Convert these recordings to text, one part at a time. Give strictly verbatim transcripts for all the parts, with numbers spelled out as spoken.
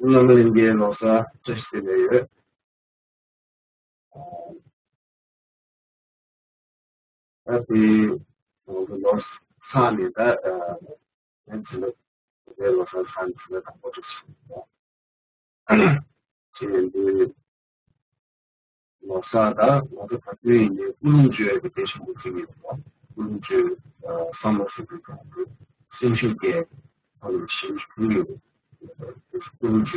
བླ་མ་ལྷན་རྒྱས་ལོ་གསར་བཀྲ་ཤིས་བདེ་ལེགས་ཡོད། ད་དེ་ང་ཚོ་ལོ་གསར་ནས་ད་ཨ་ནས་ཚེ་ལོ་དེ་ལོ་གསར་ཚང་ཚེ་ལོ་དང་པོ་དེ་ཞིག་ཡིན། བྱས་ཏེ་ལོ་གསར་དང་ང་ཚོ་བོད་དོན་ཡིན་ནའི་ཀུན་སློང་བཅོས་ཡག་གི་དེ་ཞིག་མི་ཚིག་ཡིན་པ། ཀུན་སློང་བཅོས་ཨ་བསམ་བློ་ཟུར་དུ་གཏོང་དགོས། སེམས་ཤུགས་སྐྱེད། ཧ་ལས་ཤིང་ཀུན་ཡོད་ཀུན་སྤྱོད། བྱས་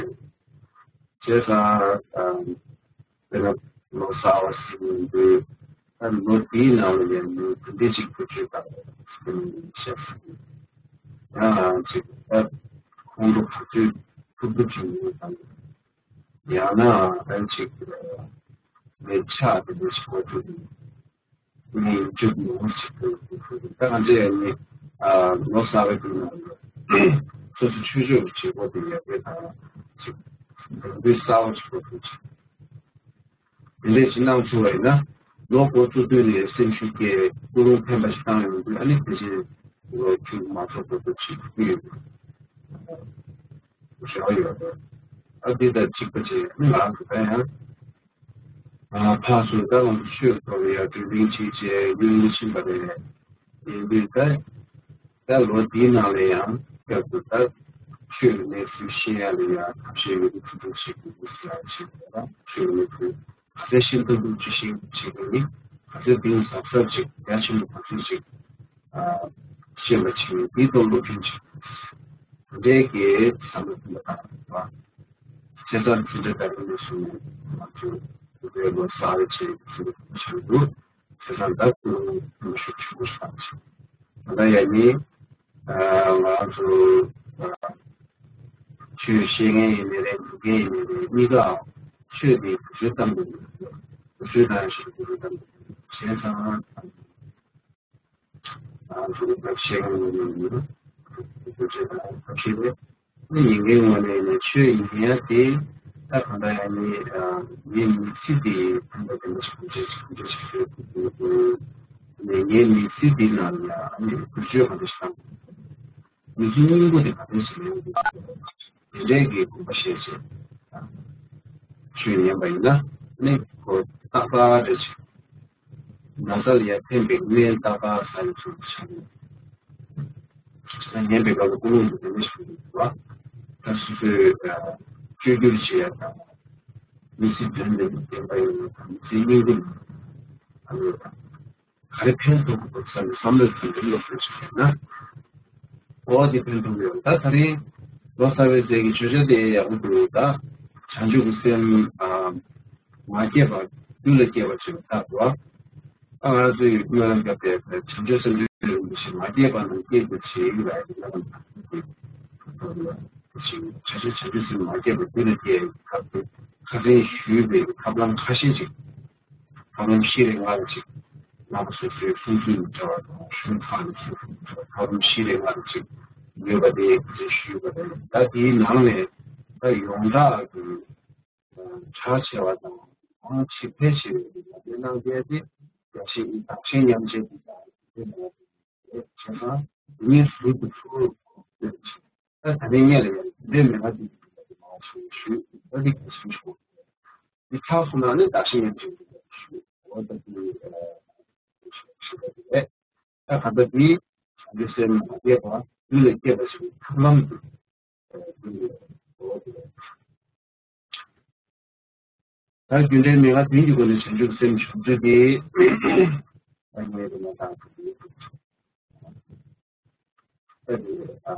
ཙང་དཔེར་ན་ལོ་གསར་བ་ཟེར་གྱི་ཡོད་དུས་ད་ལོ་འདིའི་ནང་ལ་ཡང་མི་དེ་འདྲས་ཅིག་བུ་ཆུ་དང་ཤ་ཟ་ཡང་ཅིག་ད་ཁོང་ཁྲོ་བ་ཆུ་ཐུབ་ཐུབ་ཅིག་ཡོད་དང་ཡང་ན་ཨ་ཅིག་མི་ཆགས་དེ་འདྲས་ཅིག་གོ་ཐུབ། ནས་མཇུག་མང་ཞིག་ཏུ་ད་ང་ཚོས་ཡང་ནི་ལོ་གསར་བའི་དུས་ནང་ལ་སོ་སོ་ཆོས་ཕྱོགས་ཀྱི་བྱེད་སྒོ་དེ་ཡར་རྒྱས་དང་ཅིག་འགྲོ་འདུག་གསར་བ་ཞིག་ཏུ་ཅིག་དེ་འདྲས་ཅིག་གནང་ཐུབ་པ་ཡིན་ན་ལོ་འགོ་བཙུགས་དུས་ནས་སེམས་ཤུགས་སྐྱེད་ཀུན་སློང་ཕན་པ་ཞིག་བཏང་ཡོང་དུས་ཨ་ནི་དེ་བཞིན་ལོ་མཇུག་མ་རྫོགས་བར་དུ་ཅིག་ཕུལ་ཡོང་རེ་བ་ཡོད་རེད། ཨ་འདི་དང་གཅིག་པ་ཅིག་ཨ་ནི་ང་རང་ཚོ་ད་ཡང་། ཕར་ཚུར་ད་ང་ཚོ་ཆོས་ཐོག་ལ་ཡར་འགྲོ་གླེང་བྱེད་བྱས་ཡུན་མི་ཕྱིན་པ་རེད། ཡིན་དུས་ད་ད་ལོ་འདིའི་ནང་ལ་ཡང་སྐབས་སུ་ད་ཆོས་ཀྱི་གནས་ཚུལ་ཤེས་ཡ་ལ་ཡང་ཐབས་ཤེས་ཡོད་དུས་ཐུགས་ཐུགས་བྱེད་དགོས་ཀྱི་ཟེར་ཡ་བྱེད་དགོས་ད་ཆོས་ཀྱི་གནས་ཚུལ་ག་ཚད་ཤེས་ཐུབ་ཐུབ་ཅིག་ཤེས་བྱེད་དགོས་ནི་ག་ཚད་གཏིང་ཟབ་ཟབ་ཅིག་རྒྱ་ཆེན་པོ་ག་ཚད་ཅིག་ཤེས་པ་བྱེད་ནི་འདི་ཐོག་སློབ་སྦྱོང་བྱེད་དགོས་འདྲའི་གི་བསམ་བློ་ཐོན་པ་དང་བ། བྱས་ཙང་དེ་འདྲ་ལྟ་བུ་ནས་བཟུང་ནས་ང་ཚོས་བོད་པའི་ལོ་གསར་བའི་ཆེད་ཟེར་བྱུང་འདུག་བྱས་ཙང་ད་ཀུན་སློང་ཤུགས་ཆེན་པོ་ཞིག་བཏང་ཆེ། ད་ལྟ་ཡ་ནི་ང་ཚོ་ཆོས་བཤད་མཁན་ཡིན་ནའི་རེད། འབུལ་མཁན་ཡིན་ནའི་རེད། གཉིས་ཀའང་ཆོས་དེ་དུས་ཚོད་ཙམ་དུ་མི་འདུག་དུས་ཚོད་དང་ཞིག་དུས་ཚོད་ཙམ་དུ་བྱས་ཙང་། ང་ཚོ་གི་བར་ཆད་ཀྱི་ངོ་ནས་ཡིན། དེ་ཚོ་ཆེ་དང་ཐབས་ཤེས་རེད། ནི་ཉིན་གྱི་ངོ་ནས་ནི་ཆོས་ཉན་ཡ་དེ་ད་གང་ལྟར་ཡང་ནི་ངའི་མི་ཚེ་དེ་ཕན་པ་དེ་འདྲ་ཞིག་འབྲས་ཞིག་འབྲས་ཞིག་ཡོད་དགོས་ནི་ངའི་མི་ཚེ་འདི་ནང་ལ་ཡང་ནི་བསྒྱུར་བཅོས་གང་འདྲ་ཞིག་བཏང་དགོས། མི་ཚེ་སྙིང་པོ་དེ་ག་འདྲ་ཞིག་ཡོང་དགོས། དེ་འདྲའི་གི་དགོངས་པ་བཞེས་བྱས་ཆོས་ཉན་པ་ཡིན་ན་ནི་ཁོ་ཏག་ཏག་རེད་ཅིག་ན་ཚ་ལ་ཡ་ཕན་པའི་སྨན་ཏག་ཏག་ཟ་ཡི་ཚུལ་དུ་ཆགས་ཡོད། ད་ཉན་པའི་སྐབས་ལ་ཀུན་སློང་དུ་དེ་འདྲ་ཞིག་འདུག་བ། ད་སོ་སོའི་བཅོས་བསྒྱུར་བྱེད་ཡ་དང་། མི་ཚེ་དོན་དེ་ལ་བརྟེན་པ་ཡོད་ན་དང་མི་ཚེ་སྙིང་པོ་ཡིན་ན་དང་ཡོད་དང་། ག་རེ་ཕན་ཐོགས་དགོས་བསམ་པའི་བསམ་བློ་དེ་འདྲ་སློབ་གསོ་ཞིག་བྱས་ན། འོ་དེ་ཕན་ཐོགས་ཡོད། ད་ད་རེས་ལོ་གསར་བའི་ཚེ་གི་མཆོད་བྱ་དེ་ཡག་པོ་འདུག་ད་བྱང་ཆུབ་ཀྱི་སེམས་ཨ། མ་སྐྱེས་པ་རྒྱུད་ལ་སྐྱེས་པ་ཞིག་ལ་བཏགས་པ། ཨ་ང་ཚོས་སྨོན་ལམ་བརྒྱབ་པའི་བྱང་ཆུབ་སེམས་མཆོག་རིན་པོ་ཆེ་མ་སྐྱེས་པ་རྣམས་སྐྱེས་པར་བྱེད་ལ་ཡང་ན་ཞིང་བྱང་ཆུབ་བྱང་ཆུབ་སེམས་མ་སྐྱེས་པ་རྒྱུད་ལ་སྐྱེས་པའི་སྐབས་སུ་ཁ་སང་ཞུས་པའི་ཐབས་ལམ་ཁ་ཤས་ཅིག་ཐབས་ལམ་བཞི་རེ་ལྔ་རེ་ཅིག་རྣམ་པ་སོ་སོའི་གསུང་ཚུལ་མི་འདྲ་བ་དང་གཞུང་ཁག་ནས་གསུང་ཚུལ་མི་འདྲ་བ་ཐབས་ལམ་བཞི་རེ་ལྔ་རེ་ཅིག་ཡོད་པ་དེ་ཞུས་པ་རེད། ད་དེའི་ནང་ནས་ད་ཡོངས་གྲགས་ཀྱི་གྲགས་ཆེ་བ་དང་མང་ཆེ་ཕལ་ཆེ་བའི་གནང་སྟེ་དེ་རྒྱ་ཆེ་ཡི་དག་ཆེན་མཉམ་བྱེད་དེ་དང་དེ་ནང་བྱས་ཙང་དེ་ཉིད་ཟུར་དུ་ཚུར་ད་ད་ནས་ཉེ་ལ་ཡང་དེ་མེད་པ་དེ་མང་ཆེ་ཞུ་ད་དེ་ག་ཞུ་ཆོག་དེ་ཚགས་སུ་ན་ནི་དག་ཆེན་མཉམ་བྱེད་དེ་ཞུ་འོ་ད་དེ་ཞུ་ཞུ་ད་དེ་རེད། ད་ག་ད་དེ་བྱང་ཆུབ་སེམས་མ་སྐྱེས་པ་རྒྱུད་ལ་སྐྱེས་པ་ཞིག་ཐབས་ལམ་དུ། ད་རྒྱུ་འབྲས་མི་དགའ་དོན་གྱི་སྒོ་ནས་བྱང་ཆུབ་སེམས་བྱུང་ཚུལ་དེ། ད་ངས་རེ་ན་དང་ད་དེ་ཨ།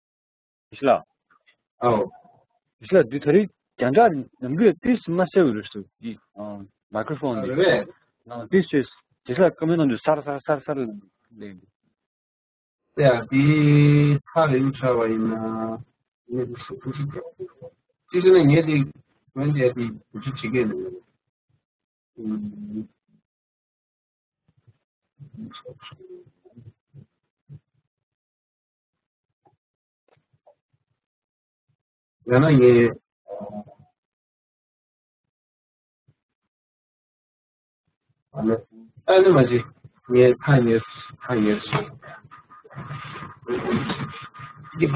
ཡེ་ཤེས་ལགས། ཨའོ། ཡེ་ཤེས་ལགས། འདི་ད་རེས་རྒྱང་བསྒྲགས་ནམ་རྒྱུན་ཏིས་མ་གསལ་བའི་རེད་ཟེར། འདི་ཨ་མའི་ཀྲོ་ཕོན་འདི། རེད་པས། ཨ་ཏིས་ཅེས་ཡེ་ཤེས་ལགས་ཀ་མེན་ནང་དུ་སར་སར་སར་སར་ལབ་འདུག། ཡ་འདི་ཐག་རིང་ཆགས་པ་ཡིན་ན་ངས་འདི་སུ་ཁུ་སུ་ཅི་ཟེར་ན་ངས་འདི་འོན་ཏེ་འདི་འགུལ་སྐྱོད་བྱེད་ཀྱི་ཡིན། ཡང་ན་ངས། ཨ་ནི་ཨ་ནི་མ་གཞི། ངས་ཐག་ཉེ་ཐག་ཉེ་སོང་། འདི་མ།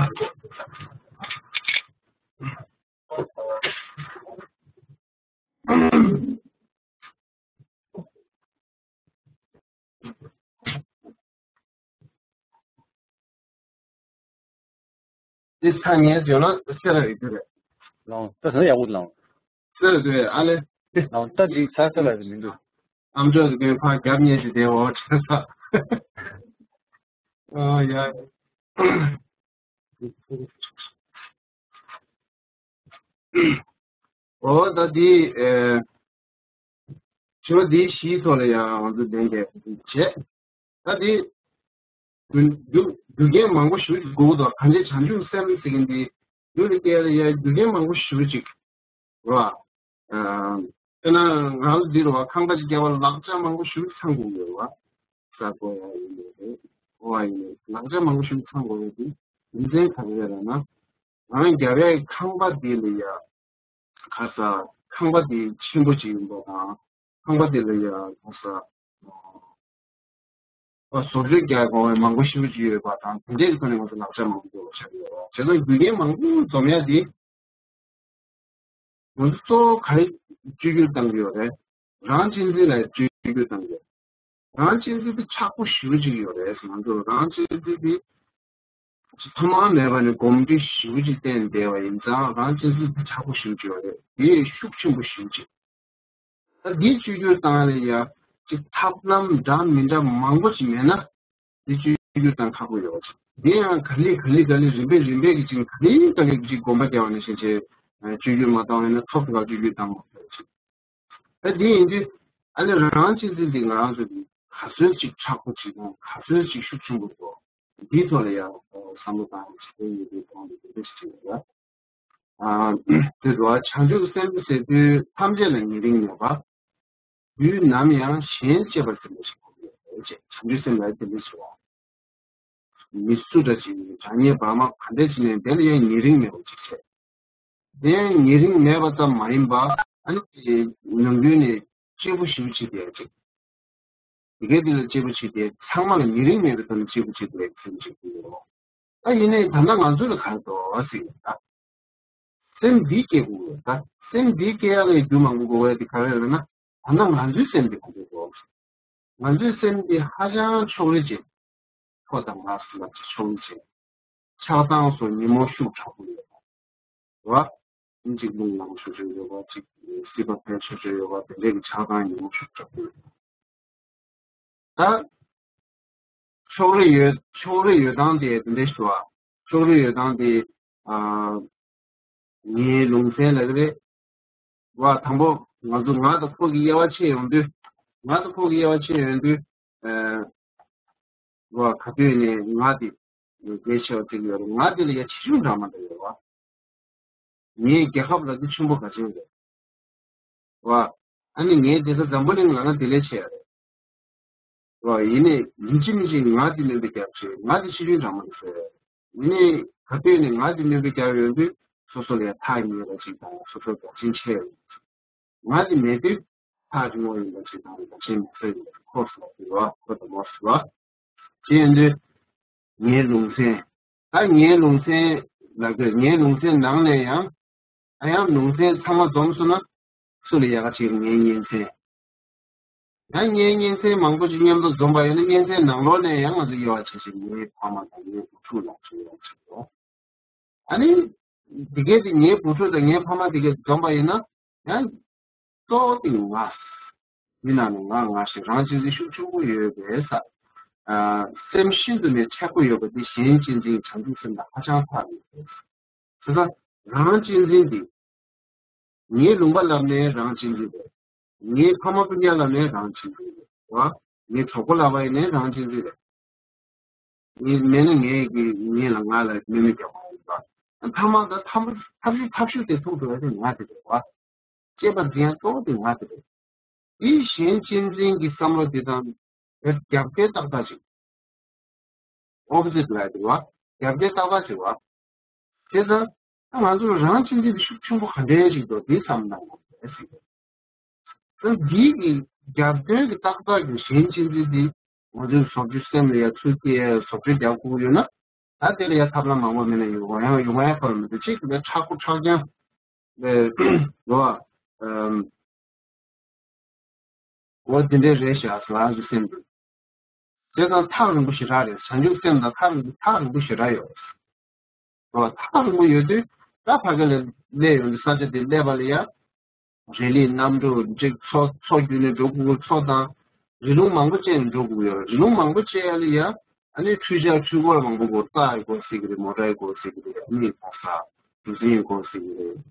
འདི་ཚ་ངས་ཡོད་ན་སེ་ར་རིག་རྒྱུ་རེད། ལའོ་ད་ཟ་ཡག་པོ་ལའོ། སེ་ར་དུ་ཨ་ལེ། ལའོ་ད་འདི་ཚ་ས་ལ་མི་འདུག། ཨམ་ཅོག་གི་ཕར་རྒྱབ་ཉེ་ཞིག་དེ་འོ་ཁྲ་ས། ཨ་ཡ། འོ་ད་འདི་ཨེ། དྲི་བ་འདི་བཞིའི་ཐོག་ལ་ཡང་ང་ཚོ་ལན་འདེབས་བྱེད། ད་འདི་རྒྱུ་རྒྱུ་རྒྱུ་རྐྱེན་མང་པོ་ཞིག་དགོས་འདུག། གང་ཅི་བྱང་ཆུབ་སེམས་ཟེར་མཁན་འདི་རྒྱུ་འདི་སྐྱེ་ཡ་ལ་ཡ་རྒྱུ་རྐྱེན་མང་པོ་ཞིག་ཅིག་རེད་བ། དཔེར་ན་ང་ཚོ་འདི་རེད་བ། ཁང་པ་ཅིག་བརྒྱབ་པ་ལ་ལག་ཆ་མང་པོ་ཞིག་ཚང་དགོས་ཀྱི་རེད་བ། ས་རྐོ་བ་ཡིན་ནའི་རེད། ཨོ་བ་ཡིན་ནའི་ལག་ཆ་མང་པོ་ཞིག་ཚང་དགོས་རེད། དེ་རྒྱུ་མཚན་ག་རེ་རེད་ལབ་ན། རང་རྒྱབ་ཡའི་ཁང་པ་འདི་ལ་ཡ། ག་ས། ཁང་པ་འདི་ཆེན་པོ་ཅིག་ཡིན་པ་དང་། ཁང་པ་འདི་ལ་ཡ་ག་ས། ཨ་བཟོ་བཅོས་རྒྱག་དགོས་པའི་མང་པོ་ཞིག་ཡོད་པ་དང་། དེ་འདྲའི་ཐོག་ནས་ང་ཚོ་ལག་ཆ་མང་པོ་དགོས་པ་ཆགས་ཡོད་རེད། བྱས་ཙང་རྒྱུ་རྐྱེན་མང་པོ་འཛོམས་ཡ་འདི། ང་ཚོ་གཙོ་བོ་ག་རེ་བཅོས་བསྒྱུར་བཏང་གི་ཡོད་རེད། རང་གཅེས་འཛིན་ལ་བཅོས་བསྒྱུར་བཏང་གི་ཡོད། རང་གཅེས་འཛིན་དེ་ཆག་པོ་ཞེ་པོ་ཅིག་ཡོད་རེད། ང་ཚོ་རང་གཅེས་འཛིན་དེ། ཐོག་མ་མེད་པ་ནས་གོམས་འདྲིས་ཞེ་པོ་ཅིག་བསྟེན་བསྡད་པ་ཡིན་ཙང་རང་གཅེས་འཛིན་དེ་དྲག་པོ་ཞེ་པོ་ཅིག་ཡོད་རེད། དེ་ཤུགས་ཆེན་པོ་ཞེ་པོ་ཅིག་ད་འདི་བཅོས་བསྒྱུར་བཏང་ལ་ཡ་ཅིག་ཐབས་ལམ་འདྲ་མི་འདྲ་མང་པོ་ཅིག་མེད་ན་འདི་བཅོས་བསྒྱུར་བཏང་ཁག་པོ་ཡོད་པ་ཅིག་འདི་ཡང་ག་ལེ་ག་ལེ་ག་ལེ་རིམ་པས་རིམ་པས་ཀྱི་ཅིག་ག་ལེ་ག་ལེ་ཅིག་གོམ་པ་རྒྱག་པ་ནང་བཞིན་བྱས་བཅོས་བསྒྱུར་མ་བཏང་བ་ཡིན་ན་ཐོབ་ཐང་བཅོས་བསྒྱུར་བཏང་མ་ཐུབ་པ་ཅིག་ད་འདི་ཡིན་དུས་ཨ་ནི་རང་གཅེས་འཛིན་འདི་ང་རང་ཚོ་གི་ག་ཚོད་ཅིག་དྲག་པོ་ཅིག་དང་ག་ཚོད་ཅིག་ཤུགས་ཆེན་པོ་འདུག་འདིའི་ཐོག་ལ་ཡང་བསམ་བློ་བཏང་ནས་བྱེད་ཡོད་པའི་དོན་དུ་འདི་འདྲ་ཞིག་ཡོད་ལ། ཨ། དེ་ལ་བྱང་ཆུབ་སེམས་ཟེར་དུས་ཐམས་ཅད་ལ་ཉེ་རིང་མེད་པ། དུས་ནམ་ཡང་གཞན་གཅེས་པར་འཛིན་པ་ཞིག་དགོས་ཀྱི་ཡོད་ཅེས་བྱང་ཆུབ་སེམས་ལ་དེ་འདྲ་ཞིག་བ། མི་སུ་འདྲ་ཞིག་ཡིན་གྲགས་སྙན་བག་མ་ག་འདྲ་ཞིག་ནས་དེ་ལ་ཡང་ཉེ་རིང་མེད་པ་ཅིག་བྱས། དེ་ཡང་ཉེ་རིང་མེད་པ་ཙམ་མ་ཡིན་པ་ཨ་ནི་ནང་ཁུལ་ནས་གཅེས་པོ་ཞེ་པོ་བྱེད་བསྡད་ཅིག་དེ་གའི་དེ་ལ་གཅེས་པོ་བྱེད་དེ་ཚང་མ་ལ་ཉེ་རིང་མེད་པའི་ཐོག་ནས་གཅེས་པོ་བྱེད་དེ་སེམས་ཅིག་དེ་ཡོད། ད་ཡིན་ནའི་ད་ལྟ་ང་ཚོ་ལ་ག་རེ་འདུག་ཟེར་ཡོད་ད། སེམས་འདི་སྐྱེ་དགོས་ཡོད་ད། སེམས་འདི་སྐྱེ་ཡག་ལ་རྒྱུ་མང་པོ་དགོས་ཡ་དེ་ག་རེ་རེད་ན། ད་ལྟ་ང་ཚོའི་སེམས་འདི་ག་འདྲ་འདུག་ང་ཚོའི་སེམས་འདི་ཧ་ཅང་ཕྱོགས་རིས་ཅན། ཕོ་དང་མ་སོགས་ལ་ཕྱོགས་རིས་ཅན། ཆགས་སྡང་སོགས་ཉོན་མོངས་ཤུགས་དྲག་པོ་ཡོད་པ། རེད་བ། གཅིག་རླུང་ལངས་ཤུགས་ཆེ་ཡོད་པ། གཅིག་སྲིད་པ་འཕེལ་ཤུགས་ཆེ་ཡོད་པ། དེ་འདྲའི་གི་ཆགས་སྡང་ཉོན་མོངས་ཤུགས་དྲག་པོ་ཡོད་པ། ད། ཕྱོགས་རིས་ཡོད། ཕྱོགས་རིས་ཡོད་སྟངས་དེ་དེ་འདྲ་ཞུ་བ། ཕྱོགས་རིས་ཡོད་སྟངས་དེ། ཨ། ངའི་ལུང་ཚན་ལ་རེད། བ་དང་པོ་ང་ཚོ་ང་དང་ཁོ་གི་དབྱེ་བ་ཕྱེ་ཡོང་དུས། ང་དང་ཁོ་གི་དབྱེ་བ་ཕྱེ་ཡོང་དུས། ཨ། བ་ག་དུས་ནས་ང་དེ་གལ་ཆེ་བ་ཅིག་ཡོད་རེད། ང་དེ་ལ་ཡ་ཆེ་ཆུང་འདྲ་མ་འདྲ་ཡོད་བ། ངའི་རྒྱལ་ཁབ་ལ་དེ་ཆེན་པོ་ག་ཅན་རེད། བ། ཨ་ནི་ངའི་དེ་ཚོ་འཛམ་བུ་གླིང་ལ་ང་དེ་ལས་ཆེ་ཡ་རེད། བ། ཡིན་ནའི་ཡིན་གཅིག་མིན་གཅིག་ང་དེ་སྨོན་པའི་རྒྱབ་ཆེ། ང་དེ་ཆེ་ཆུང་འདྲ་མ་འདྲ་ཟེར། ཡིན་ནའི་ག་དུས་ནས་ང་དེ་སྨོན་པའི་རྒྱབ་ཡོང་དུས་སོ་སོ་ལས་ཐག་ཉེ་བ་ཅིག་དང་སོ་སོ་རྒྱ་ཆེན་ཆེ་བ་ཅིག་ང་དེ་མེད་དུས་ཐག་རིང་བ་ཡིན་པ་ཅིག་དང་རྒྱ་ཆེན་མི་ཚོད་ཡོད་ཁོ་སོགས་ཟེར་བ་ཁོ་དང་མོ་ཟེར་བ། ཅི་ཡིན་དུས། ངའི་ལུང་ཚན། ད་ངའི་ལུང་ཚན་ལ་དགོས། ངའི་ལུང་ཚན་ནང་ནས་ཡང་། ཨ་ཡང་ལུང་ཚན་ཚང་མ་འཛོམས་སོང་ན། སུ་ལ་ཡག་ག་བྱེད་ངའི་གཉེན་ཚན། ཡང་ངའི་གཉེན་ཚན་མང་པོ་ཅིག་མཉམ་དུ་འཛོམས་པ་ཡིན་ན་གཉེན་ཚན་ནང་ལོགས་ནས་ཡང་ང་ཚོ་དབྱེ་བ་ཕྱེ་ཞིང་ངའི་ཕ་མ་དང་ངའི་བུ་ཕྲུག་ལ་ཚུར་ཡོང་ཆོག་ཡོད། ཨ་ནི། དེ་གས་དེ་ངའི་བུ་ཕྲུག་དང་ངའི་ཕ་མ་དེ་གས་འཛོམས་པ་ཡིན་ན། ཡང་། གཙོ་བོ་དེ་ང་། མི་ནང་ནས་ང་ང་ཞིག་རང་གཅེས་འཛིན་ཤུགས་ཆེན་པོ་ཡོད་པའི་ས། ཨ། སེམས་ཤིན་ཏུ་ནས་མཁྲེགས་པོ་ཡོད་པ་འདི་གཞན་གཅེས་འཛིན་བྱང་ཆུབ་སེམས་དང་ཧ་ཅང་ཐག་ཉེ་བ་རེད། དེ་ལྟར་རང་གཅེས་འཛིན་འདི། ངའི་ལུང་པ་ལབ་ནའི་རང་གཅེས་འཛིན་རེད། ངའི་ཕ་མ་སྤུན་ཀྱག་ལབ་ནའི་རང་གཅེས་འཛིན་རེད་བ། ངའི་གྲོགས་པོ་ལབ་པ་ཡིན་ནའི་རང་གཅེས་འཛིན་རེད། ངས་མེད་ན་ངས་ཀྱི་ངས་ལ་ང་ལ་དམོད་མོ་རྒྱག་པ་ཡིན་པ། ཐ་མ་ད་ཐབས་ཐབས་ཤེས་ཐབས་ཤེས་དེ་ཐུག་འགྲོ་ཡ་དེ་ང་དེ་རེད་བ། གཅེས་པར་འཛིན་ཡ་གཙོ་བོ་དེ་ང་དེ་རེད། དེ་གཞན་གཅེས་འཛིན་གྱི་བསམ་བློ་དེ་དང་། རྒྱབ་འགལ་ཏག་ཏག་ཅིག opposite ལ་དེ་བ། རྒྱབ་འགལ་ཏག་ཏག་ཅིག་བ། བྱས་ཙང་། ང་ཚོ་རང་གཅེས་འཛིན་དེ་ཤུགས་ཆེན་པོ་ག་འདྲའི་ཞིག་འདུག་དེ་བསམ་བློ་བཏང་དགོས་ཟེར་གྱི། ད་འདི་གི་རྒྱབ་དོན་གྱི་ཏག་ཏག་གི་གཞན་གཅེས་འཛིན་འདི་ང་ཚོའི་བཟོ་བཅོས་སེམས་ལ་ཡ་ཚུར་སྐྱེལ་བཟོ་བཅོས་རྒྱག་དགོས་ཡོད་ན། ད་དེ་ལ་ཡ་ཐབས་ལམ་མང་པོ་མེད་ན་ཡོང་ཡང་ཡོང་ཡ་ཁོ་ལ་མི་འདུག་གཅིག་གི་མཁྲེགས་པོ་མཁྲེགས་རྐྱང་། ལོ། འོ་དེ་འདྲའི་རེད་ཤག་ང་ཚོའི་སེམས་འདི། དེ་དང་ཐག་རིང་པོ་ཞེ་དྲག་རེད། བྱང་ཆུབ་སེམས་དང་ཐག་རིང་པོ་ཐག་རིང་པོ་ཞེ་དྲག་ཡོད། འོ་ཐག་རིང་པོ་ཡོད་དུས་ད་ཕ་གི་ལ་སླེབས་ཡོང་དུས་ས་ཆ་དེ་སླེབས་པ་ལ་ཡ། རི་ལི་གནམ་གྲུ་འགྲིག་མཚོ་མཚོ་བརྒྱུད་ནས་འགྲོ་དགོས། མཚོ་དང་རི་ལུང་མང་པོ་བཅད་ནས་འགྲོ་དགོས་ཡོད། རི་ལུང་མང་པོ་བཅད་ཡ་ལ་ཡ། ཨ་ནི་འཕྲུལ་ཆས་འཕྲུལ་འཁོར་མང་པོ་དགོས། རྟ་ཡི་དགོས་ཟེར་གི་རེད། མོ་ཊ་ཡི་དགོས་ཟེར་གི་རེད། ཨ་ནི་གོ་ས་གྲུ་གཟིངས་ཡི་དགོས་ཟེར་གི་རེད།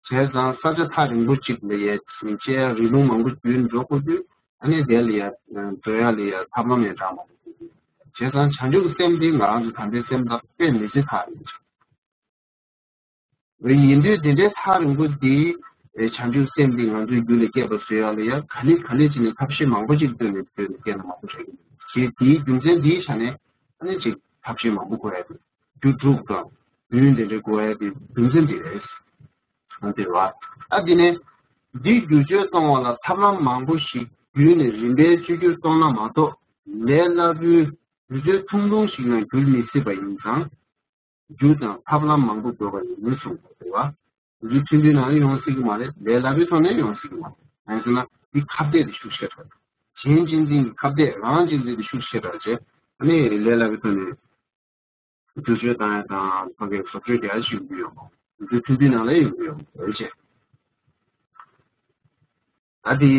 བྱས་ཙང་ས་ཆ་ཐག་རིང་པོ་གཅིག་ལ་ཡ་བཅད་ཡ་རི་ལུང་མང་པོ་བརྒྱུད་འགྲོ་དགོས་དུས་ཨ་ནི་དེ་ལ་ཡ་འགྲོ་ཡ་ལ་ཡ་ཐབས་ལམ་ཡང་འདྲ་མ་རེད། བྱས་ཙང་བྱང་ཆུབ་སེམས་དེ་ང་རང་ཚོ་ད་ལྟའི་སེམས་དང་དཔེ་མི་སྲིད་ཐག་རིང་པོ་ཅིག་རེད། ཡིན་དུས་དེ་འདྲའི་ཐག་རིང་པོ་འདི་བྱང་ཆུབ་སེམས་འདི་ང་ཚོའི་རྒྱུད་ལ་སྐྱེས་པ་བཟོ་ཡ་ལ་ཡ་ག་ལེ་ག་ལེ་བྱས་ནས་ཐབས་ཤེས་མང་པོ་ཅིག་བཏོན་ནས་བཏོན་ནས་སྐྱེས་ན་མང་པོ་རེད། ཞེས་དེའི་རྒྱུ་མཚན་འདིའི་ཆ་ནས་ཨ་ནི་ཅིག་ཐབས་ཤེས་མང་པོ་དགོས་ཡ་དེ། རྒྱུ་དྲུག་དང་རྒྱུན་དེ་འདྲའི་དགོས་ཡ་དེ་རྒྱུ་མཚན་དེ་རེད། ཨ་དེ་རེད་བ། ཨ་དེ་ནས་འདི་བསྒྱུར་བཅོས་གཏོང་བ་ལ་ཐབས་ལམ་མང་པོ་ཞིག་བརྒྱུད་ནས་རིམ་པས་བཅོས་བསྒྱུར་གཏོང་ན་མ་གཏོགས་ལས་སླ་པོའི་བསྒྱུར་བཅོས་ཐུང་ཐུང་ཞིག་ནང་འགྱུར་མི་སྲིད་པ་ཡིན་ཙང་། རྒྱུ་དང་ཐབས་ལམ་མང་པོ་དགོས་པ་ཡིན་གསུངས་པ་རེད་བ། རྒྱུ་ཐུང་ཐུང་ནང་ཡོང་སྲིད་ཀྱི་མ་རེད། ལས་སླ་པོའི་ཐོག་ནས་ཡོང་སྲིད་ཀྱི་མ་རེད། ཡང་ཟེར་ན་འདི་ཁ་གཏད་དེ་ཤུགས་ཆེ་དྲགས། གཞན་གཅེས་འཛིན་གྱི་ཁ་གཏད་རང་གཅེས་འཛིན་དེ་ཤུགས་ཆེ་དྲགས་བྱས་ཨ་ནི་ལས་སླ་པོའི་ཐོག་ནས། བསྒྱུར་བཅོས་བཏང་ཡ་དང་ཕ་གིའི་བཟོ་བཅོས་རྒྱག་ཡ་ཞིག་ཡོང་གི་ཡོད་མ་རེད། འདི་ཐུང་ཐུང་ནང་ལ་ཡོང་གི་ཡོད་མ་རེད་ཅེས། ད་དེ་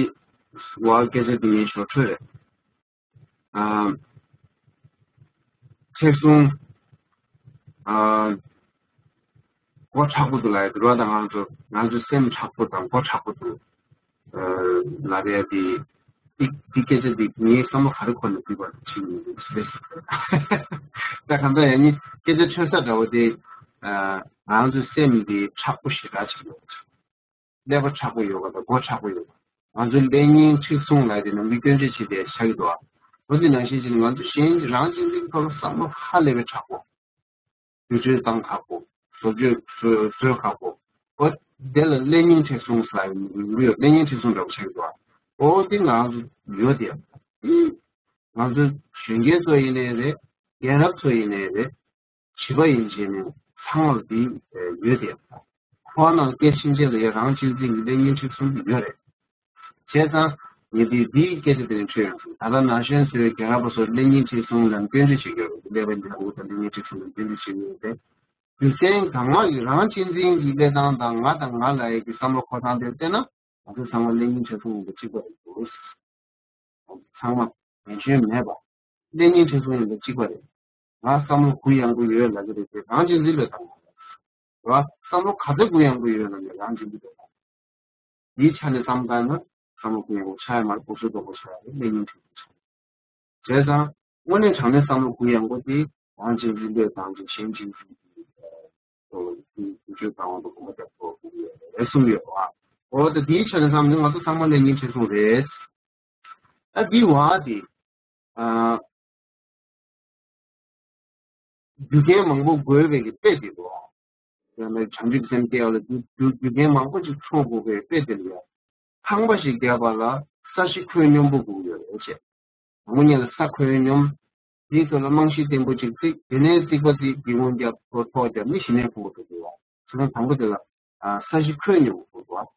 བ་སྐད་ཆ་དེ་ངའི་ཞོར་འཕྲོས་རེད། ཨ། མཁྲེགས་བཟུང་། ཨ། མགོ་མཁྲེགས་པོ་འདུག་ལབ་ཡ་འདུག་ར། ད་ང་ཚོ་ང་ཚོའི་སེམས་མཁྲེགས་པོ་དང་མགོ་མཁྲེགས་པོ་འདུག་ཨ། ལབ་ཡ་དེ། དེ་དེ་སྐད་ཆ་དེ་ངའི་བསམ་བློ་ག་རེ་འཁོར་ནས་བྲིས་པ་རེད་ཅེས་ངས་ཞུས་པ་རེད། ད་གང་ལྟར་ཡང་ནི་སྐད་ཆ་འཕྲོས་ས་འདྲ་བོ་དེ། ཨ། ང་ཚོའི་སེམས་དེ་མཁྲེགས་པོ་ཞེ་དྲག་ཅིག་ཡོད། ཀླད་པ་མཁྲེགས་པོ་ཡོད་པ་དང་མགོ་མཁྲེགས་པོ་ཡོད་པ། ང་ཚོའི་ཀླད་རྙིང་མཁྲེགས་བཟུང་ལབ་དེ་ནམ་རྒྱུན་སྐྱོན་བརྗོད་བྱེད་དེ་བཞག་གི་འདུག་ཨ། འོ་དེ་ནང་བཞིན་བྱས་ནས་ང་ཚོ་གཞན་རང་གཅེས་འཛིན་སྐོར་ལ་བསམ་བློ་ཧ་ལས་པའི་མཁྲེགས་པོ། བསྒྱུར་བཅོས་བཏང་ཁག་པོ། བཟོ་བཅོས་བཟོ་བཟོ་ཁག་པོ། འོ་དེ་ལ་ཀླད་རྙིང་མཁྲེགས་བཟུང་ཟེར་ཡོང་གི་ཡོད། ཀླད་རྙིང་མཁྲེགས་བཟུང་འདྲ་པོ་ཆགས་ཀྱི་འདུག་ཨ། འོ་དེ་ང་ཚོ་ཡོད་དེ། ང་ཚོ་གཞོན་སྐྱེས་ཚོ་ཡིན་ནའི་རེད། རྒན་རབས་ཚོ་ཡིན་ནའི་རེད། བྱིས་པ་ཡིན་བྱས་ནས་ཚང་མར་འདི་ཡོད་དེ། ཁོ་རང་སྐྱེས་ཕྱིན་ཆད་ལ་ཡང་རང་གཅེས་འཛིན་གྱི་ཀླད་རྙིང་མཁྲེགས་བཟུང་གི་ཡོད་རེད། བྱས་ཙང་ངས་འདི་འདིའི་སྐད་ཆ་དེ་ནས་འཕྲོས་ཡོང་སོང་། ད་ལྟ་ན་གཞོན་ཚོས་རྒན་རབས་པ་ཚོར་ཀླད་རྙིང་མཁྲེགས་བཟུང་ལ་སྐྱོན་བརྗོད་བྱེད་ཀྱི་ཡོད་རེད། ཀླད་པ་འདི་འུ་དང་ཀླད་རྙིང་མཁྲེགས་བཟུང་ལ་སྐྱོན་བརྗོད་བྱེད་ཀྱི་ཡོད་རེད། རྒྱུ་མཚན་གང་མ་ཡིན་རང་གཅེས་འཛིན་གྱི་ཀླད་སྟངས་དང་ང་དང་ང་ལབ་ཡས་ཀྱི་བསམ་བློ་འཁོར་སྟངས་དེར་བལྟས་ན་ང་ཚོ་ཚང་མ་ཀླད་རྙིང་མཁྲེགས་བཟུང་ཡིན་པ་གཅིག་པ་རེད་འདུག་ཚང་མ་ངན་སྐྱོན་མེད་པ། ཀླད་རྙིང་མཁྲེགས་བཟུང་ཡིན་པ་གཅིག་པ་རེད། ང་བསམ་བློ་གུ་ཡངས་པོ་ཡོད་ལབ་ཀྱི་རེད་དེ་རང་གཅེས་འཛིན་ལ་བཏང་བ་རེད། བསམ་བློ་ག་ཚོད་གུ་ཡངས་པོ་ཡོད་ལབ་ནས་རང་གཅེས་འཛིན་ལ་བཏང་། འདིའི་ཆ་ནས་བསམ་བཏང་ན་བསམ་བློ་གུ་ཡངས་པོ་ཆགས་ཡ་མ་རེད། སྐུ་གཟུགས་སྟོབས་པོ་ཆགས་ཡ་རེད། ཀླད་རྙིང་མཁྲེགས་བཟུང་ཆགས་ཡ་རེད། བྱས་ཙང་དངོས་གནས་དྲང་གནས་བསམ་བློ་གུ་ཡངས་པོ་དེ་རང་གཅེས་འཛིན་ལ་བཏང་ཅིག་གཞན་གཅེས་འཛིན་གྱི་ཨོ་དེ་དུས་ཚོད་བཏང་བ་དང་གོམ་པ་རྒྱག་དགོས་ཀྱི་རེད་གསུངས་ཡོད་པ། འོ་ད་འདིའི་ཆ་ནས་བསམ་ན་ང་ཚོ་ཚང་མ་ཀླད་རྙིང་མཁྲེགས་བཟུང་རེད། ད་འདི་བ་དེ། ཨ། རྒྱུ་རྐྱེན་མང་པོ་དགོས་པའི་གི་དཔེ་དེ་རེད། ཡང་ན་བྱང་ཆུབ་སེམས་སྐྱེ་བ་ལ་རྒྱུ་རྒྱུ་རྒྱུ་རྐྱེན་མང་པོ་ཅིག་འཚོགས་དགོས་པའི་དཔེ་དེ་རེད། ཁང་པ་ཞིག་བརྒྱབ་པ་ལ་ས་གཞི་ཁོད་སྙོམས་པོ་དགོས་ཀྱི་ཡོད་རེད་ཅེས། དང་པོ་ཉིད་ལ་ས་ཁོད་སྙོམས། དེའི་ཐོག་ལ་རྨང་གཞི་བརྟན་པོ་ཅིག་བརྩིགས། དེ་ནས་རྩིག་པ་བརྩིགས། སྒེའུ་ཁུང་བརྒྱབ། ཐོག་བརྒྱབ་ནས་གཞི་ནས་ཁུག་དགོས་ཀྱི་ཡོད། བྱས་ཙང་དང་པོ་དེ་ལ་ས་གཞི་ཁོད་སྙོམས་པོ་དགོས་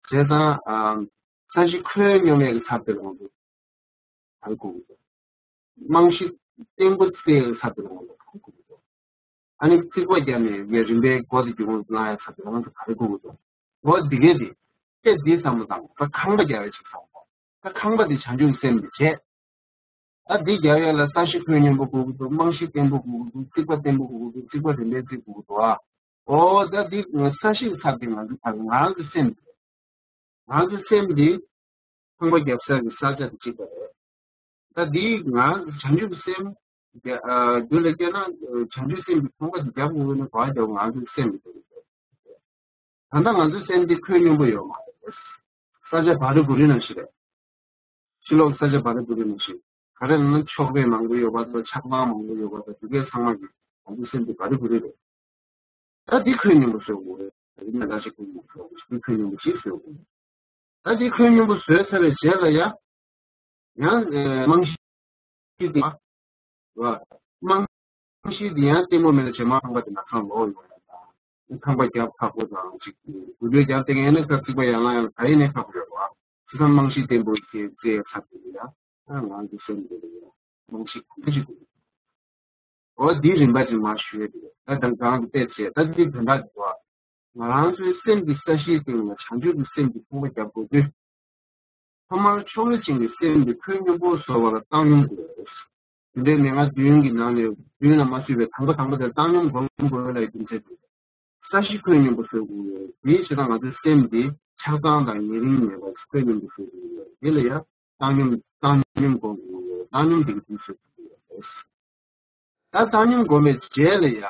ཀྱི་ཡོད། བྱས་ཙང་། ཨ། ས་གཞི་ཁོད་སྙོམས་ཡག་གི་ཚབ་དེ་ལ་ང་ཚོ་ག་རེ་དགོས་ཀྱི་འདུག་རྨང་གཞི་བརྟན་པོ་བརྩིགས་ཡག་གི་ཚབ་དེ་ལ་ང་ཚོ་ག་རེ་དགོས་ཀྱི་འདུག་ཨ་ནི་རྩིག་པ་བརྒྱབ་ནས་ངས་རིམ་པས་སྒོ་དེ་རྒྱུན་ལ་བསླང་ཡག་ཚབ་དེ་ལ་ང་ཚོ་ག་རེ་དགོས་ཀྱི་འདུག་འོ་འདི་གས་དེ། དེ་འདི་བསམ་བློ་བཏང་། ད་ཁང་པ་བརྒྱབ་ཡག་ཅིག་བསམ་བློ། ད་ཁང་པ་དེ་བྱང་ཆུབ་སེམས་དེ་བྱས། ད་འདི་རྒྱག་ཡ་ལ་ས་གཞི་ཁོད་སྙོམས་པོ་དགོས་ཀྱི་འདུག་རྨང་གཞི་བརྟན་པོ་དགོས་ཀྱི་འདུག་རྩིག་པ་བརྟན་པོ་དགོས་ཀྱི་འདུག་རྩིག་པ་རིམ་པས་བརྩིགས་དགོས་ཀྱི་འདུག་ཨ། ཨོ་ད་འདི་ས་གཞི་ཚབ་ཀྱི་ང་ཚོ་ཕ་གི་ང་རང་གི་སེམས་དེ། ང་ཚོའི་སེམས་འདི་ཁང་པ་རྒྱབ་ས་ཀྱི་ས་ཆ་དེ་གཅིག་པ་རེད། ད་འདི་ང་བྱང་ཆུབ་སེམས་རྒྱ་ཨ་རྒྱུད་ལ་སྐྱེས་ན་བྱང་ཆུབ་སེམས་ཀྱི་ཁང་པ་དེ་རྒྱབ་དགོས་ན་ག་པར་རྒྱབ། ང་ཚོའི་སེམས་དེ་རེད། ད་ལྟ་ང་ཚོའི་སེམས་འདི་ཁོད་སྙོམས་པོ་ཡོད་མ་རེད། ས་ཆ་བ་རི་གུ་རི་ནང་བཞིན་རེད། ཕྱི་ལོགས་ས་ཆ་བ་རི་གུ་རི་ནང་བཞིན། ག་རེ་ལབ་ན་ཕྱོགས་པ་མང་པོ་ཡོད་པ་དང་ཆགས་སྡང་མང་པོ་ཡོད་པ་དང་དེ་གའི་ཚང་མ་གི་ང་ཚོའི་སེམས་འདི་བ་རི་གུ་རི་རེད། ད་འདི་ཁོད་སྙོམས་པོ་བཟོ་དགོས་རེད། ད་འདི་ནས་ད་ཅིག་ཁོད་སྙོམས་པོ་བཟོ་དགོས། འདི་ཁོད་སྙོམས་པོ་ཅིག་བཟོ་དགོས། ད་འདི་ཁོད་སྙོམས་པོ་བཟོས་ཚར་བའི་རྗེས་ལ་ཡ། ཡང་རྨང་གཞི་འདི་བ། རྨང་གཞི་འདི་ཡང་བརྟན་པོ་མེད་ན་རྗེས་མ་ཁང་པ་འདི་ནག་ཚང་ལོག་ཡོང་ཡ། ད་ཁང་པ་རྒྱབ་ཁག་པོ་དང་ཅིག་དགུན་དུས་རྒྱབ་དེ་ངས་ནས་ཁ་རྩིག་པ་ཡང་ལ་ཡང་ལ་ག་ཡིན་ནས་ཁག་པོ་ཡོད་རེད་བ། བྱས་ཙང་རྨང་གཞི་བརྟན་པོ་ཞིག་བཙལ་ཚར་དུས་ཡ། ང་ཚོའི་སེམས་འདི་ལ་ཡ་རྨང་གཞི་གང་ཞིག་དགོས། འོ་འདིའི་རིམ་པ་ཅིག་མར་ཞུ་ཡས་འདུག་ད་དང་གང་གི་དཔེ་བྱས་ད་འདི་དོན་དག་འདུག་ང་རང་ཚོའི་སེམས་ཀྱི་ས་གཞིའི་སྟེང་ལ་བྱང་ཆུབ་ཀྱི་སེམས་ཀྱི་ཕུང་པོ་རྒྱབ་དགོས་དུས། ཐོག་མར་ཕྱོགས་རིས་ཅན་གྱི་སེམས་ཀྱི་ཁོད་སྙོམས་པོ་བཟོ་བ་ལ་བཏང་སྙོམས་དགོས། རྒྱུ་འབྲས་མན་ངག་བདུན་གྱི་ནང་ནས་བདུན་ལ་མ་ཚུད་པའི་དང་པོ་དང་པོ་དེར་བཏང་སྙོམས་སྒོམ་དགོས་ལ་རྒྱུ་མཚན་དེ། ས་གཞི་ཁོད་སྙོམས་པོ་བཟོ་དགོས་ཡོད། དེའི་ཕྱིར་ང་ཚོའི་སེམས་འདི་ཆགས་སྡང་དང་ཉེ་རིང་མེད་པར་ཁོད་སྙོམས་པོ་བཟོ་དགོས་ཡོད། དེ་ལ་ཡང་བཏང་སྙོམས་བཏང་སྙོམས་སྒོམ་དགོས་ཡོད། བཏང་སྙོམས་དེ་གི་དུས་སུ་བཟོ་དགོས་ཡོད། ད་བཏང་སྙོམས་སྒོམ་པའི་རྗེས་ལ་ཡང་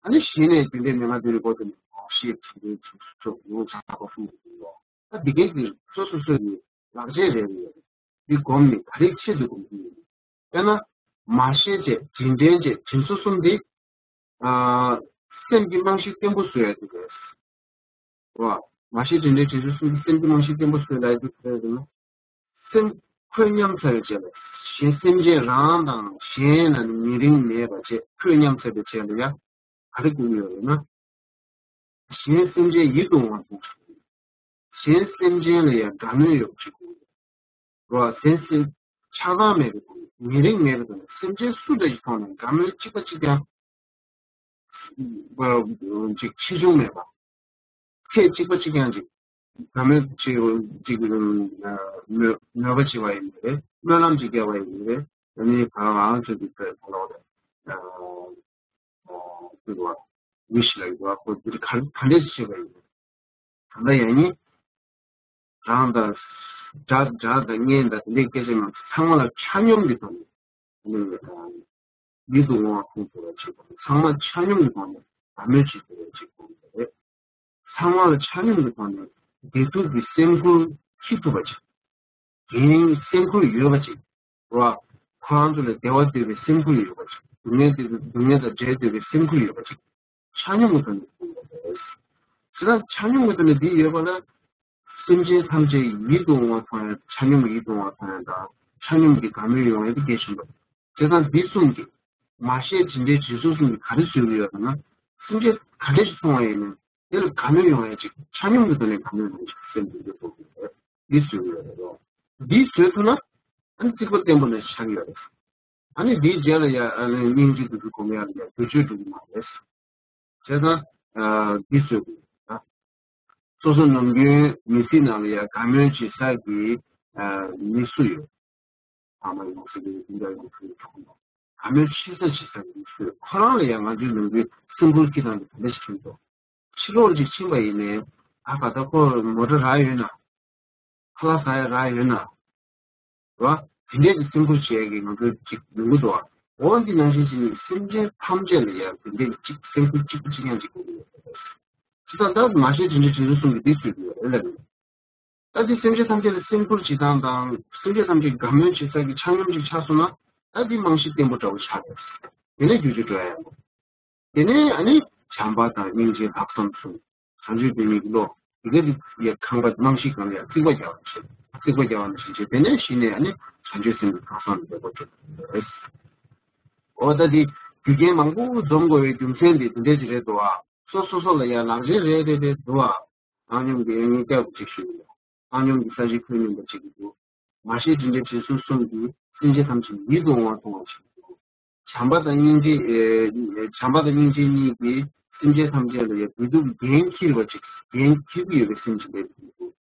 ཨ་ནི་གཞི་ནས་རྒྱུ་འབྲས་མན་ངག་བདུན་རེ་སྐོར་དུ་ནས་ཤེས་བྱེད་པའི་ཚུལ་སོགས་ངོ་ཚ་པ་གསུམ་དུ་འདུས་པ། ད་འདི་གའི་གི་སོ་སོ་སོ་ཡི་ལག་རྗེས་རེ་རེ་འདི་སྒོམ་ནས་ག་རེ་ཆེད་དུ་སྒོམ་གྱི་ཡོད། དཔེར་ན། མ་ཤེས་བྱེད་དྲིན་དྲན་བྱེད་དྲིན་གཟོ་གསུམ་འདི། ཨ། སེམས་ཀྱི་རྨང་གཞི་བརྟན་པོ་བཟོ་ཡ་དེ་རེད། རོ། མ་ཤེས་དྲིན་དྲན་དྲིན་གཟོ་གསུམ་གྱི་སེམས་ཀྱི་རྨང་གཞི་བརྟན་པོ་བཟོས་ལ་ཡོད་དུས་ཟེར་ན། སེམས་ཁོད་སྙོམས་ཚར་བའི་རྗེས་ལ་གཞན་སེམས་ཅན་རང་དང་གཞན་ལ་ནི་ཉེ་རིང་མེད་པ་བྱས་ཁོད་སྙོམས་ཚར་བའི་རྗེས་ལ་ཡང་ག་རེ་དགོས་ཀྱི་ཡོད་རེད་ན། གཞན་སེམས་ཅན་ཡིད་དུ་འོང་བ་དགོས། གཞན་སེམས་ཅན་ལ་ཡང་དགའ་མོས་ཡོད་པ་ཅིག་དགོས། རོ། གཞན་སེམས་ཆགས་སྡང་མེད་པའི་སྒོ་ནས་ཉེ་རིང་མེད་པའི་སྒོ་ནས་སེམས་ཅན་སུ་འདྲ་ཞིག་མཐོང་ནའང་དགའ་མོས་གཅིག་པ་གཅིག་རྐྱང་། པ་ཅིག་ཆེ་ཆུང་མེད་པ། ཚེ་གཅིག་པ་གཅིག་རྐྱང་ཅིག་དགའ་མོས་ཅིག་ཅིག་མོས་མོས་པ་བྱེད་པ་ཡིན་པ་རེད། སྨོན་ལམ་ཅིག་བརྒྱབ་པ་ཡིན་པ་རེད། ཨ་ནི་གང་ལའང་ཚོད་ཀྱི་ཚོད་ཕོ་ལོག་རེད། ཨ་ཨ་ཟེར་བ་མི་ཞིག་ལ་ཡོད་པ་ཁོ་འདིར་ག་ག་འདྲས་ཤིག་བྱེད་པ་ཡིན། ད་ལྟ་ཡང་ནི་རང་དང་དགྲ་དགྲ་དང་གཉེན་དང་དེ་འདྲའི་སྐད་ཆ་མང་ཚང་མ་ལ་ཆ་སྙོམས་ཀྱི་ཐོག་ནས་ཨ་ནི་ཡིད་དུ་འོང་བ་ཁོང་ཚོ་ལ་བྱེད་པ་ཚང་མ་ཆ་སྙོམས་ཀྱི་ཐོག་ནས་དགའ་མོས་བྱེད་ཐུབ་པ་ཅིག་དགོས་ཀྱི་རེད། ཚང་མ་ལ་ཆ་སྙོམས་ཀྱི་ཐོག་ནས་བདེ་སྡུག་གི་སེམས་ཁུར་འཁྱེར་ཐུབ་པ་ཅིག་དེའི་སེམས་ཁུར་ཡོད་པ་ཅིག་རེད་བ། ཁོ་རང་ཚོ་ལ་བདེ་བ་འདོད་པའི་སེམས་ཁུར་ཡོད་པ་ཅིག་སྡུག་བསྔལ་འདོད་པའི་སྡུག་བསྔལ་དང་བྲལ་འདོད་པའི་སེམས་ཁུར་ཡོད་པ་ཅིག་ཆ་སྙོམས་ཀྱི་ཐོག་ནས་ཡོད་པ་རེད། དེ་ལ་ཆ་སྙོམས་ཀྱི་ཐོག་ནས་འདི་ཡོད་པ་ལ། སེམས་ཅན་ཐམས་ཅད་ཡིད་དུ་འོང་བ་མཐོང་ཡ། ཆ་སྙོམས་ཡིད་དུ་འོང་བ་མཐོང་ཡ་དང་ཆ་སྙོམས་ཀྱི་དགའ་མོས་ཡོང་ཡ་དེ་གལ་ཆེན་པོ་རེད། བྱས་ཙང་འདི་གསུམ་གྱིས་མ་བཤད་དྲིན་དྲན་དྲིན་གཟོ་གསུམ་གྱིས་ག་རེ་བཟོས་ཀྱི་ཡོད་ལབ་ན། སེམས་ཅན་ག་འདྲ་ཞིག་མཐོང་བ་ཡིན་ན་དེ་ལ་དགའ་མོས་ཡོང་ཡ་ཅིག་ཆ་སྙོམས་ཀྱི་ཐོག་ནས་དགའ་མོས་ཡོང་ཡ་ཅིག་སེམས་འདི་འདི་བཟོ་དགོས་རེད། འདི་བཟོས་ཀྱི་ཡོད་རེད་རོ། འདི་བཟོས་ཐུབ་ན་ཨ་ནི་རྩིག་པ་བརྟན་པོ་ནས་ཆགས་ཀྱི་ཡོད་རེད། ཨ་ནི་འདིའི་རྗེས་ལ་ཡ་ཨ་ནི་སྙིང་རྗེ་སྡུག་ཅག་སྒོམ་ཡ་ལ་ཡ་བེད་སྤྱོད་འགྲོ་གི་མ་རེད། བྱས་ཙང་ཨ་འདི་བཟོས་དགོས་ཡོད་རེད། སོ་སོ་ནམ་རྒྱུན་མི་ཚེའི་ནང་ལ་ཡ་དགའ་མོས་བྱེད་ས་གི་ཨ་མི་སུ་ཡོད། ཕ་མ་ཡོད་ཟེར་གི་འདི་འདྲ་ཡོད་ཟེར་གི་ཆོག་གི་མ། དགའ་མོས་བྱེད་ས་བྱེད་ས་གི་མི་སུ་ཡོད། ཁོ་རང་ལ་ཡ་ང་ཚོའི་ནམ་རྒྱུན་སེམས་ཁུར་ཁྱེར་སྟངས་དེ་ག་འདྲ་ཞིག་ཁྱེར་འདུག་ཕྱི་ལོགས་ཅིག་ཕྱིན་པ་ཡིན་ནའི་ཨ་ག་ད་ཁོ་མོ་ཊ་རག་ཡོད་ན། ཁ་ལག་ཟ་ཡ་རག་ཡོད་ན། རེད་བ། དེ་འདྲས་ཀྱི་སེམས་ཁུར་བྱེད་ཡ་གི་ང་ཚོ་ཅིག་ཡོང་གི་འདུག་བ། འོ་འདི་ནང་བཞིན་བྱས་ནས་སེམས་ཅན་ཐམས་ཅད་ལ་ཡ་དེ་འདྲས་ཀྱི་ཅིག་སེམས་ཁུར་གཅིག་པ་གཅིག་རྐྱང་ཅིག་དགོས་ཀྱི་ཡོད་རེད། ཅི་ལྟར་ད་མ་བཤད་དྲིན་དྲན་དྲིན་གཟོ་གསུམ་གྱིས་འདི་བཟོས་ཀྱི་ཡོད་རེད་ལབ་ཡོད། ད་འདི་སེམས་ཅན་ཐམས་ཅད་ལ་སེམས་ཁུར་བྱེད་སྟངས་དང་སེམས་ཅན་ཐམས་ཅད་དགའ་མོས་བྱེད་ས་ཀྱི་ཆ་སྙོམས་ཅིག་ཆགས་སོང་ན་ད་འདི་རྨང་གཞི་བརྟན་པོ་འདྲ་བོ་ཆགས་རེད། དེ་ནས་བསྒྱུར་བཅོས་འགྲོ་ཡ་ཡོད། དེ་ནས་ཨ་ནི་བྱམས་པ་དང་སྙིང་རྗེ་ལྷག་བསམ་གསུམ། བྱང་ཆུབ་སེམས་གཉིས་ཀྱི་བློ། དེ་ག་དེ་ཡ་ཁང་པ་རྨང་གཞི་སྒང་ལ་ཡ་རྩིག་པ་རྒྱག་པ་བྱེད། རྩིག་པ་རྒྱག་པ་ནང་བཞིན་བྱེད། དེ་ནས་གཞི་ནས་ཨ་ནི་བྱང་ཆུབ་སེམས་ཀྱི་གང་བསམ་ལེགས་པོ་སྒྲུབ་དགོས་རེད། འོ་ད་དེ་རྒྱུ་རྐྱེན་མང་པོ་འཛོམས་དགོས་པའི་རྒྱུ་མཚན་དེ་དེ་འདྲ་ཅིག་རེད་འདུག་ཨ། སོ་སོ་སོ་ལ་ཡ་ལག་ཆ་རེ་རེ་རེ་འདུག་ཨ། བཏང་སྙོམས་ཀྱི་ཡོན་ངེས་སྐྱབས་ཅིག་ཞུས་ཡོད། བཏང་སྙོམས་ཀྱི་ས་གཞི་ཁོད་སྙོམས་པ་ཅིག་གི་འདུག་མ་བཤད་དྲིན་དྲན་དྲིན་གཟོ་གསུམ་གྱིས་སེམས་ཅན་ཐམས་ཅད་ཡིད་དུ་འོང་བ་མཐོང་བ་ཞིག་འདུག་བྱམས་པ་དང་སྙིང་རྗེ། ཨེ། བྱམས་པ་དང་སྙིང་རྗེ་གཉིས་ཀྱིས་སེམས་ཅན་ཐམས་ཅད་ལ་ཡང་བདེ་སྡུག་གི་འགན་འཁྱེར་བ་ཅིག་འགན་འཁྱེར་གྱི་ཡོད་པའི་སེམས་ཅིག་ལས་འདུག་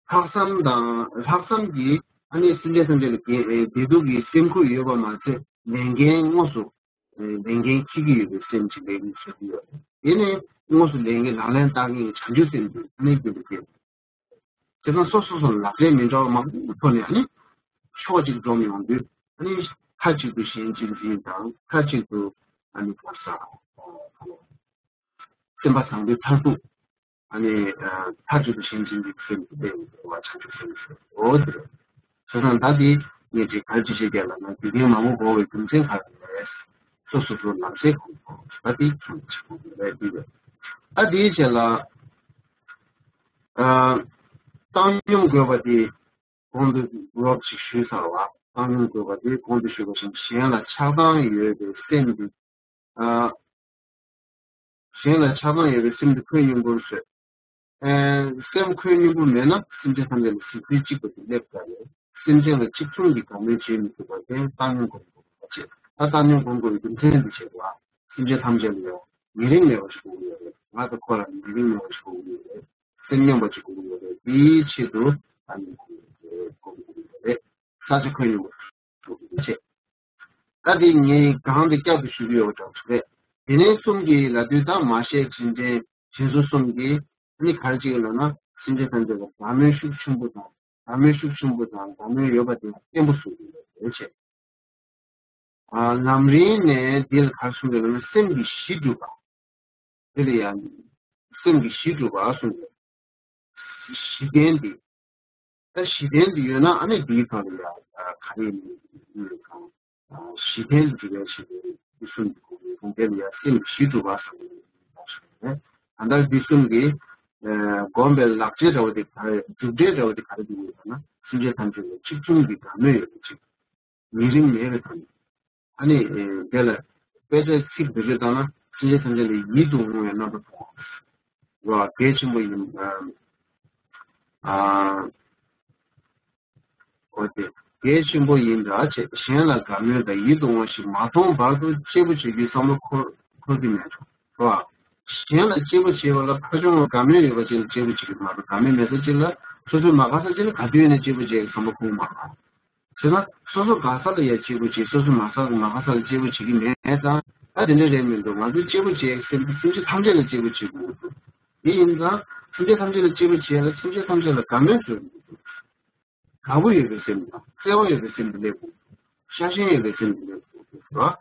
ལྷག་བསམ་དང་ལྷག་བསམ་གྱིས་ཨ་ནི་སེམས་ཅན་ཐམས་ཅད་ལ་འགན། ཨེ། བདེ་སྡུག་གི་སེམས་ཁུར་ཡོད་པ་མ་ཚད་ལས་འགན་དངོས་སུ། ཨེ། ལས་འགན་འཁྱེར་གྱི་ཡོད་པའི་སེམས་ཅིག་ལས་འགན་འཁྱེར་གྱི་ཡོད། དེ་ནས་དངོས་སུ་ལས་འགན་ལག་ལེན་བསྟར་མཁན་བྱང་ཆུབ་སེམས་དེ་ཨ་ནི་རྒྱུན་དུ་སྐྱེ། དེ་དང་སོ་སོ་སོ་ལག་ལེན་མི་འདྲ་བ་མང་པོ་ཐོག་ནས་ཨ་ནི་ཕྱོགས་གཅིག་འཛོམས་ཡོང་དུས་ཨ་ནི་ཁ་གཅིག་ཏུ་གཞན་གཅིག་འཛིན་དང་ཁ་གཅིག་ཏུ་ཨ་ནི་ག་རེ་ཟེར། སེམས་པ་བཟང་པོའི་མཐར་ཐུག་ཨ་ནི་མཐའ་གཅིག་ཏུ་གཞན་གཅིག་འཛིན་གྱི་སེམས་ཀྱི་གནས་ལུགས་བྱང་ཆུབ་སེམས་ཞུ་འོ་དེ་རེད། བྱས་ཙང་ད་འདི་ངས་ཅིག་ག་རེ་ཅིག་བཤད་རྒྱུ་ལབ་ན་དགེ་རྒན་མང་པོ་དགོས་པའི་རྒྱུ་མཚན་ག་རེ་རེད། སོ་སོ་སོ་ལམ་སེལ་གོ་ད་འདི་ཁྱོད་ཅིག་གོ་རེད་འདི་རེད། ད་འདིའི་རྗེས་ལ། ཨ། བཏང་སྙོམས་དགོས་པ་དེ་གོང་དུ་ལོག་ཅིག་ཞུས་ཚར་བ། བཏང་སྙོམས་དགོས་པ་དེ་གོང་དུ་ཞུས་པ་བཞིན་གཞན་ལ་ཆགས་སྡང་ཡོད་པའི་སེམས་འདི། ཨ། གཞན་ལ་ཆགས་སྡང་ཡོད་པའི་སེམས་འདི་ཁོད་སྙོམས་པོར་བཟོས། ཨ། སེམས་ཁོད་སྙོམས་པོ་མེད་ན་སེམས་ཅན་ཐམས་ཅད་ལ་གཟིགས་ཚུལ་གཅིག་པ་དེ་སླེབས་དཀའ་བས་སེམས་ཅན་ལ་གཅིག་མཚུངས་ཀྱི་དགའ་མོས་བྱེད་མི་ཐུབ་པ་དེ་བཏང་སྙོམས་སྒོམ་དགོས་པ་བྱེད། ད་བཏང་སྙོམས་སྒོམ་དགོས་པའི་རྒྱུ་མཚན་འདི་བྱེད་དགོས། སེམས་ཅན་ཐམས་ཅད་ལ་ཡང་ཉེ་རིང་མེད་པ་ཞིག་དགོས་ཀྱི་ཡོད་རེད། ང་དང་ཁོ་ལ་ཉེ་རིང་མེད་པ་ཞིག་དགོས་ཀྱི་ཡོད་རེད། སེམས་མཉམ་པ་ཅིག་དགོས་ཀྱི་ཡོད་རེད། དེའི་ཆེད་དུ་ཨ་ནི་དགོས་ཀྱི་ཡོད་རེད། དགོས་ཀྱི་ཡོད་རེད། ས་ཆ་ཁོད་སྙོམས་པ་ཞིག་དགོས་ཀྱི་ཡོད་རེད། ད་དེ་ངས་གང་དེ་བསྐྱར་དུ་ཞུ་གི་ཡོད་པ་འདྲ་པོ་རེད། དེ་ནས་གསུམ་གྱིས་ལབ་དུས་ད་མ་བཤད་དྲིན་དྲན་དྲིན་གཟོ་གསུམ་གྱིས་ཨ་ནི་ག་རེ་བྱེད་ཀྱི་ལབ་ན་སེམས་ཅན་ཐམས་ཅད་ལ་དགའ་མོས་ཤུགས་ཆེན་པོ་དང་དགའ་མོས་ཤུགས་ཆེན་པོ་དང་དགའ་མོས་ཡོད་པ་དེ་ལ་བརྟན་པོ་བཟོ་གི་ཡོད་རེད་བྱས། ཨ། ལམ་རིམ་ནས་འདི་ལ་ག་རེ་གསུངས་འདུག་ལབ་ན་སེམས་ཀྱི་གཞི་གྲུབ་པ། དེ་ལ་ཡང་སེམས་ཀྱི་གཞི་གྲུབ་པ་གསུངས་འདུག་གཞི་རྟེན་འདི། ད་གཞི་རྟེན་འདི་ཡོད་ན་ཨ་ནི་འདིའི་ཐོག་ལ་ཡང་ག་རེ་ཡིན་ནའང་གཞི་རྟེན་འདི་ག་ཞིག་རེད་ཞེས་པའི་གཞི་གྲུབ་པ་གསུངས་འདུག་དེ་ལ་ཡང་སེམས་ཀྱི་གཞི་གྲུབ་པ་གསུངས་འདུག་ད་ལྟ་འདི་གསུམ་གྱིས་སྒོམ་པའི་ལག་ཆས་འདྲ་བོ་དེ་ག་རེ་མཇུག་འབྲས་འདྲ་བོ་དེ་ག་རེ་འདུག་ལབ་ན་སེམས་ཅན་ཐམས་ཅད་ལ་གཅིག་མཚུངས་ཀྱི་དགའ་མོས་ཡོད་པ་ཅིག་ཉེ་རིང་མེད་པའི་ཐོག་ནས། ཨ་ནི། དེ་ལ་དཔེ་ཆ་ཚིག་བེད་སྤྱོད་བཏང་ན་སེམས་ཅན་ཐམས་ཅད་ལ་ཡིད་དུ་འོང་བའི་རྣམ་པ་མཐོང་བ། གལ་ཆེན་པོ་ཡིན། ཨ། འོ་དེ། གལ་ཆེན་པོ་ཡིན་འདྲ་བྱས་གཞན་ལ་དགའ་མོས་དང་ཡིད་དུ་འོང་བ་ཞིག་མ་མཐོང་བར་དུ་གཅེས་པོ་བྱེད་རྒྱུའི་བསམ་བློ་འཁོར་འཁོར་གྱི་མེད་འགྲོ། རེད་བ། གཞན་ལ་གཅེས་པོ་བྱེད་པ་ལ་ཕར་ཕྱོགས་དགའ་མོས་ཡོད་པ་ཅིག་ལ་གཅེས་པོ་བྱེད་ཀྱི་མ་རེད། དགའ་མོས་མེད་ས་ཅིག་ལ་སོ་སོས་མ་དགའ་ས་ཅིག་ལ་ག་དུས་ཡིན་ན་གཅེས་པོ་བྱེད་ཀྱི་བསམ་པ་ཁོང་མ་རེད། བྱས་ན་སོ་སོ་དགའ་ས་ལ་ཡ་གཅེས་པོ་བྱེད། སོ་སོ་མ་དགའ་མ་དགའ་ས་ལ་གཅེས་པོ་བྱེད་ཀྱི་མེད་ཙང་ད་དེ་འདྲ་རེད་མི་འདུག་ང་ཚོས་གཅེས་པོ་བྱེད་ཀྱི་སེམས་དེ་སེམས་ཅན་ཐམས་ཅད་ལ་གཅེས་པོ་བྱེད་དགོས་འདུག་དེ་ཡིན་ཙང་སེམས་ཅན་ཐམས་ཅད་ལ་གཅེས་པོ་བྱེད་ལ་སེམས་ཅན་ཐམས་ཅད་ལ་དགའ་མོས་བཟོ་དགོས་འདུག་དགའ་པོ་ཡོད་པའི་སེམས་དང་བརྩེ་བ་ཡོད་པའི་སེམས་དེ་སླེབས་དགོས། ཤ་ཞེན་ཡོད་པའི་སེམས་དེ་སླེབས་དགོས་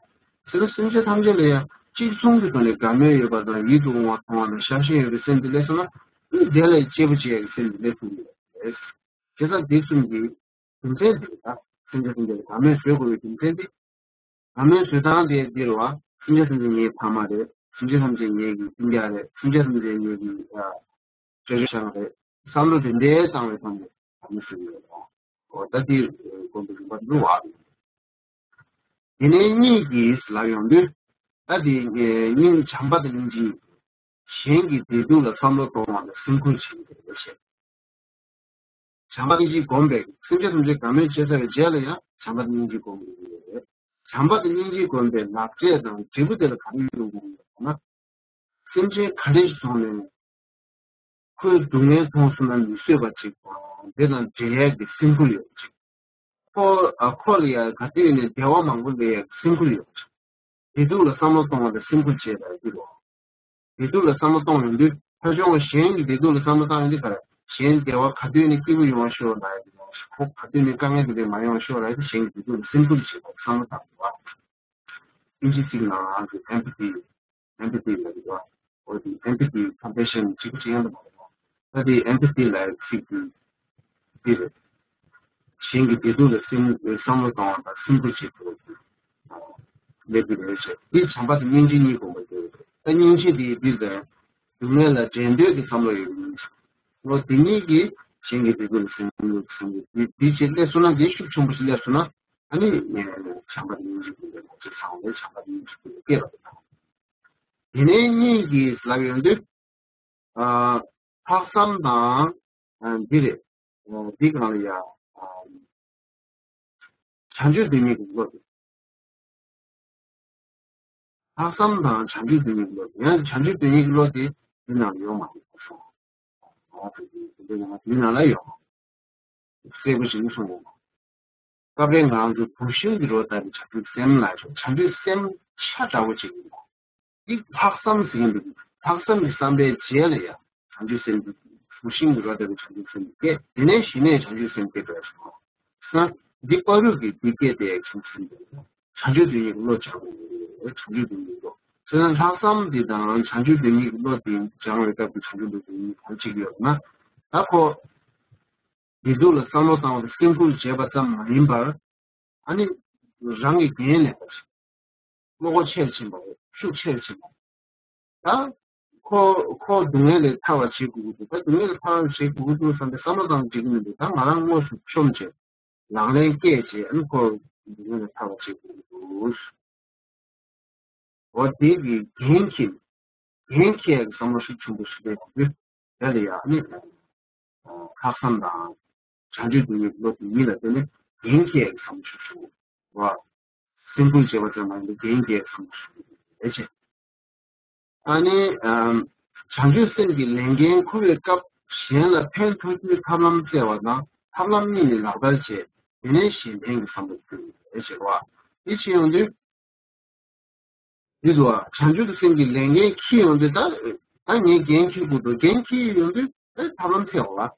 རེད། དེ་ལ་སེམས་ཅན་ཐམས་ཅད་ལ་ཡང་གཅིག་མཚུངས་ཀྱི་ཐོག་ནས་དགའ་མོས་ཡོད་པ་དང་ཡིད་དུ་འོང་བ་མཐོང་བ་དང་ཤ་ཞེན་ཡོད་པའི་སེམས་དེ་སླེབས་སོང་ན་དེ་ལ་གཅེས་པོ་བྱེད་ཡག་གི་སེམས་དེ་སླེབས་ཐུབ་ཀྱི་རེད། བྱས་ཙང་དེ་གསུམ་གྱི་རྒྱུ་མཚན་དེ་ལ་སེམས་ཅན་ཐམས་ཅད་ལ་དགའ་མོས་བཟོ་དགོས་པའི་རྒྱུ་མཚན་དེ། དགའ་མོས་བཟོ་སྟངས་དེ་འདི་རེད་བ། སེམས་ཅན་ཐམས་ཅད་ངའི་ཕ་མ་རེད། སེམས་ཅན་ཐམས་ཅད་ངའི་གི་སྤུན་ཀྱག་རེད། སེམས་ཅན་ཐམས་ཅད་ངའི་གི་ཨ། ཅོ་ཅོ་ཤ་རེད། བསམ་བློ་དེ་འདྲའི་བཏང་བའི་ཐོག་ནས་དགའ་མོས་བཟོ་གི་ཡོད་རེད་བ། འོ་ད་འདི་དགོན་པའི་རིམ་པ་འདི་བ། དེ་ནས་གཉིས་ཀྱིས་ལབ་ཡོང་དུས། ད་དེ་སྙིང་བྱམས་པ་དང་སྙིང་རྗེ། གཞན་གྱི་བདེ་སྡུག་ལ་བསམ་བློ་གཏོང་བ་དང་སེམས་ཁུར་བྱེད་ཀྱི་རེད་ཞེས། བྱམས་པ་སྙིང་རྗེ་སྒོམ་པས་སེམས་ཅན་ཐམས་ཅད་དགའ་མོས་བྱེད་ཚར་བའི་རྗེས་ལ་ཡང་བྱམས་པ་སྙིང་རྗེ་སྒོམ་དགོས་ཀྱི་ཡོད་རེད། བྱམས་པ་དང་སྙིང་རྗེ་སྒོམ་པའི་ལག་རྗེས་དང་འབྲས་བུ་དེ་ལ་ག་རེ་ཡོང་དགོས་ཀྱི་ཡོད་ན། སེམས་ཅན་ག་འདྲ་ཞིག་བྱུང་ནས་ཁོའི་སྡུག་བསྔལ་མཐོང་སོང་ན་མི་བཟོད་པ་ཅིག་དང་དེ་དང་འབྲལ་ཡག་གི་སེམས་ཁུར་ཡོད་པ་ཅིག་ཁོ་ཨ་ཁོ་ལ་ཡང་ག་དུས་ནས་བདེ་བ་མང་པོ་ལེན་ཡག་སེམས་ཁུར་ཡོད། བདེ་སྡུག་ལ་བསམ་བློ་གཏོང་བ་དང་སེམས་ཁུར་བྱེད་པ་འདི་རེད། བདེ་སྡུག་ལ་བསམ་བློ་གཏོང་ཡོང་དུས་ཕར་ཕྱོགས་གཞན་གྱི་བདེ་སྡུག་ལ་བསམ་བློ་བཏང་ཡོང་དུས་ག་རེ། གཞན་བདེ་བ་ག་དུས་ནས་སྐྱིད་པོ་ཡོང་བ་ཤོག་ལབ་ཡ་དེ་ཡོང་ཤོག་ཁོ་ག་དུས་ནས་དཀའ་ངལ་དེ་འདྲ་མ་ཡོང་བ་ཤོག་ལབ་ཡ་དེ་གཞན་གྱི་བདེ་སྡུག་ལ་སེམས་ཁུར་བྱེད་པ་བསམ་བློ་བཏང་དགོས་པ། ཨིན་ཇི་ཚིག་ནང་ལ་empathy empathy ལབ་ཀྱི་འདུག་འོ་དེ་empathy compassion གཅིག་པུ་ཅིག་ཡང་དུ་མ་རེད། ད་དེ་empathy ལབ་ཚིག་དེ་འདི་རེད། གཞན་གྱི་བདེ་སྡུག་ལ་སེམས་བསམ་བློ་གཏོང་བ་དང་སེམས་ཁུར་བྱེད་ཐུབ་པ་དེ་སླེབས་ཀྱི་རེད་ཟེར། འདི་བྱམས་པ་དང་སྙིང་རྗེ་གཉིས་སྒོམ་པ་དེ་རེད། ད་སྙིང་རྗེ་དེ་འདི་རེད། སྡུག་བསྔལ་ལ་འབྲལ་འདོད་ཀྱི་བསམ་བློ་ཡོད་པ་ཡིན་ཙང་། འོ་དེ་གཉིས་ཀྱིས་གཞན་གྱི་བདེ་སྡུག་ལ་སེམས་ཁུར་བྱེད་ཐུབ་པ་དེ་འདི་ཅིག་སླེབས་སོང་ན་འདི་ཤུགས་ཆེན་པོ་ཞིག་སླེབས་སོང་ན་ཨ་ནི་བྱམས་པ་དང་སྙིང་རྗེ་སྒོམ་པའི་ལག་རྗེས་ཚང་བའི་བྱམས་པ་དང་སྙིང་རྗེ་སྒོམ་པ་སྐྱེ་བ་དང་། དེ་ནས་གཉིས་ཀྱིས་ལབ་ཡོང་དུས། ཨ། ལྷག་བསམ་དང་། ཨ། འདི་རེད། ཨ། འདི་གང་ལ་ཡ། ཨ། བྱང་ཆུབ་འདི་གཉིས་ཀྱི་བློ་དེ། ལྷག་བསམ་དང་བྱང་ཆུབ་འདི་གཉིས་ཀྱི་བློ་དེ། ཡང་བྱང་ཆུབ་འདི་གཉིས་ཀྱི་བློ་དེ་འདི་ནང་ལ་ཡོད་མ་རེད་གསུངས། ང་ཚོ་འདི་འདི་ནང་ལ་ཡོད་མ་རེད། གསལ་པོ་ཞིག་གསུངས་ཡོད་མ་རེད། སྐབས་རེ་ང་ཚོ་བུ་ཤིང་གི་རོ་ལྟ་བུའི་བྱང་ཆུབ་སེམས་ལ་བྱང་ཆུབ་སེམས་ཆ་འདྲ་བོ་ཅིག་ཡིན་པ། འདི་ལྷག་བསམ་ཟེར་གྱི་འདུག་ལྷག་བསམ་གྱི་བསམ་པའི་རྗེས་ལ་ཡང་བྱང་ཆུབ་སེམས་འདི་བུ་ཤིང་གི་རོ་ལྟ་བུའི་བྱང་ཆུབ་སེམས་སྐྱེ། དེ་ནས་གཞི་ནས་བྱང་ཆུབ་སེམས་སྐྱེ་དགོས་སོ། ས་འདི་བར་དུ་གི་འདི་སྐྱེ་དེ་བྱང་ཆུབ་སེམས་སྐྱེ། བྱང་ཆུབ་ཏུ་ཡི་བློ་སྦྱང་དགོས་རེད། བྱང་ཆུབ་ཏུ་ཡི་བློ། ཟེར་ན་ལྷག་བསམ་འདི་དང་བྱང་ཆུབ་ཏུ་ཡི་བློ་འདི་སྦྱང་བའི་སྐབས་ཀྱི་བྱང་ཆུབ་ཏུ་ཡི་གང་ཅིག་ཡོད་ན། ད་ཁོ། བདེ་སྡུག་ལ་བསམ་བློ་བཏང་བ་དང་སེམས་ཁུར་བྱེད་པ་ཙམ་མ་ཡིན་པར། ཨ་ནི། རང་གི་འགན་ལེན་པ་ཞིག་བློ་ཁོག་ཆེར་ཕྱིན་པ། ཤུགས་ཆེར་ཕྱིན་པ། ད། ཁོ་ཁོ་སྡུག་བསྔལ་ལས་ཐར་བ་བྱེད་དགོས་ཀྱི་འདུག་ད་སྡུག་བསྔལ་ལས་ཐར་བ་བྱེད་དགོས་ཀྱི་འདུག་བསམ་པའི་བསམ་བློ་བཏང་འགྲིག་གི་མི་འདུག་ད་ང་རང་དངོས་སུ་མཆོང་བྱས། ལག་ལེན་བཀལ་བྱས་ཨ་ནི་ཁོ་སྡུག་བསྔལ་ལས་ཐར་བ་བྱེད་དགོས་ཀྱི་འདུག་འོ་དེ་གི་འགན་འཁྱེར། འགན་འཁྱེར་ཡག་གི་བསམ་བློ་ཤུགས་ཆེན་པོ་ཞིག་སླེབས་དགོས་དུས་དེ་ལ་ཡང་ནི། ལྷག་བསམ་དང་། བྱང་ཆུབ་ཏུ་ཡི་བློ་དེ་གཉིས་ལ་བརྟེན་ནས་འགན་འཁྱེར་ཡག་གི་བསམ་བློ་ཤུགས་ཆེན་པོ། བ། སེམས་ཁུར་བྱེད་པ་ཙམ་མ་ཡིན་པར་འགན་འཁྱེར་ཡག་གི་བསམ་བློ་ཤུགས་ཆེན་པོ་ལས་བྱེད། ཨ་ནི། བྱང་ཆུབ་སེམས་ཀྱི་ལས་འགན་འཁུར་བའི་སྐབས་གཞན་ལ་ཕན་ཐོགས་རྒྱུའི་ཐབས་ལམ་བཙལ་བ་དང་ཐབས་ལམ་གཉིས་ནི་ལག་བསྟར་བྱས། དེ་ནས་གཞན་ཕན་གྱི་བསམ་བློ་བསྐྱེད་དགོས་པའི་ཕྱིར་རོ། འདི་བྱེད་ཡོང་དུས། འདི་ཚོ་བྱང་ཆུབ་ཀྱི་སེམས་ཀྱི་ལས་འགན་འཁྱེར་ཡོང་དུས་ད་ད་ངས་འགན་འཁྱེར་དགོས་འདུག་འགན་འཁྱེར་ཡོང་དུས་ཨེ་ཐབས་ལམ་འཚོལ་བ།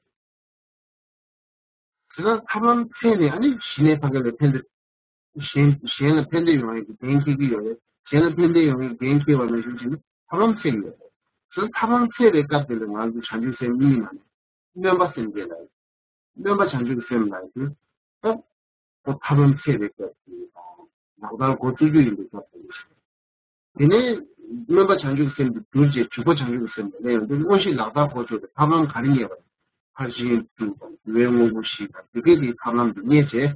དེ་ལ་ཐབས་ལམ་འཚོལ་ནས་ཨ་ནི་གཞི་ནས་ཕ་གི་ལ་ཕན་ཐོགས། གཞན་གཞན་ལ་ཕན་ཐོགས་ཡོང་ཡག་གི་འགན་འཁྱེར་གྱི་ཡོད་རེད། གཞན་ལ་ཕན་ཐོགས་ཡོང་ཡག་གི་འགན་འཁྱེར་བ་ནང་བཞིན་བྱས་ནས་ཐབས་ལམ་འཚོལ་གྱི་ཡོད་རེད། དེ་ལ་ཐབས་ལམ་འཚོལ་བའི་སྐབས་དེ་ལ་ང་ཚོ་བྱང་ཆུབ་སེམས་གཉིས་ནང་ནས་སྨོན་པ་སེམས་བསྐྱེད་ལ། སྨོན་པ་བྱང་ཆུབ་ཀྱི་སེམས་ལ་ཡོད། ད་ཐབས་ལམ་འཚོལ་བའི་སྐབས་དེ་ལག་བསྟར་འགོ་བཙུགས་རྒྱུ་ཡིན་པའི་སྐབས་དེ། དེ་ནས་སྨོན་པ་བྱང་ཆུབ་ཀྱི་སེམས་དེ་བསྒྱུར་བྱས་འཇུག་པ་བྱང་ཆུབ་ཀྱི་སེམས་དེ་ལ་ཡོང་དུས་དངོས་གཞི་ལག་བསྟར་འགོ་བཙུགས་ཏེ་ཐབས་ལམ་ག་རེ་རྙེད་པ། ཕར་ཕྱིན་དྲུག་དང་འདུལ་བའི་དངོས་པོ་བཞི་དང་འདི་སྐད་ཀྱི་ཐབས་ལམ་དེ་རྙེད་བྱས།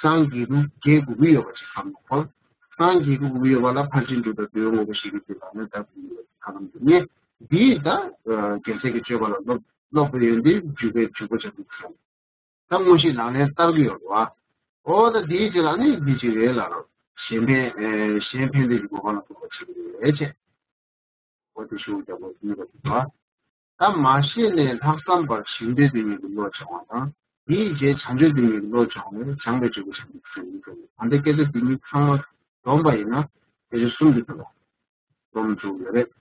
སངས་རྒྱས་རུ་རྒྱས་དགོས་ཀྱི་ཡོད་པ་ཞིག་བསམ་ན་ཁོ། སངས་རྒྱས་དགོས་ཀྱི་ཡོད་པ་ལ་ཕར་ཕྱིན་དྲུག་དང་འདུལ་བའི་དངོས་པོ་བཞི་གི་དེ་ལ་ནི་ལྟ་དགོས་ཀྱི་ཡོད་པ་ཐབས་ལམ་དེ་རྙེད། འདིས་ད་རྒྱལ་སྲས་ཀྱི་སྤྱོད་པ་ལ་སློབ་སློབ་དགོས་ཡོད་འདི་འཇུག་པའི་འཇུག་པ་བྱ་དགོས་བསམ། ད་དངོས་གཞི་ལག་ལེན་བསྟར་གྱི་ཡོད་རེད་བ། འོ་ད་འདིའི་རྗེས་ལ་ནི་འདི་ཅིག་རེད་ལ་རོ། གཞན་ཕན་གཞན་ཕན་བདེ་གི་གོ་འཕང་ལ་ཐུག་པ་བྱེད་ཀྱི་རེད་ཅེས། འོ་དེ་ཤུགས་རྒྱབ་པ་ཡིན་པ་དང་། ད་མ་ཤེས་ནས་ལྷག་བསམ་པར་གཞན་དོན་དེ་ཉིད་ཀྱི་བློ་སྦྱང་བ་དང་། དེའི་རྗེས་བྱང་ཆུབ་དེ་ཉིད་ཀྱི་བློ་སྦྱང་བས་བྱང་བའི་འབྲས་བུ་བྱང་ཆུབ་ཟེར་ཡིན་ཟེར་ནས། ད་ལྟའི་སྐད་ཆ་འདི་གཉིས་ཚང་མ་བསྡོམས་པ་ཡིན་ན་སྐད་ཆ་གསུམ་དེ་ཚོ་ལ་སྡོམ་བཅུག་ཡོད་རེད།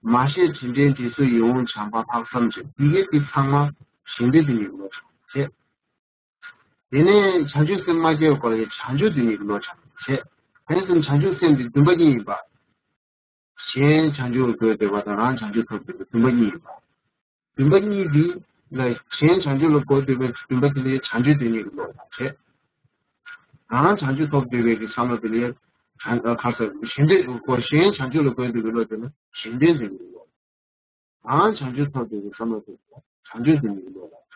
མ་ཤེས་དྲིན་དྲན་དྲིན་གཟོ་ཡིད་འོང་བྱམས་པ་ལྷག་བསམ་བཅས། དེ་གའི་དེ་ཚང་མ་གཞན་དོན་དེ་ཉིད་ཀྱི་བློ་སྦྱང་བྱེད། དེ་ནས་བྱང་ཆུབ་སེམས་མ་སྐྱེ་བའི་སྐོར་ལ་བྱང་ཆུབ་དེ་ཉིད་ཀྱི་བློ་སྦྱང་བྱེད། དེ་ཙམ་བྱང་ཆུབ་སེམས་དེ་བདུན་པ་གཉིས་ཡིན་པ། གཞན་བྱང་ཆུབ་ལ་འགོད་འདོད་པ་དང་རང་བྱང་ཆུབ་ཐོབ་འདོད་པ་བདུན་པ་གཉིས་ཡིན་པ། བདུན་པ་གཉིས་འདི་ལ་གཞན་བྱང་ཆུབ་ལ་འགོད་འདོད་པའི་བདུན་པ་དེ་ལ་བྱང་ཆུབ་དེ་ཉིད་ཀྱི་བློ་དང་བྱེད། རང་བྱང་ཆུབ་ཐོབ་འདོད་པའི་གི་བསམ་བློ་དེ་ལ་བྱང་ཁ་ས་གཞན་དོན་གཞན་བྱང་ཆུབ་ལ་འགོད་འདོད་པའི་བློ་དེ་ལ་གཞན་དོན་དེ་ཉིད་ཀྱི་བློ། རང་བྱང་ཆུབ་ཐོབ་འདོད་པའི་བསམ་བློ་དེ་ལ་བྱང་ཆུབ་དེ་ཉིད་ཀྱི་བློ་དང་།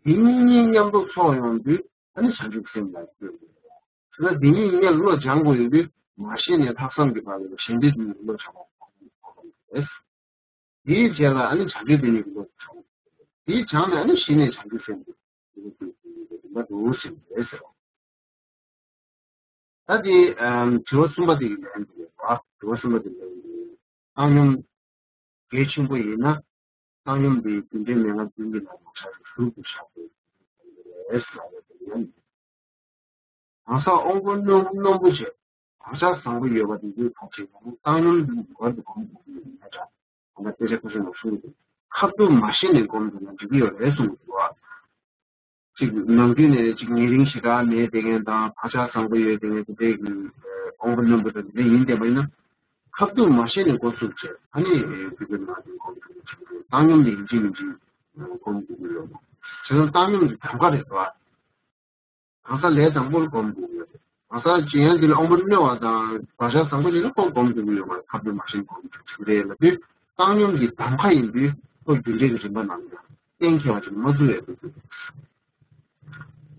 དེ་གཉིས་གཉིས་མཉམ་དུ་ཚོགས་ཡོང་དུས་ཨ་ནི་བྱང་ཆུབ་སེམས་ལ་འགོད་དགོས། ད་དེ་གཉིས་གཉིས་བློ་སྦྱང་དགོས་ཡོད་དུས་མ་ཤེས་ནས་ལྷག་བསམ་གྱི་བར་ལ་གཞན་དོན་དེ་ཉིད་ཀྱི་བློ་སྦྱང་བ་རེད། དེའི་རྗེས་ལ་ཨ་ནི་བྱང་ཆུབ་དེ་ཉིད་ཀྱི་བློ་སྦྱང་། དེའི་བྱང་ནས་ཨ་ནི་གཞི་ནས་བྱང་ཆུབ་སེམས་དེ་ཉིད་ཀྱི་བློ་སྦྱང་བ་རེད་ཟེར་བ། ད་དེ་ཨམ་དྲི་བ་གསུམ་པ་དེ་གི་ལན་དེ་རེད་བ། དྲི་བ་གསུམ་པ་དེ་ལན་དེ་བཏང་སྙོམས་གལ་ཆེན་པོ་ཡིན་ན། བཏང་སྙོམས་དེ་རྒྱུ་འབྲས་མན་ངག་བདུན་གྱི་ནང་ནས་བྱ་བའི་ཟུར་དུ་བཞག་དགོས་རེད་ཟེར་བ་དེ་ཡིན། གང་ཟག་དབང་པོ་རྣོན་རྣོན་པོ་བྱས་བག་ཆགས་བཟང་པོ་ཡོད་པ་དེ་ཚོའི་ཁ་ཆེ་ན་བཏང་སྙོམས་དེ་ངེས་པར་དུ་སྒོམ་དགོས་ཀྱི་ཡོད་མེད་འདྲ། ད་ལྟ་དཔེ་ཆ་ཁ་ཤས་ནང་གསུངས་འདུག་ཁ་ཐུག་མ་ཤེས་ནས་སྒོམ་དགོས་ན་འགྲིག་གི་ཡོད་རེད་གསུངས་འདུག་བ། གཅིག་ནམ་རྒྱུན་ནས་གཅིག་ཉེ་རིང་ཞེ་དྲག་མེད་བསྡད་མཁན་དང་བག་ཆགས་བཟང་པོ་ཡོད་བསྡད་མཁན་དེ་འདྲའི་གི་དབང་པོ་རྣོན་པོ་དང་དེ་འདྲ་ཡིན་བསྡད་པ་ཡིན་ན། ཁ་ཐུག་མ་ཤེས་ནས་འགོ་ཚུགས་བྱས་ཨ་ནི་དེ་གི་ནང་དུ་སྒོམ་དགོས་ཀྱི་ཆགས་འདུག་བཏང་སྙོམས་དེ་ཡིན་གཅིག་མིན་གཅིག་སྒོམ་དགོས་ཀྱི་ཡོད། བྱས་ཙང་བཏང་སྙོམས་དེ་གདམ་ག་རེད་བ། གང་ཟག་ལས་དང་པོར་སྒོམ་དགོས་ཡོད་རེད། གང་ཟག་ཅི་ཡང་དེ་ལ་དབང་པོ་རྣོ་བ་དང་བག་ཆགས་བཟང་པོ་ཡིན་ན་ཁོ་སྒོམ་དགོས་ཀྱི་ཡོད་མ་རེད། ཁ་ཐུག་མ་ཤེས་སྒོམ་དགོས་ཀྱི་རེད་ལབ་དུས་བཏང་སྙོམས་ཀྱི་གདམ་ག་ཡིན་དུས་ཁོ་རྒྱུ་འབྲས་ཀྱི་རིམ་པ་ནང་ལ་གཏན་འཁེལ་བ་ཅིག་མ་བཟོ་ཡ་འདུག་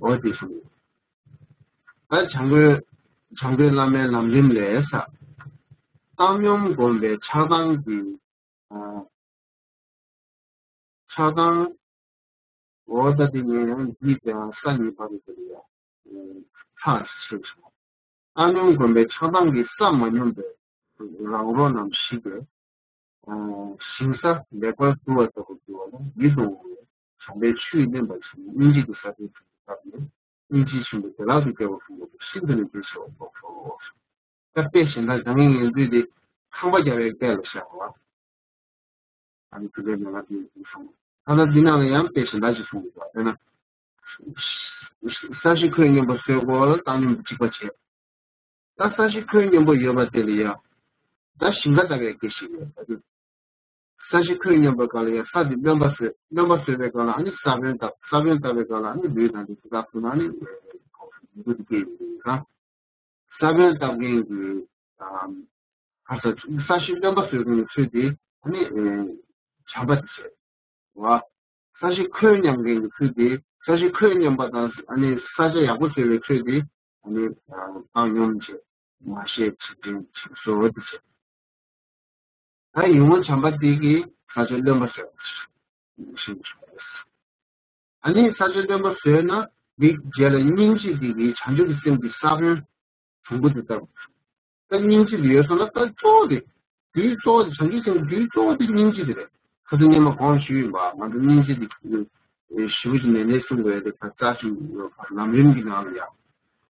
འོ་དེ་གསུངས། ད་བྱང་སྒོས་བྱང་སྒོས་བླ་མའི་ལམ་རིམ་ལས་ས། བཏང་སྙོམས་སྒོམ་པའི་ཆགས་སྡང་གི་ཆགས་སྡང་། འོ་ད་དེ་ངས་ཡང་འདིའི་དེའང་ས་གཉིས་བར་དུ་དེ་ལ་ཡང་ཚར་ཞིག་ཕྱེ་བྱུང་། བཏང་སྙོམས་སྒོམ་པའི་ཆགས་སྡང་གི་ས་མ་སྙོམས་པའི་རང་རོ་རྣམས་ཞི་སྟེ། ཞིང་ས་ལེགས་པར་བསྡུ་བ་ལྟ་བུར་འགྱུར་བ་ལ་ཡིད་དུ་འོང་བའི་བྱམས་པའི་ཆུས་བརླན་པར་བྱས་ནས་སྙིང་རྗེ་གི་ས་བོན་དུ་བཏབ་ནས་སྙིང་རྗེ་ཆེན་པོས་བདེ་བླག་ཏུ་སྐྱེ་བར་གསུངས་པ་ཤིན་ཏུ་ནས་བདེ་ཞེས་པ་རྟོགས་སོ། ད་དཔེ་གཞན་དག་ད་ངས་ངན་ཚུལ་དེ་ཁང་པ་རྒྱབ་པའི་དཔེ་ལ་བཞག་པ། ཨ་ནི་ཐུགས་ལས་མེད་ལ་དེ་ཡིན་གསུངས། ད་ལྟ་འདི་ནང་ལ་ཡང་དཔེ་གཞན་དག་ཅིག་གསུངས་འདུག་པ་དཔེར་ན། ས་གཞི་ཁོད་སྙོམས་པ་བཟོས་སྐོར་ལ་བཏང་སྙོམས་གཅིག་པ་བྱས། ད་ས་གཞི་ཁོད་སྙོམས་པ་ཡོད་པ་དེ་ལ་ཡང་། ད་ཞིང་ཁ་ལྟ་བའི་སྐད་ཞིག་ཡོད་པ་དེ། ས་གཞི་ཁོད་སྙོམས་པའི་སྐབས་ལ་ཡང་ས་དེ་རློན་པ་བཟོས། རློན་པ་བཟོས་པའི་སྐབས་ལ་ཨ་ནི་ས་བོན་བཏབ། ས་བོན་བཏབ་པའི་སྐབས་ལ་ཨ་ནི་ལུས་དང་དེ་དེ་དག་ཐུག་ན་ཨ་ནི་ལུས་དེ་སྐྱེ་ཡོང་གི་ཡོད་ཀྱང་། ས་བོན་བཏབ་མཁན་གྱི་ཨམ་ཁ་ས་ས་གཞི་རློན་པ་བཟོས་མཁན་གྱི་ཚུལ་དེ་ཨ་ནི་ཨེ་བྱམས་པ་དེ་བྱས། བ། ས་གཞི་ཁོད་སྙོམས་མཁན་གྱི་ཚུལ་དེ། ས་གཞི་ཁོད་སྙོམས་པ་དང་ཨ་ནི་ས་ཆ་ཡག་པོ་བཟོས་པའི་ཚུལ་དེ་ཨ་ནི་ཨ་བཏང་སྙོམས་བྱས། མ་ཤེས་ཕྱིར་དྲན་ཕྱིར་གསོ་དེ་བྱས། ད་ཡིད་འོང་བྱམས་པ་དེ་གིས་ས་ཆ་རློན་པ་བཟོས་པ་ཞིག་བྱུང་བ་རེད། ཨ་ནི་ས་ཆ་རློན་པ་བཟོས་ན་འདི་རྗེས་ལ་སྙིང་རྗེ་དེ་གིས་བྱང་ཆུབ་ཀྱི་སེམས་ཀྱི་ས་བོན་དུམ་བུ་དེ་བཏབ། ད་སྙིང་རྗེ་དེ་ཡོད་སོང་ན་ད་གཙོ་བོ་དེ། རྒྱུའི་གཙོ་བོ་དེ་བྱང་ཆུབ་སེམས་རྒྱུའི་གཙོ་བོ་དེ་སྙིང་རྗེ་དེ་རེད། ཁ་སང་སྔོན་མ་གོང་ཞུས་ཡིན་པ་ང་ཚོ་སྙིང་རྗེ་དེ་ཞེ་པོ་ཅིག་ནན་ནན་གསུང་དགོས་ཡ་དེ་ཁ་རྩ་ཞིག་ལམ་རིམ་གྱི་ནང་ལ་ཡང་།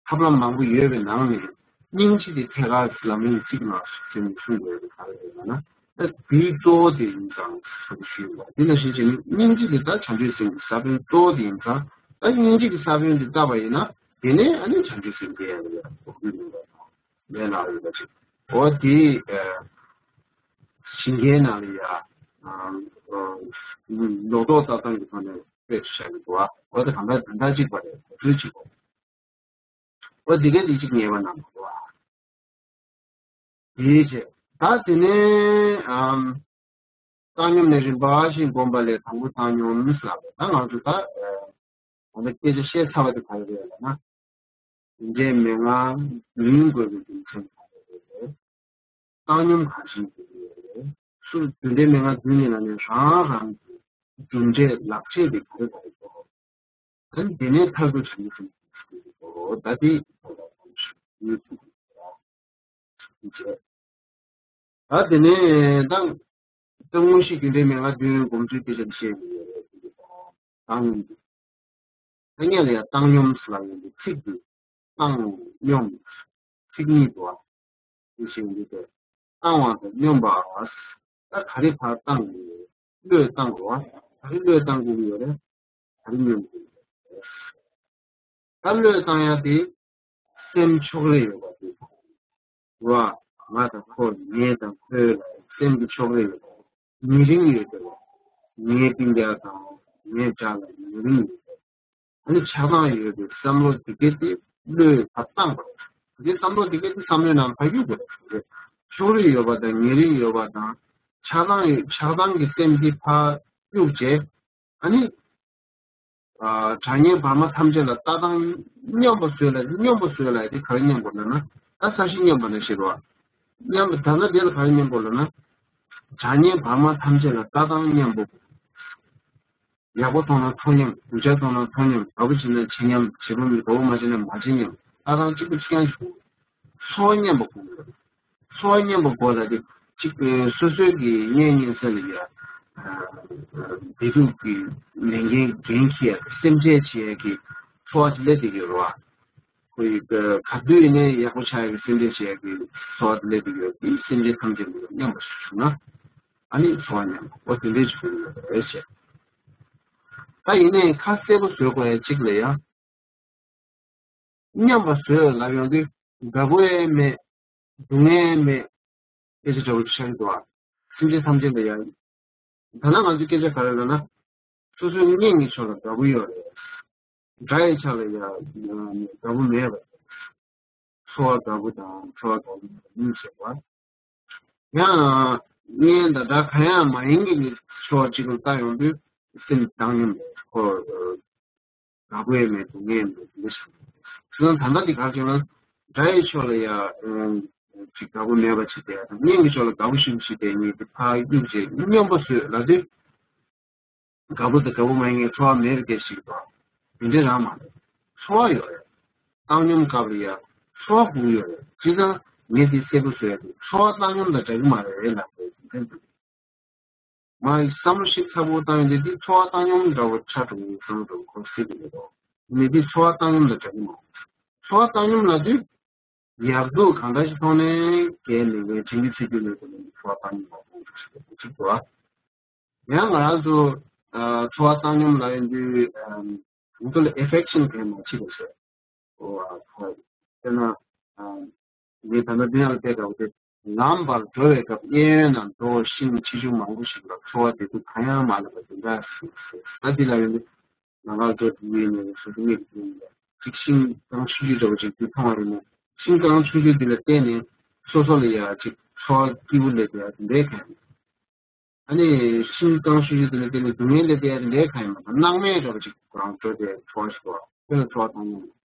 ཐབས་ལམ་མང་པོ་ཡོད་པའི་ནང་ནས་སྙིང་རྗེ་དེ་ཐད་ཀར་ལམ་རིམ་གཅིག་ནང་ཞུགས་ཟིན་གསུང་དགོས་པའི་ག་རེ་རེད་ལབ་ན། ད་དེའི་གཙོ་བོ་དེ་ཡིན་ཙང་ཟེར་ཞུས་པ་འདི་ནང་བཞིན་བྱས་ནས་སྙིང་རྗེ་དེ་ད་བྱང་ཆུབ་སེམས་ཀྱི་ས་བོན་གཙོ་བོ་དེ་ཡིན་ཙང་། ད་སྙིང་རྗེ་གི་ས་བོན་དེ་བཏབ་པ་ཡིན་ན་དེ་ནས་ཨ་ནི་བྱང་ཆུབ་སེམས་སྐྱེ་ཡ་ལ་ཡ་འགོག་རྒྱུ་མེད་པ་དང་ལས་སླ་ཡོད་པ་ཅིག་འོ་དེ་ཞིང་ཁའི་ནང་ལ་ཡ་ལོ་ཏོག་བཏབ་སྟངས་ཀྱི་ཐོག་ནས་དཔེ་ཆ་བཞག་གི་འདུག་བ། འོ་དེ་གང་ལྟར་དོན་དག་གཅིག་པ་རེད། གོ་ཚུལ་གཅིག་པ། ཨོ་དེ་གས་དེ་གཅིག་ངེས་པ་ནང་དུ་བ། དེའི་རྗེས་ད་དེ་ནས་ཨམ། བཏང་སྙོམས་ནས་རིམ་པ་བཞིན་སྒོམ་པ་ལས་དང་པོ་བཏང་སྙོམས་ཟེར་བ་ད་ང་ཚོ་ད་ཨ། ད་སྐད་ཆ་བཤད་ཚར་བ་དེ་ག་རེ་རེད་ལབ་ན། རྒྱུ་འབྲས་མན་ངག་བདུན་དགོས་པའི་རྒྱུ་མཚན་ག་རེ་རེད། བཏང་སྙོམས་གང་ཞིག་དགོས་ཀྱི་ཡོད་རེད། སུ་རྒྱུ་འབྲས་མན་ངག་བདུན་ནི་ནང་ནས་རང་རང་གི་རྒྱུ་འབྲས་ལག་ཆད་དེ་ག་རེ་ག་རེ་དགོས། ད་འདི་ནས་མཐར་ཐུག་བྱང་ཆུབ་སེམས་ཀྱི་འོ་ད་དེ་ཡོད་ཚུལ་གྱི་བྱས། ད་དེ་ནས་ད་ ད་དངོས་གཞི་རྒྱུ་འབྲས་མན་ངག་བདུན་སྒོམ་ཚུལ་དེ་ཚོ་བཤད་ཡོད་རེད། བཏང་སྙོམས་དེ། ད་ངས་ལ་ཡང་བཏང་སྙོམས་ལ་ཡོང་དུས་ཚིག་འདི་བཏང་སྙོམས། ཚིག་གཉིས་འདུག་བ། དེ་བཞིན་འདི་ལྟར་བཏང་བ་དང་སྙོམས་པའམ། ད་ག་རེ་ཕར་བཏང་དགོས་ཡོད། བློས་བཏང་དགོས་བ། ག་རེ་བློས་བཏང་དགོས་ཀྱི་ཡོད་རེད། ག་རེ་སྙོམས་དགོས་ཀྱི་ཡོད་རེད། ད་བློས་བཏང་ཡ་དེ་སེམས་ཕྱོགས་རིས་ཡོད་པ་དེ་རེད་བ། ང་དང་ཁོ་ངས་དང་ཁོས་ལ་སེམས་ཀྱི་ཕྱོགས་རིས་ཡོད་པ། ཉེ་རིང་ཡོད་དེ་བ། ངའི་སྤུན་ཀྱག་དང་ངའི་བྲག་ལ་ཉེ་རིང་ཡོད་པ། ཨ་ནི་ཆགས་སྡང་ཡོད་པའི་བསམ་བློ་དེ་གས་དེ་བློས་ཕར་བཏང་པ། དེ་བསམ་བློ་དེ་གས་དེ་བསམ་བློའི་ནང་ཕར་གཡུག་དགོས་རེད། ཕྱོགས་རིས་ཡོད་པ་དང་ཉེ་རིང་ཡོད་པ་དང་ཆགས་སྡང་ཡོད། ཆགས་སྡང་གི་སེམས་དེ་ཕར་གཡུག་བྱས། ཨ་ནི། ཨ། གྲགས་སྙན་བར་མ་ཐམས་ཅད་ལ་ལྟ་སྟངས་སྙོམས་པར་བཟོས་ལ། སྙོམས་པར་བཟོས་ལ་དེ་ག་རེ་སྙོམས་པར་ལབ་ན། ད་ས་གཞི་སྙོམས་པ་ནང་བཞིན་རེད་བ། སྙོམས་པ་ད་ལྟ་དེ་ལ་ག་རེ་སྙོམས་པར་ལབ་ན། གྲགས་སྙན་བར་མ་ཐམས་ཅད་ལ་ལྟ་སྟངས་སྙོམས་པ། ཡག་པོ་མཐོང་ན་མཐོང་སྙོམས། སྡུག་ཅག་མཐོང་ན་མཐོང་སྙོམས། དགའ་པོ་བྱས་ན་བྱེད་སྙོམས། བྱེད་པོ་མེད། དགའ་པོ་མ་བྱས་ན་མ་བྱེད་སྙོམས། ལྟ་སྟངས་གཅིག་པ་གཅིག་རྐྱང་ཞིག་ཚོར་བ་སྙོམས་པ་དགོས། ཚོར་བ་སྙོམས་པ་དགོས་ལབ་དེ་གཅིག་སོ་སོའི་གི་གཉེན་ཉེ་ས་ལ་ཡ། བདེ་སྡུག་གི་ལས་འགན་འགན་འཁྱེར་ཡ། སེམས་ཁྲལ་བྱེད་ཡ་གི་ཚོར་བ་དེ་སླེབས་བསྡད་ཀྱི་ཡོད་རེད་བ། ཁོ་ཡི་ག་དུས་ཡིན་ནའི་ཡག་པོ་ཆགས་ཡ་གི་སེམས་ཁྲལ་བྱེད་ཡ་གི་ཚོར་བ་དེ་སླེབས་བསྡད་ཀྱི་ཡོད་དེ། སེམས་ཅན་ཐམས་ཅད་ལ་སྙོམས་པ་ཞིག་བྱུང་ན། ཨ་ནི་ཚོར་བ་སྙོམས་པ་འོ་དེ་འདྲའི་བྱུང་ཡོད་རེད་ཟེར། ད་ཡིན་ནའི་ཁ་གསལ་པོ་བཟོ་དགོས་ཡ་གཅིག་ལ་ཡ། སྙོམས་པར་བཟོས་ལབ་ཡོང་དུས་དགའ་པོ་ཡང་མེད། སྡུག་བསྔལ་ཡང་མེད། སྐད་ཆ་འདྲ་བོ་ཆགས་ཀྱི་འདུག་ཨ། སེམས་ཅན་ཐམས་ཅད་ལ་ཡང་། ད་ནང་ང་ཚོའི་སྐད་ཆ་ག་རེ་ལབ་ན། སོ་སོའི་གཉེན་ཉེ་ཕྱོགས་ལ་དགའ་པོ་ཡོད་རེད། དགྲ་ཡི་ཕྱོགས་ལ་ཡང་དགའ་པོ་མེད་པ། ཚོར་བ་དགའ་པོ་དང་ཚོར་བ་དགའ་པོ་མེད་པ་གཉིས་ཡོད་པ། ཡང་གཉེན་དང་དགྲ་གང་ཡང་མ་ཡིན་གྱི་ཕྱོགས་གཅིག་ལ་ལྟ་ཡོང་དུས་སེམས་བཏང་སྙོམས་ཁོ། དགའ་པོ་ཡང་མེད། སྡུག་བསྔལ་ཡང་མེད། དེ་འདྲ་ཞིག་རེད། བྱས་ཙང་ད་ལྟ་འདི་ག་རེ་བྱུང་ན། དགྲ་ཡི་ཕྱོགས་ལ་ཡ་ཅིག་དགའ་པོ་མེད་པ་ཅིག་བསྡད་ཡ་དང་། གཉེན་གྱི་ཕྱོགས་ལ་དགའ་པོ་ཞེ་པོ་ཅིག་བསྡད་མཁན་དེ་ཕར་གཡུག་བྱས་སྙོམས་པ་བཟོས་ལབ་དུས། དགའ་པོ་དང་དགའ་པོ་མ་ཡིན་མཁན་ཚོར་བ་མེད་པའི་སྐད་ཞིག་དང་། དེ་འདྲ་རང་མ་རེད། ཚོར་བ་ཡོད་རེད། བཏང་སྙོམས་སྐབས་ལ་ཡ་ཚོར་བ་དགོས་ཡོད་རེད། བྱས་ཙང་ངས་དེ་གསལ་པོ་བཟོ་ཡ་དེ་ཚོར་བ་བཏང་སྙོམས་དང་འདྲ་གི་མ་རེད་ལབ་དགོས་དེ་འདྲ་འདུག་མ་བསམ་བློ་ཞིབ་ཚགས་པོ་བཏང་ཡོང་དུས་འདི་ཚོར་བ་བཏང་སྙོམས་འདྲ་བོ་ཆགས་འགྲོ་གི་ཡོད་བསམ་འགྲོ་གི་ཁོ་སྲིད་དུ་མི་འདུག་མི་འདི་ཚོར་བ་བཏང་སྙོམས་ལ་འདྲ་གི་མ། ཚོར་བ་བཏང་སྙོམས་ལབ་དུས་ཡག་སྡུག་གང་འདྲ་ཞིག་མཐོང་ནའི་གལ་མེད་པའི་དྲན་རྒྱུ་ཚོར་རྒྱུ་མེད་པ་ནི་ཚོར་བ་བཏང་སྙོམས་ལ་གཏོང་ཐུབ་ཞིག་ཡོད་པ་གཅིག་འདུག་ཨ། ཡང་ང་རང་ཚོ་ཚོར་བ་བཏང་སྙོམས་ལབ་ཡོང་དུས་ང་ཚོ་ལ་ཨེ་ཕེག་ཤན་གང་མ་མཆིས་པ་ཟེར། ཨོ་ཨ་ཁོ། དཔེར་ན། ཨ། ངས་ད་ལྟ་འདི་ཡང་དཔེ་འདྲ་བོ་དེ། ལམ་བར་འགྲོ་བའི་སྐབས་གཡས་གཡོན་ན་རྡོ་ཤིང་ཆེ་ཆུང་མང་པོ་ཞིག་ལ་ཚོར་བ་བདེ་སྡུག་གང་ཡང་མ་སླེབས་པ་དེ་འདྲ་ཞིག་ད་འདི་ལ་ཡོད་ནི། ལམ་ཁར་འགྲོ་དུས་ཡིན་ནའི་སོ་སོ་མིག་གིས་ཅིག་ཤིང་གང་ཆུང་ཆུང་འདྲ་བོ་ཅིག་དེ་མཐོང་བ་ཡིན་ན། ཤིང་གང་ཆུང་ཆུང་འདི་ལ་བརྟེན་ནས་སོ་སོ་ལ་ཡ་ཅིག་ཚོར་བ་སྐྱིད་པོ་སླེབས་ཡ་དེ་འདྲའི་གང་ཡང་མེད། ཨ་ནི་ཤིང་གང་ཆུང་ཆུང་དེ་ལ་བརྟེན་ནས་སྡུག་བསྔལ་སླེབས་ཡ་དེ་འདྲའི་གང་ཡང་མེད་པ། སྣང་མེད་འདྲ་བོ་ཅིག་ཁོ་རང་འགྲོ་དེ་ཚོར་བ་ཞིག་འདུག་དེ་ལ་ཚོར་བ་བཏང་སྙོམས།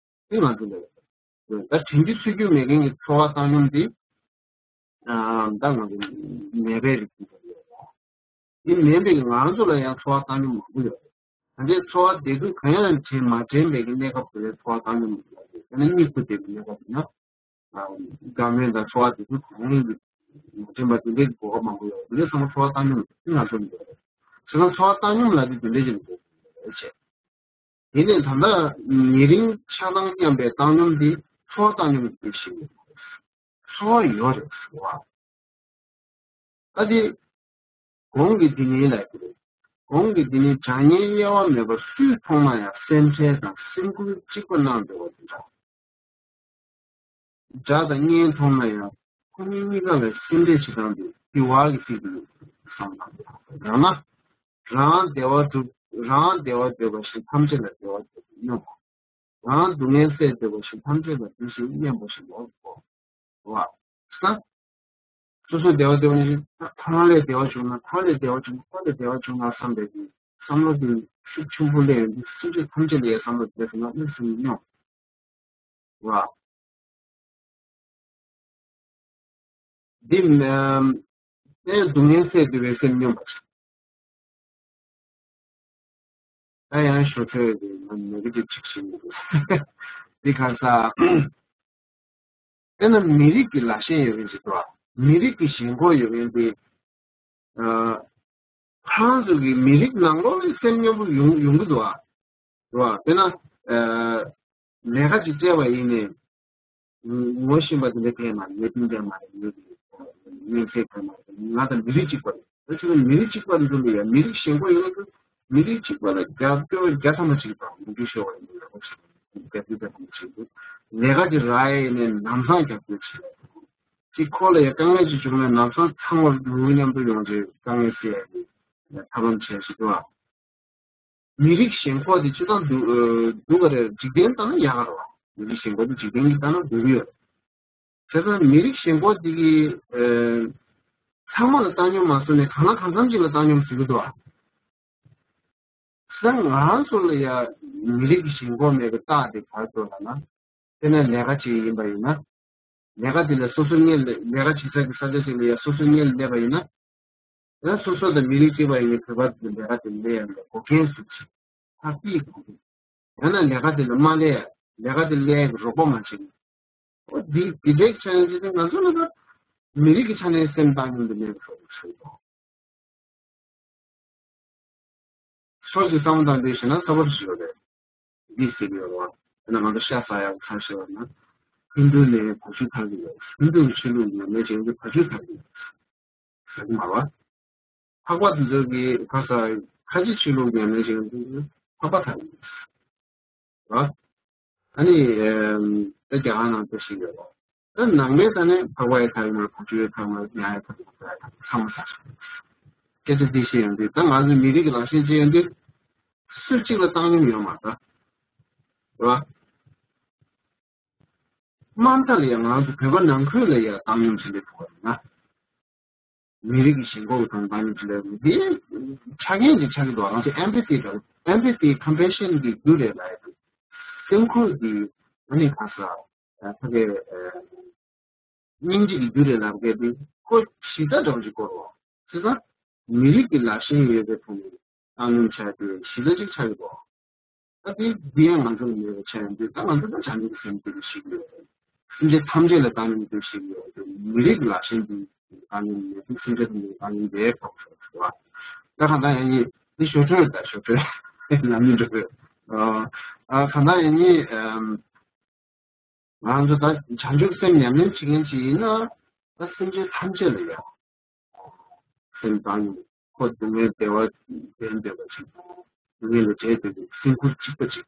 དེ་ང་ཚོ་ལ་ཡོད། ད་དྲན་རྒྱུ་ཚོར་རྒྱུ་མེད་མཁན་གྱི་ཚོར་བ་བཏང་སྙོམས་དེ། ཨ། ད་ང་ཚོ་ནད་པའི་རིགས་ཀྱི་ཡོད། དེ་མིན་པའི་ང་རང་ཚོ་ལ་ཡང་ཚོར་བ་བཏང་སྙོམས་མང་པོ་ཡོད། ད་ལྟའི་ཚོར་བ་བདེ་སྡུག་གང་ཡང་དྲན་མ་དྲན་པའི་གནས་སྐབས་དེ་ལ་ཚོར་བ་བཏང་སྙོམས་ཡོད། ད་ནི་གཉིད་ཁུག་བསྡད་པའི་གནས་སྐབས་ཡིན་ན། ཨ། དགའ་མོས་དང་ཚོར་བ་དེ་ཚོ་གང་ཡིན་གྱི་མ་དྲན་པ་དེ་འདྲའི་གོ་སྐབས་མང་པོ་ཡོད། དེ་འདྲ་ཚང་མ་ཚོར་བ་བཏང་སྙོམས་ཡིན་ང་ཚོ་ནི་ཡོད་རེད། བྱས་ཙང་ཚོར་བ་བཏང་སྙོམས་ལབ་དུས་དེ་འདྲ་ཞིག་མི་འདུག་ཟེར། དེ་ནས་ད་ལྟ་ཉེ་རིང་ཆགས་སྡང་མཉམ་པའི་བཏང་སྙོམས་འདི་ཚོར་བ་བཏང་སྙོམས་ཀྱི་ཞིག་ཡིན། ཚོར་བ་ཡོད་རེད་ཟེར་བ། ད་དེ་གོང་གི་འདི་ཉིད་ལ་ཡོད་རེད། གོང་གི་འདི་ཉིད་གྲགས་སྙན་དབྱེ་བ་མེད་པར་སུས་མཐོང་ན་ཡང་སེམས་ཁྲལ་དང་སེམས་ཁུར་གཅིག་པ་གནང་འདོད་པ་དེ་འདྲ། དགྲ་དང་གཉེན་མཐོང་ན་ཡང་ཁོ་གཉིས་གཉིས་ཀ་ལ་སེམས་ཁྲལ་བྱེད་སྟངས་དེ་དེ་བ་གི་ཚིག་དེ་བསམ་དང་། ཡང་ན། རང་བདེ་བ་སྒྲུབ། རང་བདེ་བ་འདོད་པ་བཞིན་ཐམས་ཅད་ལ་བདེ་བ་འདོད་པའི་སྙོམས་པ། རང་སྡུག་བསྔལ་སེལ་འདོད་པ་བཞིན་ཐམས་ཅད་ལ་དེ་བཞིན་སྙོམས་པ་ཞིག་ལོག་གོ། བ། ས། སོ་སོ་བདེ་བ་འདོད་པ་ནི་ཐ་མ་ལས་བདེ་བ་བྱུང་ན་ཐ་མ་ལས་བདེ་བ་བྱུང་ཐ་མ་ལས་བདེ་བ་བྱུང་ན་བསམ་པའི་གི་བསམ་བློ་དེ་ཤུགས་ཆེན་པོ་སླེབས་ཡོང་དུས་སེམས་ཅན་ཐམས་ཅད་ལ་ཡང་བསམ་བློ་དེ་སོང་ན་དམིགས་སུ་སྙོམས། བ། འདི་ནི་སྡུག་བསྔལ་སེལ་འདོད་པའི་སེམས་སྙོམས་པ། ད་ཡང་ཞོ་ཚོད་ཀྱི་ནམ་ནེ་གེ་ཊིབ་ཅིག་ཞིག་འདུག་འདི་ག་ས། དེ་ན་མི་རིགས་ཀྱི་ལ་ཞེན་ཡོད་མཁན་ཅིག་འདུག་མི་རིགས་ཀྱི་ཞེན་ཁོག་ཡོད་མཁན་དེ། ཨ། ཁོ་རང་ཚོ་གི་མི་རིགས་ནང་ལོགས་ལ་སེམས་སྙོམས་པོ་ཡོང་ཡོང་གི་འདུག་ཨ། རེད་བ། དཔེར་ན། ཨ། ལས་ཀ་ཅིག་སྤྲད་པ་ཡིན་ནའི། ངོ་ཤེས་པ་དེ་འདྲ་ཕན་མ་རེད། ངའི་སྤུན་ཀྱག་མ་རེད། ངའི་གི་མཉེན་ཆས་ཕན་མ་རེད། ང་དང་མི་རིགས་གཅིག་པ་རེད། ད་ཕྱི་ལ་མི་རིགས་གཅིག་པ་རེད་འདུག་ལ་ཡ། མི་རིགས་གཞན་པ་ཡོད་ན། མི་རིགས་གཅིག་པ་ལ་རྒྱབ་སྐྱོར་བརྒྱ་ཐམ་པ་ཅིག་དང་མུ་མཐུད་ཤོར་བ་ཡིན་ན་ཡག་པོ་ཞིག་རེད། རྒྱབ་སྐྱོར་བརྒྱ་ཐམ་པ་ཅིག་འདུག་ལས་ཀ་ཅིག་རག་ཡས་ཡིན་ནའི་ལམ་སང་རྒྱབ་སྐྱོར་བྱེད། ཅིག་ཁོ་ལ་ཡ་དཀའ་ངལ་ཅིག་བྱུང་ན་ལམ་སང་ཚང་མ་ལུས་མཉམ་དུ་ཡོང་ཅིག་དཀའ་ངལ་སེལ་ཡས་ཀྱི་ཐབས་ལམ་བྱས་ཤིག་འདུག་ཨ། མི་རིགས་ཞེན་ཁོག་དེ་སྤྱིར་བཏང་སྡུག་ཨ་སྡུག་ག་རེ་རེད། འཇིག་རྟེན་ལྟ་ན་ཡག་ག་རེད་བ། མི་རིགས་ཞེན་ཁོག་དེ་འཇིག་རྟེན་གྱི་ལྟ་ན་སྡུག་གི་ཡོད། བྱས་ཙང་མི་རིགས་ཞེན་ཁོག་དེ་གི་ཨ་ཚང་མ་ལ་བཏང་སྙོམས་མ་བཟོས་ནས་གང་ལ་གང་འཚམ་ཅིག་ལ་བཏང་སྙོམས་བཟོ་གི་འདུག་བ། བྱས་ཙང་ང་རང་ཚོ་ལ་ཡ་མི་རིགས་ཀྱི་ཞེན་ཁོག་མེད་པའི་རྟགས་དེ་ག་རེ་འདུག་ལབ་ན། དཔེར་ན་ལས་ཀ་བྱེད་ཡིན་པ་ཡིན་ན། ལས་ཀ་དེ་ལ་སོ་སོ་གཉེར་ལས་ལས་ཀ་བྱེད་ས་གི་ས་ཆ་ཞིག་ལ་ཡ་སོ་སོ་གཉེར་སླེབས་པ་ཡིན་ན། ཡང་སོ་སོ་དང་མི་རིགས་གཅིག་པ་ཡིན་ནའི་བོད་པ་དེ་ལས་ཀ་དེ་ལས་ཡ་ལ་འགོག་རྐྱེན་བཟོ་ཆེད་ཐག་པིག་འགོག་རྐྱེན། ཡང་ན་ལས་ཀ་དེ་ལ་མ་ལས་ལས་ཀ་དེ་ལས་ཡ་གི་རོགས་པ་མ་བྱེད། ཨོ་འདི་འདི་འདྲའི་ཆ་ནས་བྱས་ཏེ་ང་ཚོ་ལ་ད་མི་རིགས་ཀྱི་ཆ་ནས་སེམས་བཏང་སྙོམས་དེ་མེད་པ་བཟོ་དགོས། ཕྱོགས་ཀྱི་བསམ་བློ་བཏང་དུས་ཞེ་ན་ཚ་པོ་ཞིག་ཡོད་རེད། འདི་ཟེར་གྱི་ཡོད་རེད་བ། དེ་ན་ང་ཚོ་ཤ་ཟ་ཡག་ཚ་ཞེས་པ་ན། ཧིན་རྡུ་ནས་བ་ཕྱུགས་ཐར་གྱི་ཡོད། ཧིན་རྡུ་ཆོས་ལུགས་ཉམས་ལེན་བྱེད་མཁན་བ་ཕྱུགས་ཐར་གྱི་ཡོད་ཟེར་གྱི་མ་རེད་བ། འཕགས་པ་དེ་ཚོ་གི་ཁ་ས་ཁ་ཆེ་ཆོས་ལུགས་ཉམས་ལེན་བྱེད་མཁན་འཕགས་པ་ཐར་གྱི་ཡོད་རེད་བ། ཨ་ནི་ཨེམ། ད་རྒྱ་གར་ནང་དེ་ཞིག་ཡོད་རེད་བ། ད་ནང་པའི་ཐད་ནས་འཕགས་པ་ཡི་ཐལ་མོ་བ་ཕྱུགས་ཡི་ཐལ་མོ་ཉ་ཡི་ཐལ་མོ་ཚ་ཡི་ཐལ་མོ་ཚང་མ་ཚར་སོང་། སྐད་ཆ་འདི་བཤད་ཡོང་དུས་ད་ང་ཚོའི་མི་རིགས་ཀྱི་ལག་ཤེས་ཅིག་ཡོང་དུས་སུ་གཅིག་ལ་བཏང་སྙོམས་ཡོད་མ་རེད་ད། རེད་བ། དམའ་མཐའ་ལ་ཡང་ང་ཚོ་བོད་པ་ནང་ཁུལ་ལ་ཡང་བཏང་སྙོམས་ཟིན་པའི་ཐོག་ཡིན་ན། མི་རིགས་ཀྱི་ཞེན་ཁོག་དང་བཏང་སྙོམས་ཟིན་པའི་འདི་ཆ་རྐྱེན་གྱི་ཆ་གི་འདུག་ང་ཚོ་ཨེམ་པ་ཐི་དང་ཨེམ་པ་ཐི་ཀམ་པེ་ཤན་གྱི་རྒྱུ་རེད་ལ་ཡང་སེམས་ཁུར་གྱི་ཨ་ནི་ག་ས་ཕ་གི་སྙིང་རྗེ་གི་རྒྱུ་རེད་ལབ་མཁན་དེ་ཁོ་གཞི་རྩ་འདྲ་བོ་ཞིག་སྐོར་རོ། བྱས་ཙང་མི་རིགས་ཀྱི་ལག་ཤེས་ཡོད་པའི་ཐོག་ནས་བཏང་སྙོམས་བྱ་རྒྱུ་གཞི་རྩ་ཅིག་ཆགས་ཡོད་དོ། ད་དེ་འདི་ཡང་ང་ཚོ་ལ་མེད་པ་ཆགས་ཡོང་དུས་ད་ང་ཚོ་ད་བྱང་ཆུབ་སེམས་དེ་ཞིག་ཡོད་རེད། སེམས་ཅན་ཐམས་ཅད་ལ་བཏང་སྙོམས་དེ་ཞིག་ཡོད་རེད། མི་རིགས་ལག་ཤེས་དེ་བཏང་སྙོམས་མེད་དུས་སེམས་ཅན་དེ་བཏང་སྙོམས་དེ་ཕོག་ཤོར་ཤོར་བ། ད་གང་ལྟར་ཡང་ཉིད་འདི་ཞོ་ཁྲོད་ད་ཞོ་ཁྲོད་ནམ་ཉིན་འགྲོ་གི་ཨ་གང་ལྟར་ཡང་ཉིད་ཨམ། ང་ཚོ་ད་བྱང་ཆུབ་སེམས་ཉམས་ལེན་བྱེད་མཁན་ཅིག་ཡིན་ན་ད་སེམས་ཅན་ཐམས་ཅད་ལ་ཡང་སེམས་བཏང་ཁོ་སྡུག་བསྔལ་བདེ་བ་ལྡན་བསྡད་པ་ཅིག་སྡུག་བསྔལ་ལས་བྲལ་བསྡད་པའི་སེམས་ཁུར་གཅིག་པ་ཅིག་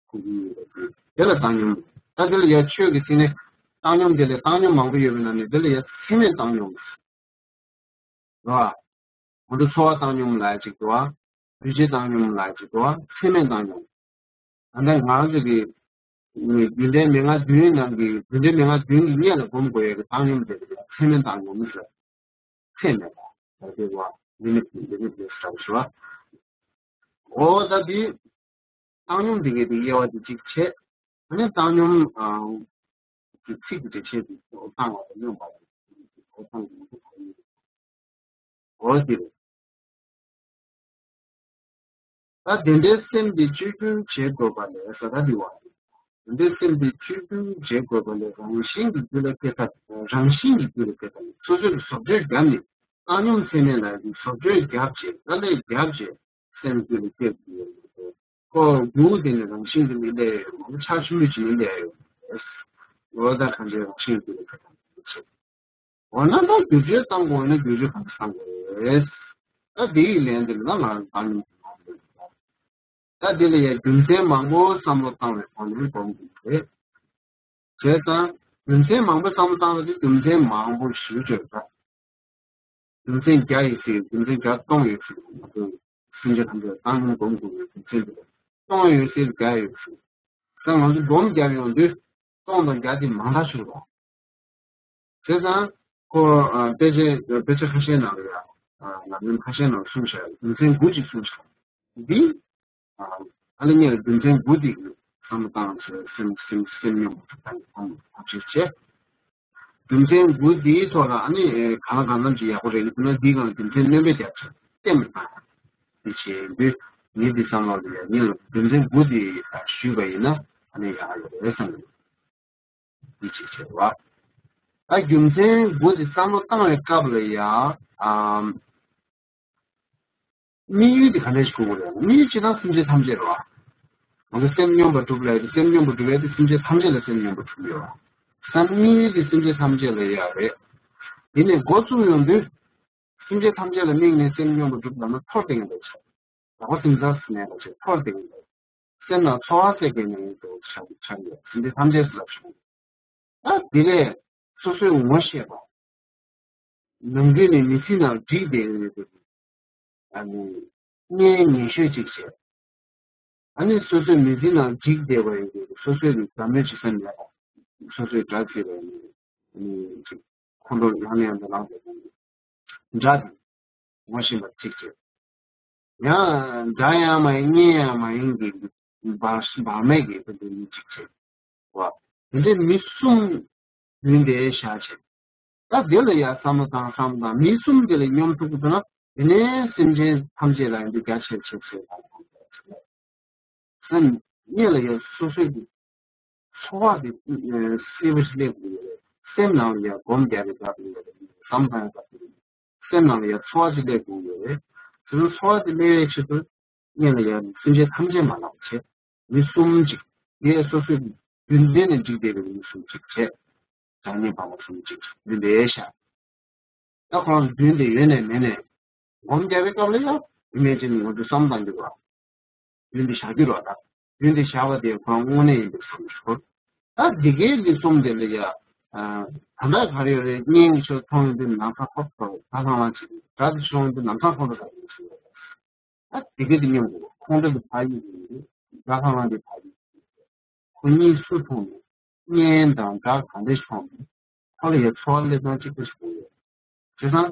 ཁུར་གྱི་ཡོད་པ་དེ་དེ་ལ་བཏང་སྙོམས། ད་དེ་ལ་ཡང་ཆོས་ཀྱི་ཚིག་ནི་བཏང་སྙོམས་དེ་ལས་བཏང་སྙོམས་མང་པོ་ཡོད་པའི་ནང་ནས་དེ་ལ་ཡང་ཚད་མེད་བཏང་སྙོམས། རེད་བ། ང་ཚོ་འཚོ་བ་བཏང་སྙོམས་ལབ་ཡ་ཅིག་འདུག་བ། འདུས་བྱས་བཏང་སྙོམས་ལབ་ཡ་ཅིག་འདུག་བ། ཚད་མེད་བཏང་སྙོམས། ད་ལྟ་ང་རང་ཚོ་གི་རྒྱུད་ལྡན་མན་ངག་བདུན་ནང་གི་རྒྱུད་ལྡན་མན་ངག་བདུན་གྱི་སྔོན་ལ་སྒོམ་དགོས་ཡ་གི་བཏང་སྙོམས་དེ་ཚད་མེད་བཏང་སྙོམས་ཟེར། ཚད་མེད་པ། ད་དེ་བ་ལི་མིཊ་ལི་མིཊ་ལེ་སི་ཟེར་བ། འོ་ད་དེ་བཏང་སྙོམས་དེ་གའི་དེ་དབྱེ་བ་དེ་གཅིག་བྱས། ཨ་ནི་བཏང་སྙོམས་ཨང་གི་ཚིག་གི་འགྲེལ་བཤད་དེ་བཏང་བ་དང་སྙོམས་པ་དེ་བཏང་སྙོམས་འོ་དེ་རེད། ད་དེ་འདྲའི་སེམས་དེ་བཅོས་བསྒྱུར་བྱེད་དགོས་པ་ལས་ཟེར་ད་དེ་བ། དེ་འདྲའི་སེམས་དེ་བཅོས་བསྒྱུར་བྱེད་དགོས་པ་ལས་རང་བཞིན་གྱི་རྒྱུད་ལ་སྐྱེ་ཐབས་རང་བཞིན་གྱི་རྒྱུད་ལ་སྐྱེ་ཐབས་སོ་སོའི་བཟོ་བཅོས་བརྒྱབ་ནས་བཏང་སྙོམས་ཚད་མེད་ལ་བཟོ་བཅོས་བརྒྱབ་བྱས་དཀའ་ལས་བརྒྱབ་བྱས་སེམས་རྒྱུད་ལ་སྐྱེ་དགོས་ཡོད་མ་རེད། ཁོ་རྒྱུ་དེ་ནི་རང་བཞིན་གྱི་མི་སླེབས་ཡོད་མ་རེད། ཆ་ཆེན་པོ་ཅིག་མི་སླེབས་ཡོད་མ་རེད། འོ་ད་གང་ཅི་རང་བཞིན་གྱི་རྒྱུད་ལ་སྐྱེ་ཐབས་བྱེད། འོ་ན་ད་བསྒྱུར་བཅོས་བཏང་དགོས་ན་བསྒྱུར་བཅོས་གང་འདྲ་བཏང་དགོས་རེད། ད་འདི་ཡི་ལན་འདི་ལ་ང་རང་བཏང་སྙོམས་ཀྱི་ངོ་བོ་རེད། ད་འདི་ལ་ཡང་རྒྱུ་མཚན་མང་པོ་བསམ་བློ་བཏང་བའི་ཐོག་ནས་སྒོམ་དགོས་རེད། བྱས་ཙང་རྒྱུ་མཚན་མང་པོ་བསམ་བློ་བཏང་བ་དེ་རྒྱུ་མཚན་མང་པོ་ཞིག་བརྗོད་ད། རྒྱུ་མཚན་བརྒྱ་ཡོད་སྲིད། རྒྱུ་མཚན་བརྒྱ་སྟོང་ཡོད་སྲིད། ང་ཚོ་སེམས་ཅན་ཐམས་ཅད་བཏང་སྙོམས་སྒོམ་དགོས་པའི་རྒྱུ་མཚན་དེ་སྟོང་ཡོད་སྲིད། བརྒྱ་ཡོད་སྲིད། ད་ང་ཚོ་སྒོམ་བརྒྱབ་ཡོང་དུས་སྟོང་དང་བརྒྱ་དེ་མང་དྲགས་ཤིག་རེད། བྱས་ཙང་ཁོ་ཨ་དཔེ་ཆ་དཔེ་ཆ་ཁ་ཤས་ནང་ལ་ཡང་ཨ་ལམ་རིམ་ཁ་ཤས་ནང་གསུངས་བཞག་རྒྱུ་མཚན་དགུ་ཅིག་གསུངས་བཞག་འདི་ཨ་ཨ་ནི་ངས་རྒྱུ་མཚན་དགུ་འདི་གི་བསམ་བློ་བཏང་ཟེར་སེམས་སེམས་སེམས་སྙོམས་པོ་བཏང་གོམས་ཐབས་ཤེས་བྱས། རྒྱུ་མཚན་དགུ་འདིའི་ཐོག་ལ་ཨ་ནི་གང་ལ་གང་འཚམ་ཅིག་ཡག་པོ་རེད་ལབ་ན་འདིའི་སྒང་ལ་རྒྱུ་མཚན་སྣོན་པ་རྒྱབ་ཚར་གཏན་མི་བཏང་། འདི་བྱས་ཡོང་དུས་ངས་འདི་བསམ་བློ་ལ་ཡ་ངས་རྒྱུ་མཚན་དགུ་འདི་ཞུས་པ་ཡིན་ན་ཨ་ནི་ཡག་ཡོད་རེད་བསམ་གི་འདུག་འདི་བྱས་བྱས་བ། ད་རྒྱུ་མཚན་དགུ་འདི་བསམ་བློ་བཏང་བའི་སྐབས་ལ་ཡ་ཨམ། དམིགས་ཡུལ་དེ་ག་འདྲ་ཞིག་དགོས་ཀྱི་རེད། དམིགས་ཡུལ་ཅི་ལྟར་སེམས་ཅན་ཐམས་ཅད་རེད་བ། ང་ཚོ་སེམས་སྙོམས་པར་སྒྲུབ་ལ་ཡ་དེ་སེམས་སྙོམས་པར་སྒྲུབ་ཡ་དེ་སེམས་ཅན་ཐམས་ཅད་ལ་སེམས་སྙོམས་པར་སྒྲུབ་ཡོད་བ། སེམས་དམིགས་ཡུལ་དེ་སེམས་ཅན་ཐམས་ཅད་ལ་ཡ་རེད། དེ་ནས་འགོ་བཙུགས་ཡོང་དུས། སེམས་ཅན་ཐམས་ཅད་ལ་དམིགས་ནས་སེམས་སྙོམས་པར་སྒྲུབ་ལབ་ན་ཚོར་ཏེ་ཡིན་པའི་ཕྱིར། ལག་པ་དེང་སང་སུ་མེད་པ་ཞིག་ཚོར་ཏེ་ཡིན་པའི། སེམས་ལ་ཚོར་བ་སད་པའི་ནང་དུ་ཆགས་ཆགས་ཡོད། སེམས་ཅན་ཐམས་ཅད་སུ་ལ་བྱུང་། ད་དེ་ལས་སོ་སོའི་ངོ་ཤེས་པ། ནམ་རྒྱུན་ནས་མི་ཚེ་ནང་འགྲིག་བསྡད་ཡོད་པའི་ཨ་ནི་གཉེན་ཉེ་ཤོས་ཅིག་བྱས། ཨ་ནི་སོ་སོའི་མི་ཚེ་ནང་འགྲིག་བསྡད་པ་ཡིན་དུས་སོ་སོའི་ནི་བདག་མེད་ཅིག་སེམས་མེད་པ། སོ་སོའི་དགྲ་བྱས་པ་ཡིན་ནི་ཅིག་ཁོང་ཁྲོ་ཡང་ནས་ཡང་དུ་ལངས་པའི་དགྲ་དེ་ངོ་ཤེས་པ་གཅིག་བྱས། ཡང་དགྲ་ཡང་མ་ཡིན་གཉེན་ཡང་མ་ཡིན་གྱི་བར་བར་མེད་ཀྱི་དེ་འདྲ་མི་གཅིག་བྱས། བ། དེ་འདྲའི་མི་གསུམ་ཡིན་དེ་བཞག་བྱས། ད་དེ་ལ་ཡང་བསམ་བློ་བཏང་བསམ་བློ་བཏང་མི་གསུམ་དེ་ལ་སྙོམས་ཐུབ་ཀྱི་འདུག་ན། དེ་ནས་སེམས་ཅན་ཐམས་ཅད་ལ་ཡང་འདི་རྒྱ་ཆེར་ཆེར་ཆེར་དང་། སེམས་གཉིས་ལ་ཡང་སོ་སོའི་གི་ཚོར་བ་དེ་གསལ་པོ་ཞིག་སླེབས་དགོས་ཡོད་རེད། སེམས་ནང་ལ་ཡང་སྒོམ་རྒྱག་པའི་སྐབས་ཡོད་རེད། བསམ་བཏང་བའི་སྐབས་ཡོད་རེད། སེམས་ནང་ལ་ཡང་ཚོར་བ་ཞིག་སླེབས་དགོས་ཡོད་རེད། དེ་ཚོ་ཚོར་བ་དེ་སླེབས་ཡའི་ཆེད་དུ་གཉིས་ལ་ཡང་སེམས་ཅན་ཐམས་ཅད་མ་ལབ་བྱས། མི་གསུམ་ཅིག་དེ་སོ་སོའི་རྒྱུ་མཚན་ནས་འགྲིག་བསྡད་པའི་མི་གསུམ་ཅིག་བྱས། བྱམས་སྙིང་འདོད་པ་གསུམ་ཅིག་འདི་འདྲའི་ཤ། ད་ཁོང་རྒྱུན་དེ་ཡོད་ནས་མེད་ནས་སྒོམ་རྒྱག་པའི་སྐབས་ལ་ཡང་ཡིན་མིན་ཅི་ནས་ངོ་སྤྲོད་བསམ་བཏང་རྒྱུ་རེད། རྒྱུན་དེ་བཞག་རྒྱུ་རེད་ད། རྒྱུན་དེ་བཞག་པ་དེ་ཁོང་དངོས་གནས་ཡིན་པའི་བསམ་བློ་ཞིག་འཁོར། ད་འདི་གའི་འདི་གསུམ་དེ་ལ་ཡ། ད་ལྟ་ག་རེ་ཡོད་རེད། གཉེན་གྱི་ཕྱོགས་མཐོང་ཡོང་དུས་ནམ་མཁའ་ཁོག་ཁོག་ད་ལྷང་ལྷང་བྱེད་ཀྱི་དགྲ་དེ་ཕྱོགས་ཡོང་དུས་ནམ་མཁའ་ཁོག་ཁོག་ད་ཡིན་ཞུ་ཡོད། ད་དེ་ག་དེ་སྙམ་དགོས། ཁོང་ཁྲོ་དེ་ཕར་གཡུག་དགོས། དགྲ་ལྷང་ལྷང་དེ་ཕར་གཡུག་དགོས། ཁོ་གཉིས་སུ་མཐོང་ནས་གཉེན་དང་དགྲ་གང་འདྲ་མཐོང་ནས་ཁོ་ལ་ཡང་ཚོར་བ་སླེབས་སྟངས་གཅིག་པ་ཞིག་དགོས་ཡོད། བྱས་ཙང་།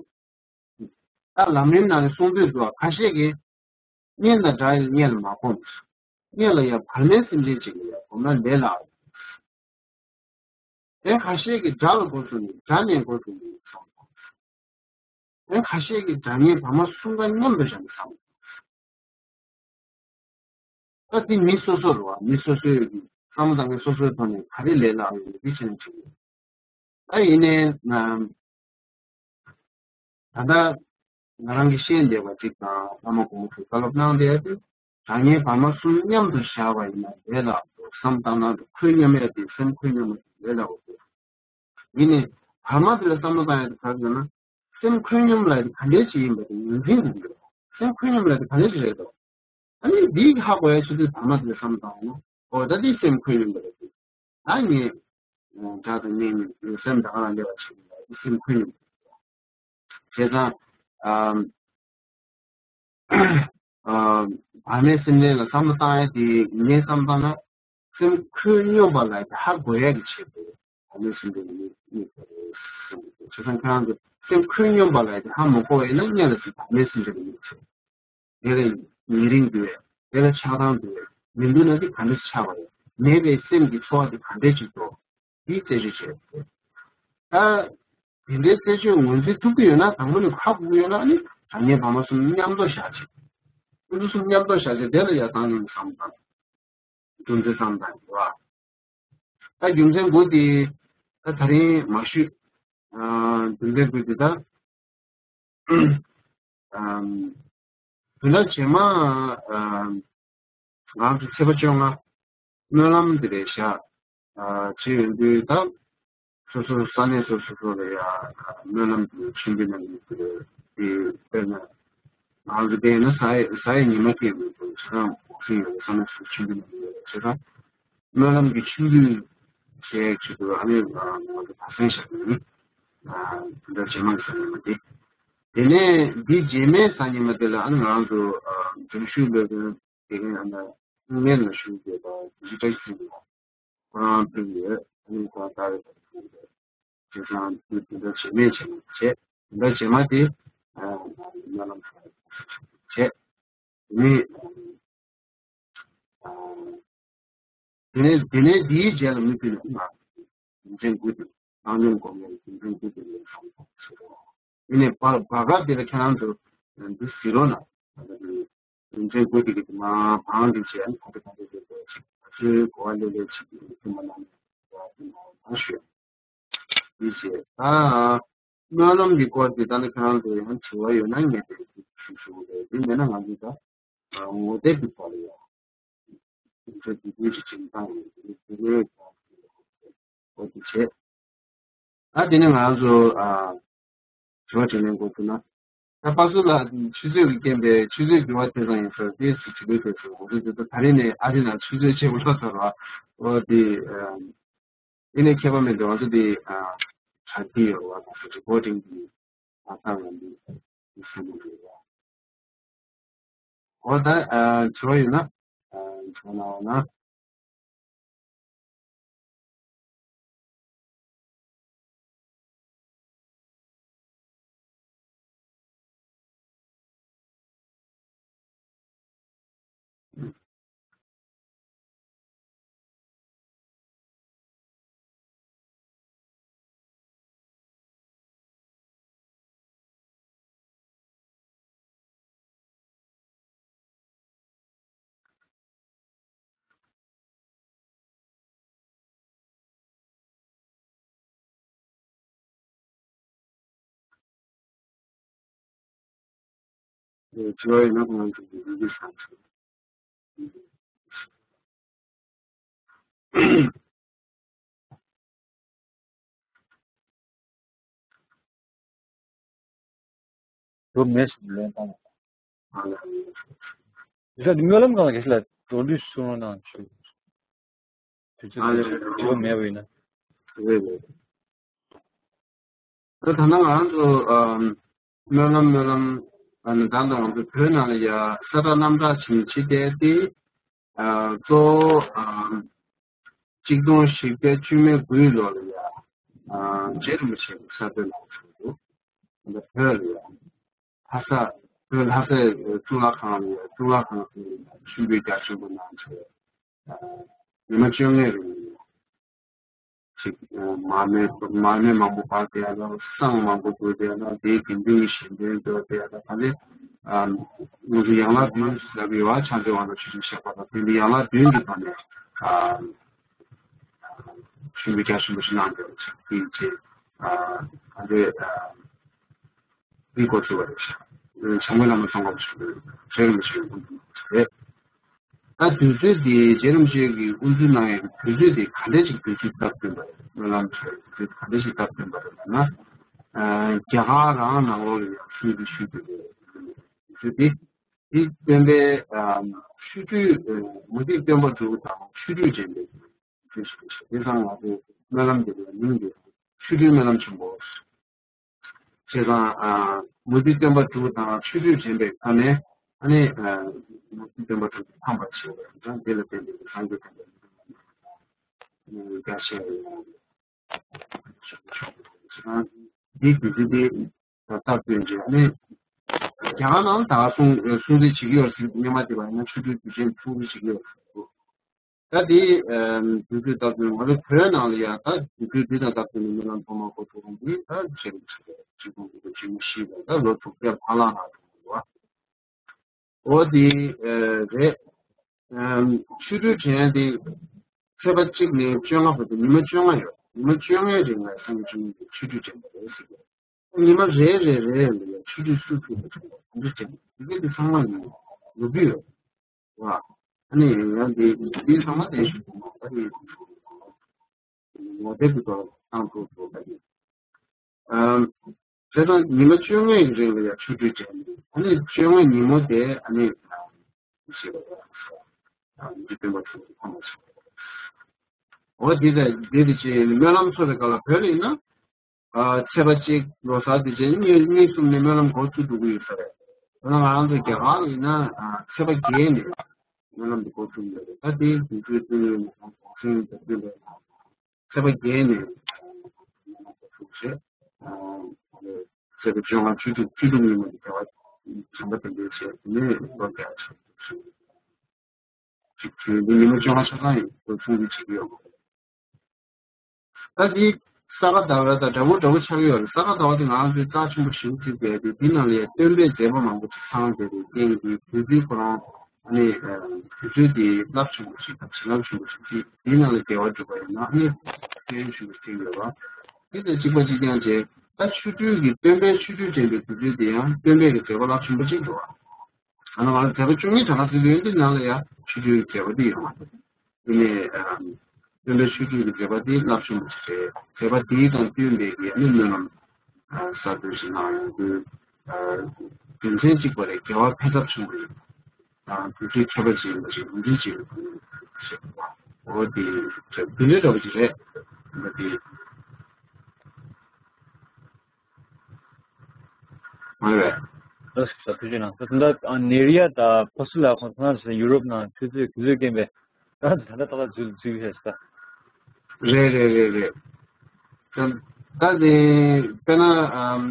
ད་ལམ་རིམ་ནང་ནས་གསུང་དུས་སུ་ཁ་ཤས་ཀྱིས་གཉེན་དང་དགྲ་ཡི་གཉེན་ལ་མ་གོམས། གཉེན་ལ་ཡང་བར་མའི་སེམས་ཅན་ཅིག་ལ་ཡང་གོམས་ན་ལས་སླ། དེ་ཁ་ཤས་ཀྱིས་དགྲ་ལ་མགོ་ཚོས་ནས་དགྲ་གཉེན་མགོ་ཚོས་ནས་བསམ། དེ་ཁ་ཤས་ཀྱིས་དགྲ་གཉེན་བར་མ་གསུམ་ཀ་མཉམ་དུ་བཞག་ནས་བསམ། ད་དེ་མི་སོ་སོ་རེད་བ། མི་སོ་སོའི་བསམ་བློ་བཏང་མཁན་སོ་སོའི་ཐོག་ནས་ག་རེ་ལས་སླ་ཡོད་འདི་བྱས་ནས་བྱུང་ཡོད། ད་ཡིན་ནའི་ན། ད་ལྟ་ང་རང་གི་ཤེས་བདེ་བ་ཅིག་དང་བླ་མ་གོང་མ་ཚོས་བཀའ་སློབ་གནང་བསྡད་དེ། དགྲ་གཉེན་བར་མ་གསུམ་མཉམ་དུ་བཞག་པ་ཡིན་ན་ལས་སླ་བོ་བསམ་བཏང་ན་འགྲོ། ཁོད་སྙོམས་ཡ་དེ་སེམས་ཁོད་སྙོམས་ཡ་དེ་ལས་སླ་བོ་འདུག་ཡིན་ནའི་བར་མ་དེ་ལ་བསམ་བློ་བཏང་ཡ་དེ་ག་རེ་ཟེར་ན། སེམས་ཁོད་སྙོམས་ལ་དེ་ག་འདྲས་ཅིག་ཡིན་པ་དེ་ངོས་འཛིན་དགོས་ཀྱི་རེད། སེམས་ཁོད་སྙོམས་ལ་དེ་ག་འདྲས་ཅིག་རེད་དོ། ཨ་ནི་འདི་ཧ་གོ་ཡ་ཆེད་དུ་བར་མ་དེ་ལ་བསམ་བཏང་ཡོང་ན། ཨོ་ད་འདི་སེམས་ཁོད་སྙོམས་པ་རེད། ད་ངས་དགྲ་དང་གཉེན་ཉེ་སེམས་དང་ང་ལ་སླེབས་པ་བྱེད་ཀྱི་ཡོད། སེམས་ཁོད་སྙོམས། བྱས་ཙང་། ཨམ། ཨམ། བར་མའི་སེམས་ཅན་ལ་བསམ་བློ་བཏང་ཡ་དེ་ངས་བསམ་བཏང་ན། སེམས་ཁོད་སྙོམས་པ་ལ་ཧ་གོ་ཡ་གི་ཆེད་དུ་བར་མའི་སེམས་ཅན་ལ་དམིགས་དམིགས་པ་རེད་བསམ་གྱི་འདུག་བྱས་ཙང་ཁྱེད་རང་ཚོ་སེམས་ཁོད་སྙོམས་པ་ལ་ཧ་མ་གོ་བ་ཡིན་ན་སྔོན་ལ་ཅིག་བར་མའི་སེམས་ཅན་ལ་དམིགས་ཆེད། དེ་ལ་ཉེ་རིང་འདུག་བས། དེ་ལ་ཆགས་སྡང་འདུག་བས། མི་འདུག་ན་དེ་ག་འདྲ་ཆགས་པ་རེད། མེད་པའི་སེམས་ཀྱི་ཚོར་བ་དེ་ག་འདྲ་ཅིག་འདུག་འདི་རྩད་གཅོད་བྱས་ཏེ། ད་དེ་འདྲའི་རྩད་གཅོད་ངོས་འཛིན་ཐུབ་ཀྱི་ཡོད་ན། དང་པོ་ནས་ཧ་གོ་གི་ཡོད་ན། ཨ་ནི་དགྲ་གཉེན་བར་མ་གསུམ་མཉམ་དུ་བཞག་བྱས། ཁོང་ཚོ་གསུམ་མཉམ་དུ་བཞག་བྱས། དེ་ལ་ཡ་བཏང་ཡོང་བསམ་བཏང་། རྒྱུ་མཚན་བསམ་བཏང་ཡོད་པ། ད་རྒྱུ་མཚན་དགུ་དེ་ད་ད་རིང་མ་ཞུས། ཨ། རྒྱུ་མཚན་དགུ་དེ་ད། ཨམ། བདུན་ཕྲག་རྗེས་མ། ཨམ། ང་ཚོ་ཚེས་པ་བཅོ་ལྔ་སྨོན་ལམ་དེ་རེད་ཤག་ཨ། བྱེད་ཡོང་དུས་ད་སོ་སོ་ས་གནས་སོ་སོ་སོ་ལ་ཡ་སྨོན་ལམ་དེ་མཆོད་འབུལ་གནང་གི་ཡོད་རེད། དེ་དཔེར་ན་ང་ཚོ་དེ་ཡིན་ན་ས་ཡ་ས་ཡ་ཉི་མ་སྐྱེལ་དགོས་འདུག་ཁྱེད་རང་འོག་སེང་ཡོད་ས་གནས་སོ་སོ་མཆོད་འབུལ་གནང་གི་ཡོད་རེད། བྱས་ཙང་སྨོན་ལམ་གྱི་མཆོད་འབུལ་བྱེད་ཆེད་དུ་ཨ་ནི་ང་ཚོ་བར་གསེང་བཞག་གི་ཡིན། ཨ། བདུན་ཕྲག་རྗེས་མ་གི་གཟའ་ཉི་མ་དེ། དེ་ནས་འདི་རྗེས་མའི་གཟའ་ཉི་མ་དེ་ལ་ཨ་ནི་ང་རང་ཚོ་ཨ། འཛུལ་ཞུགས་སློབ་དཔོན་དགེ་རྒན་ཨ་ནི་སྔོན་ལ་ཞུགས་བསྡད་པ་དེ་བཀྲ་ཤིས་ཚེ་རིང་ལགས། ཁོ་རང་ཕེབས་ཡོད། ཨ་ནི་ཁོ་རང་ལྟ་བའི་བར་དུ་ཕེབས་ཡོད། བྱས་ཙང་འདི་བདུན་ཕྲག་རྗེས་མའི་རྗེས་མ་བྱས། བདུན་ཕྲག་རྗེས་མ་དེ་ཨ། སྨོན་ལམ་བྱས། དེ་ནས། དེ་ནས་དེ་ནས་འདིའི་རྗེས་ལ་མུ་མཐུད་ནས་ང་རྒྱུ་མཚན་དགུ་དེ་བཏང་སྙོམས་སྒོམ་ཡས་རྒྱུ་མཚན་དགུ་དེ་ལ་བསམ་ཐོག་ཟེར་རོ། དེ་ནས་བར་བར་སྐབས་དེ་ལ་ཁྱེད་རང་ཚོ་འདི་གཟིགས་རོགས་གནང་། རྒྱུ་མཚན་དགུ་དེ་གི་དེ་མ་བང་འདི་བྱས་ཨ་ནི་ག་འདྲ་ག་འདྲ་བྱས་ཏེ་ཅིག་ང་ཚོའི་གོ་བ་ལེ་ལེ་ཅིག་གི་ཐུགས་མ་གནང་ནས་བ་དེ་མ་བང་ཞུས། འདི་བྱས་ད། སྨོན་ལམ་གྱི་སྐོར་དེ་ད་ནི་ཁྱེད་རང་ཚོ་ཡང་དྲི་བ་ཡོད་ན་ངས་དེ་ཞུ་ཞུ་རེད། དེ་མེད་ན་ང་ཚོས་ད་ངོ་དེབ་ཀྱི་ཐོག་ལ་ཡང་ཚོ་དེ་དུས་ཀྱི་ཁྱིམ་ཚང་ཡིན་དེ་ལས་ཀྱང་འོ་དེ་བྱས། ད་དེ་ནས་ང་ཚོ་ཨ་དྲི་བ་དྲིས་ལན་འགོ་ཚུགས་ན། ད་པ་སུ་ལ་ཆུ་ཚོད་ཀྱི་རྐྱེན་པས་ཆུ་ཚོད་འགྱུར་བ་ཐེབས་སང་ཡིན་ཟེར་ཏེ་སུ་དྲི་ལན་ཕེབས་སོང་། ང་ཚོ་དེ་ཚོ་ད་རེས་ནས་ཨ་རི་ནང་ཆུ་ཚོད་ཆེན་པོ་ལྷག་ཚར་བ་འོ་དེ་ཨ་དེ་ནས་ཁྱད་པར་མེད་འདུག་ང་ཚོ་དེ་ཨ་གྲ་སྒྲིག་ཡོད་བ་ང་ཚོ་རི་པོ་ཊིང་གི་ཨ་ཐང་ཡོད་འདུག་ཞུ་གི་ཡོད་བ། འོ་ད་ཨ་དྲི་བ་ཡོད་ན་ཨ་དྲི་བ་གནང་རོགས་གནང་། ལོ་མེ་སུ་ལོན་བཏང་། ཡིན་ས་འདི་སྨོན་ལམ་གང་ལ་གེ་སི་ལ་འགྲོ་ལུས་སུ་རང་ནང་ཆུ། དུས་ཚོད་ཨ་ལེ། དུས་ཚོད་མེད་པ་ཡིན་ན། རེད་རེད། ད་ད་ནང་ང་རང་ཚོ་ཨམ་སྨོན་ལམ་སྨོན་ལམ་ཨ་ནི་ད་ལྟ་ང་ཚོ་བོད་ནང་ལ་ཡ་ས་བཀྲ་གནམ་བཀྲ་ཕྱིན་ཕྱི་བལྟས་ཏེ་ཨ་གཙོ་བོ་ཨམ་གཅིག་སྟོང་བཞི་བརྒྱ་བཅུ་མེད་དགུའི་ལོ་ལ་ཡ་ཨ་རྗེ་རིན་པོ་ཆེ་གི་ས་བོན་ལ་བྱུང་འདུག་ད་བོད་ལ་ཡ་ལྷ་ས་བོད་ལྷ་སའི་གཙུག་ལག་ཁང་ལ་ཡ་གཙུག་ལག་ཁང་གི་ཤུལ་བའི་རྒྱ་ཆེན་པོ་ནང་ཆེ་ཉི་མ་བཅོ་ལྔའི་རིང་ལ་ཡ། ཅིག་མར་མེ་མར་མེ་མང་པོ་འབར་བསྡད་ཡ་ལ་བསང་མང་པོ་བསྐོལ་བསྡད་ཡ་ལ་དེའི་དགེ་འདུན་གྱི་ཞལ་འདོན་བསྐྱོར་བསྡད་ཡ་ལ་ད་ལྟ་ང་ཚོ་ཡན་ལག་བདུན་ཟེར་གྱི་ཡོད་པ་ཕྱག་མཛོད་དབང་དང་ཆོས་འབྱུང་བཤད་པ་དང་དེ་འདི་ཡན་ལག་བདུན་གྱི་ཐོག་ནས་ཨ་ཆོས་འབྱུང་རྒྱ་ཆེན་པོ་ཞིག་གནང་བསྡད་ཡོད་ཅིག་དེའི་ཆེད་ཨ་ད་ལྟ་ཨ་འདི་འགོ་ཚུགས་པ་རེད། བྱང་མའི་བླ་མ་ཙོང་ཁ་པ་ཆེན་པོས་རྗེ་རིན་པོ་ཆེའི་དབུ་འཛིན་གནང་བ་རེད། ད་དུས་ཚོད་འདི་རྗེ་རིན་པོ་ཆེ་གིས་དབུ་འཛིན་གནང་ཡས་ཀྱི་དུས་ཚོད་འདི་ག་འདྲ་ཞིག་དུས་ཚོད་སྟབས་བསྟུན་པ་རེད། སྨོན་ལམ་གྲོལ་དུས་ཚོད་ག་འདྲ་ཞིག་སྟབས་བསྟུན་པ་རེད་ལབ་ན། ཨ་རྒྱ་གར་རང་ནང་ལོགས་ལ་ཡང་ཤུལ་དུ་ཤུལ་དུ་རེད། དུས་ཚོད་འདི་འདི་སྟོན་པའི་ཨ་ཆོ་འཕྲུལ་མུ་སྟེགས་སྟོན་པ་དྲུག་དང་ཆོ་འཕྲུལ་ཅན་པའི་དུས་ཚོད་ཞིག་རེད། དེ་ཙང་ང་ཚོའི་སྨོན་ལམ་འདི་ལ་མིང་འདི་ཆོ་འཕྲུལ་སྨོན་ལམ་ཆེན་པོ། བྱས་ཙང་ཨ་མུ་སྟེགས་སྟོན་པ་དྲུག་དང་ཆོ་འཕྲུལ་ཅན་པའི་ཁ་ནས་ཨ་ནི་ཨ་མུ་སྟེགས་སྟོན་པ་དྲུག་ཏུ་ཕམ་པར་བྱེད་པ་ཡིན་ཙང་དེ་ལ་བརྟེན་ཏེ་སངས་རྒྱས་དང་འགའ་ཤས་འདིའི་དུས་ཚོད་འདི་སྟབས་བསྟུན་བྱས་ཨ་ནི་རྒྱ་གར་ནང་ད་ག་སྲུང་སྲུང་བརྩི་བྱེད་ཀྱི་ཡོད་ཟེར་སྔོན་མ་དེ་བ་ཡིན་ན་ཆོ་འཕྲུལ་དུས་ཆེན་སྲུང་བརྩི་བྱེད་ཀྱི་ཡོད་ཟེར། ད་དེ་དུས་ཚོད་ལྟར་དུ་ང་ཚོ་བོད་ནང་ལ་ཡང་ད་དུས་ཚོད་དེ་དང་ལྟར་དུ་ནི་སྨོན་ལམ་ཐོག་མར་འགོ་ཚུགས་རུང་དེ་ད་ཆེ་རུ་ཆེ་རུ་ཆེ་རུ་ཆེ་རུ་ཞིག་ད་ལོ་དྲུག་བརྒྱ་ལྷག་ལྷག་ང་ཚོ་འདུག་བ། འོ་དེ་རེད། ཆོ་འཕྲུལ་དྲན་དེ་ཚེས་པ་གཅིག་ནས་བཅོ་ལྔ་བར་དུ་ཉི་མ་བཅོ་ལྔ་ཡོད། ཉི་མ་བཅོ་ལྔའི་རིང་ལ་སངས་རྒྱས་བཅོམ་ལྡན་འདས་ཆོ་འཕྲུལ་དྲན་པ་རེད་ཟེར་གྱི་ཡོད། ཉི་མ་རེ་རེ་རེ་ལ་ཡང་ཆོ་འཕྲུལ་སུ་ཐུབ་པ་ཐུབ་པ་གང་འདྲ་བྱེད་དགོས་དེ་ག་དེ་ཚང་མ་ཡིན་ལོ་རྒྱུས་ཡོད་བ། ཨ་ནི་ཡང་དེ་དེ་ཚང་མ་དེ་ཞིག་ཐུབ་མ་ཨ་ནི་ངོ་དེབ་ཀྱི་ཐོག་བཏང་ཐུབ་ཐུབ་པ་ཡིན། ཨམ་བྱས་ཙང་ཉི་མ་བཅོ་ལྔའི་རིང་ལ་ཡང་ཆོ་འཕྲུལ་བྱས་ནས་ཨ་ནི་བཅོ་ལྔའི་ཉིན་མོ་དེ་ཨ་ནི་ཞེས་པ་ཨ་འཇིག་རྟེན་པ་ཚོས་ཐོག་མ་ཞིག་འོ་དེ་དང་དེ་དེ་ཅི་ཡིན་སྨོན་ལམ་ཚོགས་པའི་སྐབས་ལ་བོད་ལ་ཡིན་ན། ཚེས་པ་གཅིག་ལོ་གསར་དུས་ཆེན་གཉིས་གཉིས་གསུམ་ནས་སྨོན་ལམ་འགོ་ཚུགས་འགྲོ་གི་ཡོད་ས་རེད། ད་ང་རང་ཚོ་རྒྱ་གར་ལ་ཡིན་ན་ཚེས་པ་བརྒྱད་ནས་སྨོན་ལམ་འདི་འགོ་ཚུགས་ཡོད་རེད། ད་དེའི་དུས་ཚོད་བསྟུན་ཡོད་ནས་གོང་སེང་དུ་བསྟུན་པའི་ཚེས་པ་བརྒྱད་ནས་སྨོན་ལམ་འགོ་ཚུགས་རེད། ཚེས་པ་བཅོ་ལྔ་བཅུ་དྲུག་བཅུ་དྲུག་ཉིན་མོ་འདི་རྒྱལ་བ་བྱམས་པ་དམ་པའི་ཆེད་དུ་ནས་ལོ་བརྒྱ་ཆགས་ཞུ། ཅིག་བྱས་འདི་ཉིན་མོ་བཅོ་ལྔ་ཆ་ཚང་ཡིན་ཁོས་གསུང་གི་བྱེད་ཀྱི་ཡོད་པ། ད་འདི་ས་ག་ཟླ་བ་དང་འདྲ་པོ་འདྲ་པོ་ཆགས་ཀྱི་ཡོད་རེད། ས་ག་ཟླ་བ་དེ་ང་རང་ཚོའི་རྩ་ཆེན་པོ་ཞེ་པོ་ཅིག་རེད་དེ་འདི་ནང་ལ་ཡང་སྟོན་པའི་མཛད་པ་མང་པོ་ཅིག་ཚང་བསྡད་པའི་རྐྱེན་གྱིས་དུས་ཚོད་ཁོ་རང་ཨ་ནི་དུས་ཚོད་དེ་རླབས་ཆེན་པོ་ཞིག་དང་བྱིན་རླབས་ཆེན་པོ་ཞིག་ཅིག་འདི་ནང་ལ་དགེ་བ་སྒྲུབ་པ་ཡིན་ན་ཨ་ནི་སྐྱོན་ཞུ་བ་ཅིག་ཡོད་པ། དེ་དང་གཅིག་པ་གཅིག་རྐྱང་བྱས་ད་ཆོ་འཕྲུལ་གྱི་སྟོན་པའི་ཆོ་འཕྲུལ་དྲན་པའི་དུས་ཚོད་དེ་ཡང་སྟོན་པའི་གི་མཛད་པ་རླབས་ཆེན་པོ་ཅིག་འགྲོ་བ། ད་ནང་ང་ཚོ་མཛད་པ་བཅུ་གཉིས་གྲངས་ཀ་ཟེར་དུས་འདི་ནང་ལ་ཡང་ཆོས་བརྒྱུད་ཀྱི་མཛད་པ་འདི་ཡོད་མ་རེད། དེ་ནས་ཨ་སྟོན་པའི་ཆོས་བརྒྱུད་ཀྱི་མཛད་པ་འདི་རླབས་ཆེན་པོ་ཞིག་རེད། མཛད་པ་འདི་དང་བསྟུན་པའི་ཡང་ན་སྨོན་ལམ་གསར་གཏོད་ཞིག་གནང་ཡོང་དུས། རྒྱུ་མཚན་གཅིག་པ་རེད། དགེ་བ་འཕེལ་ཚབས་ཆེན་པོ་རེད། དུས་ཚོད་ཁྱད་པར་ཅན་ཡིན་པ་ཞིག་ལུང་འདྲེན་བྱེད་པའི་འོ་དེ་རྒྱུ་མཚན་འདྲ་པོ་ཅིག་རེད། འོ་དེ། མ་རེད། ལགས་སོ། ཐུགས་རྗེ་གནང་། ད་ད་ལྟ་ནེ་རི་ཡ་དང་ཕ་སུ་ལ་ཁོང་ཚང་ཡུ་རོབ་ནང་ཆུ་ཚོད་དུས་ཚོད་རྐྱེན་པས་ད་ད་ལྟ་ཏག་ཏག་འཛུལ་འཛུལ་ཡོད་ས། རེད་རེད་རེད་རེད། ད་ད་དེ་དཔེར་ན་ཨམ།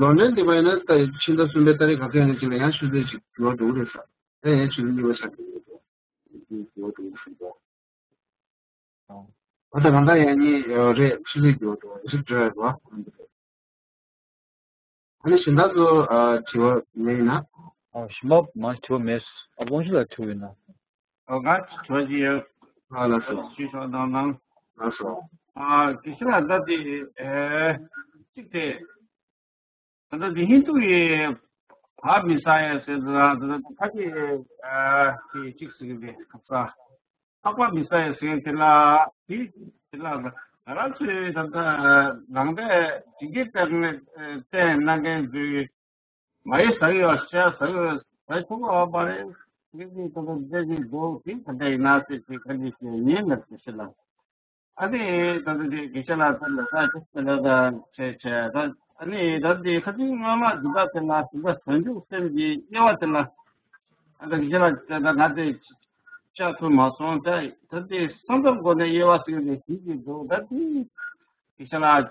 ལོན་ཌོན་འདི་བ་ཡིན་ན་ད་ཕྱི་ཟླ་གསུམ་པའི་ཏ་རིག་ག་ཚོད་ཡིན་ན་ཅིག་ལ་ཡང་ཆུ་ཚོད་ཅིག་འགྱུར་བ་འགྲོ་གི་རེད་ས། ད་ཡང་ཆུ་ཚོད་གཉིས་པ་ཆགས་ཀྱི་ཡོད་འགྲོ་གི་རེད་ས། ཨོ་ད་གང་ལྟར་ཡང་གཉིས་རེད། ཆུ་ཚོད་འགྱུར་བ་འགྲོ་གི་རེད་ས། ཨ་ནི་གཞན་དག་ཚོ་དྲི་བ་མེད་ཡིན་ན། ཨ་གཞན་པ་མང་དྲི་བ་མེད། ཨ་དབང་ཕྱུག་ལ་དྲི་བ་ཡིན་ན། ཨ་ང་དྲི་བ་ཅིག་ཡོད། ཨ་ལགས་སོ། ཞུས་ཆོག་དང་ནང་། ལགས་སོ། ཨ་དགེ་བཤེས་ལགས་ད་དེ་ཨེ་གཅིག་དེ། ད་ལྟ་འདི་ཧིན་དུ་ཡི་བག་མི་ཟ་ཡ་ཟེར་དུས་ད་ལྟ་ཁ་ཅིག་ཨ་ཅིག་ཅིག་ཟེར་གི་འདུག་ཁ་ས་ལྷག་པ་མི་ཟ་ཡ་ཟེར་གི་དེ་ལ་དེ་དེ་ལ་ང་རང་ཚོའི་ད་ལྟ་ནང་པའི་ཇི་སྐད་བསྟན་བསྟན་གནང་མཁན་ཚོའི་མ་ཧེ་ཟ་གི་ཡོད་ཤ་ཟ་གི་ཡོད་ཟ་ཐུབ་པ་མ་རེད། དེ་དེ་ད་ལྟ་འདི་ཅིག་འདུག་དེ་ད་ལྟ་ཡིན་ན་ཟེར་ཅིག་ཁ་ཅིག་ཞུ་ཉན་ན་དེ་ཤི་ལ། ཨ་ནི་ད་ལྟ་དེ་དགེ་བཤེས་ལགས་ཚོ་ལ་ས་ཆ་དེ་ལ་ད་བྱས་བྱས་ད་ཨ་ནི་ད་དེ་ཁ་ཚིག་སྔ་མ་འདི་དག་དེ་ལ་དེ་ལ་བྱང་ཆུབ་སེམས་ཀྱི་དབྱེ་བ་དེ་ལ་ཨ་ད་དགེ་བཤེས་ལགས་དེ་ད་ང་དེ་བཅར་ཐུབ་མ་སོང་། ད་ད་དེ་ས་མཚམས་སྒོ་ནས་དབྱེ་བ་ཟེར་ནས་ཞིག་གི་འདུག་ད་དེ་དགེ་བཤེས་ལགས་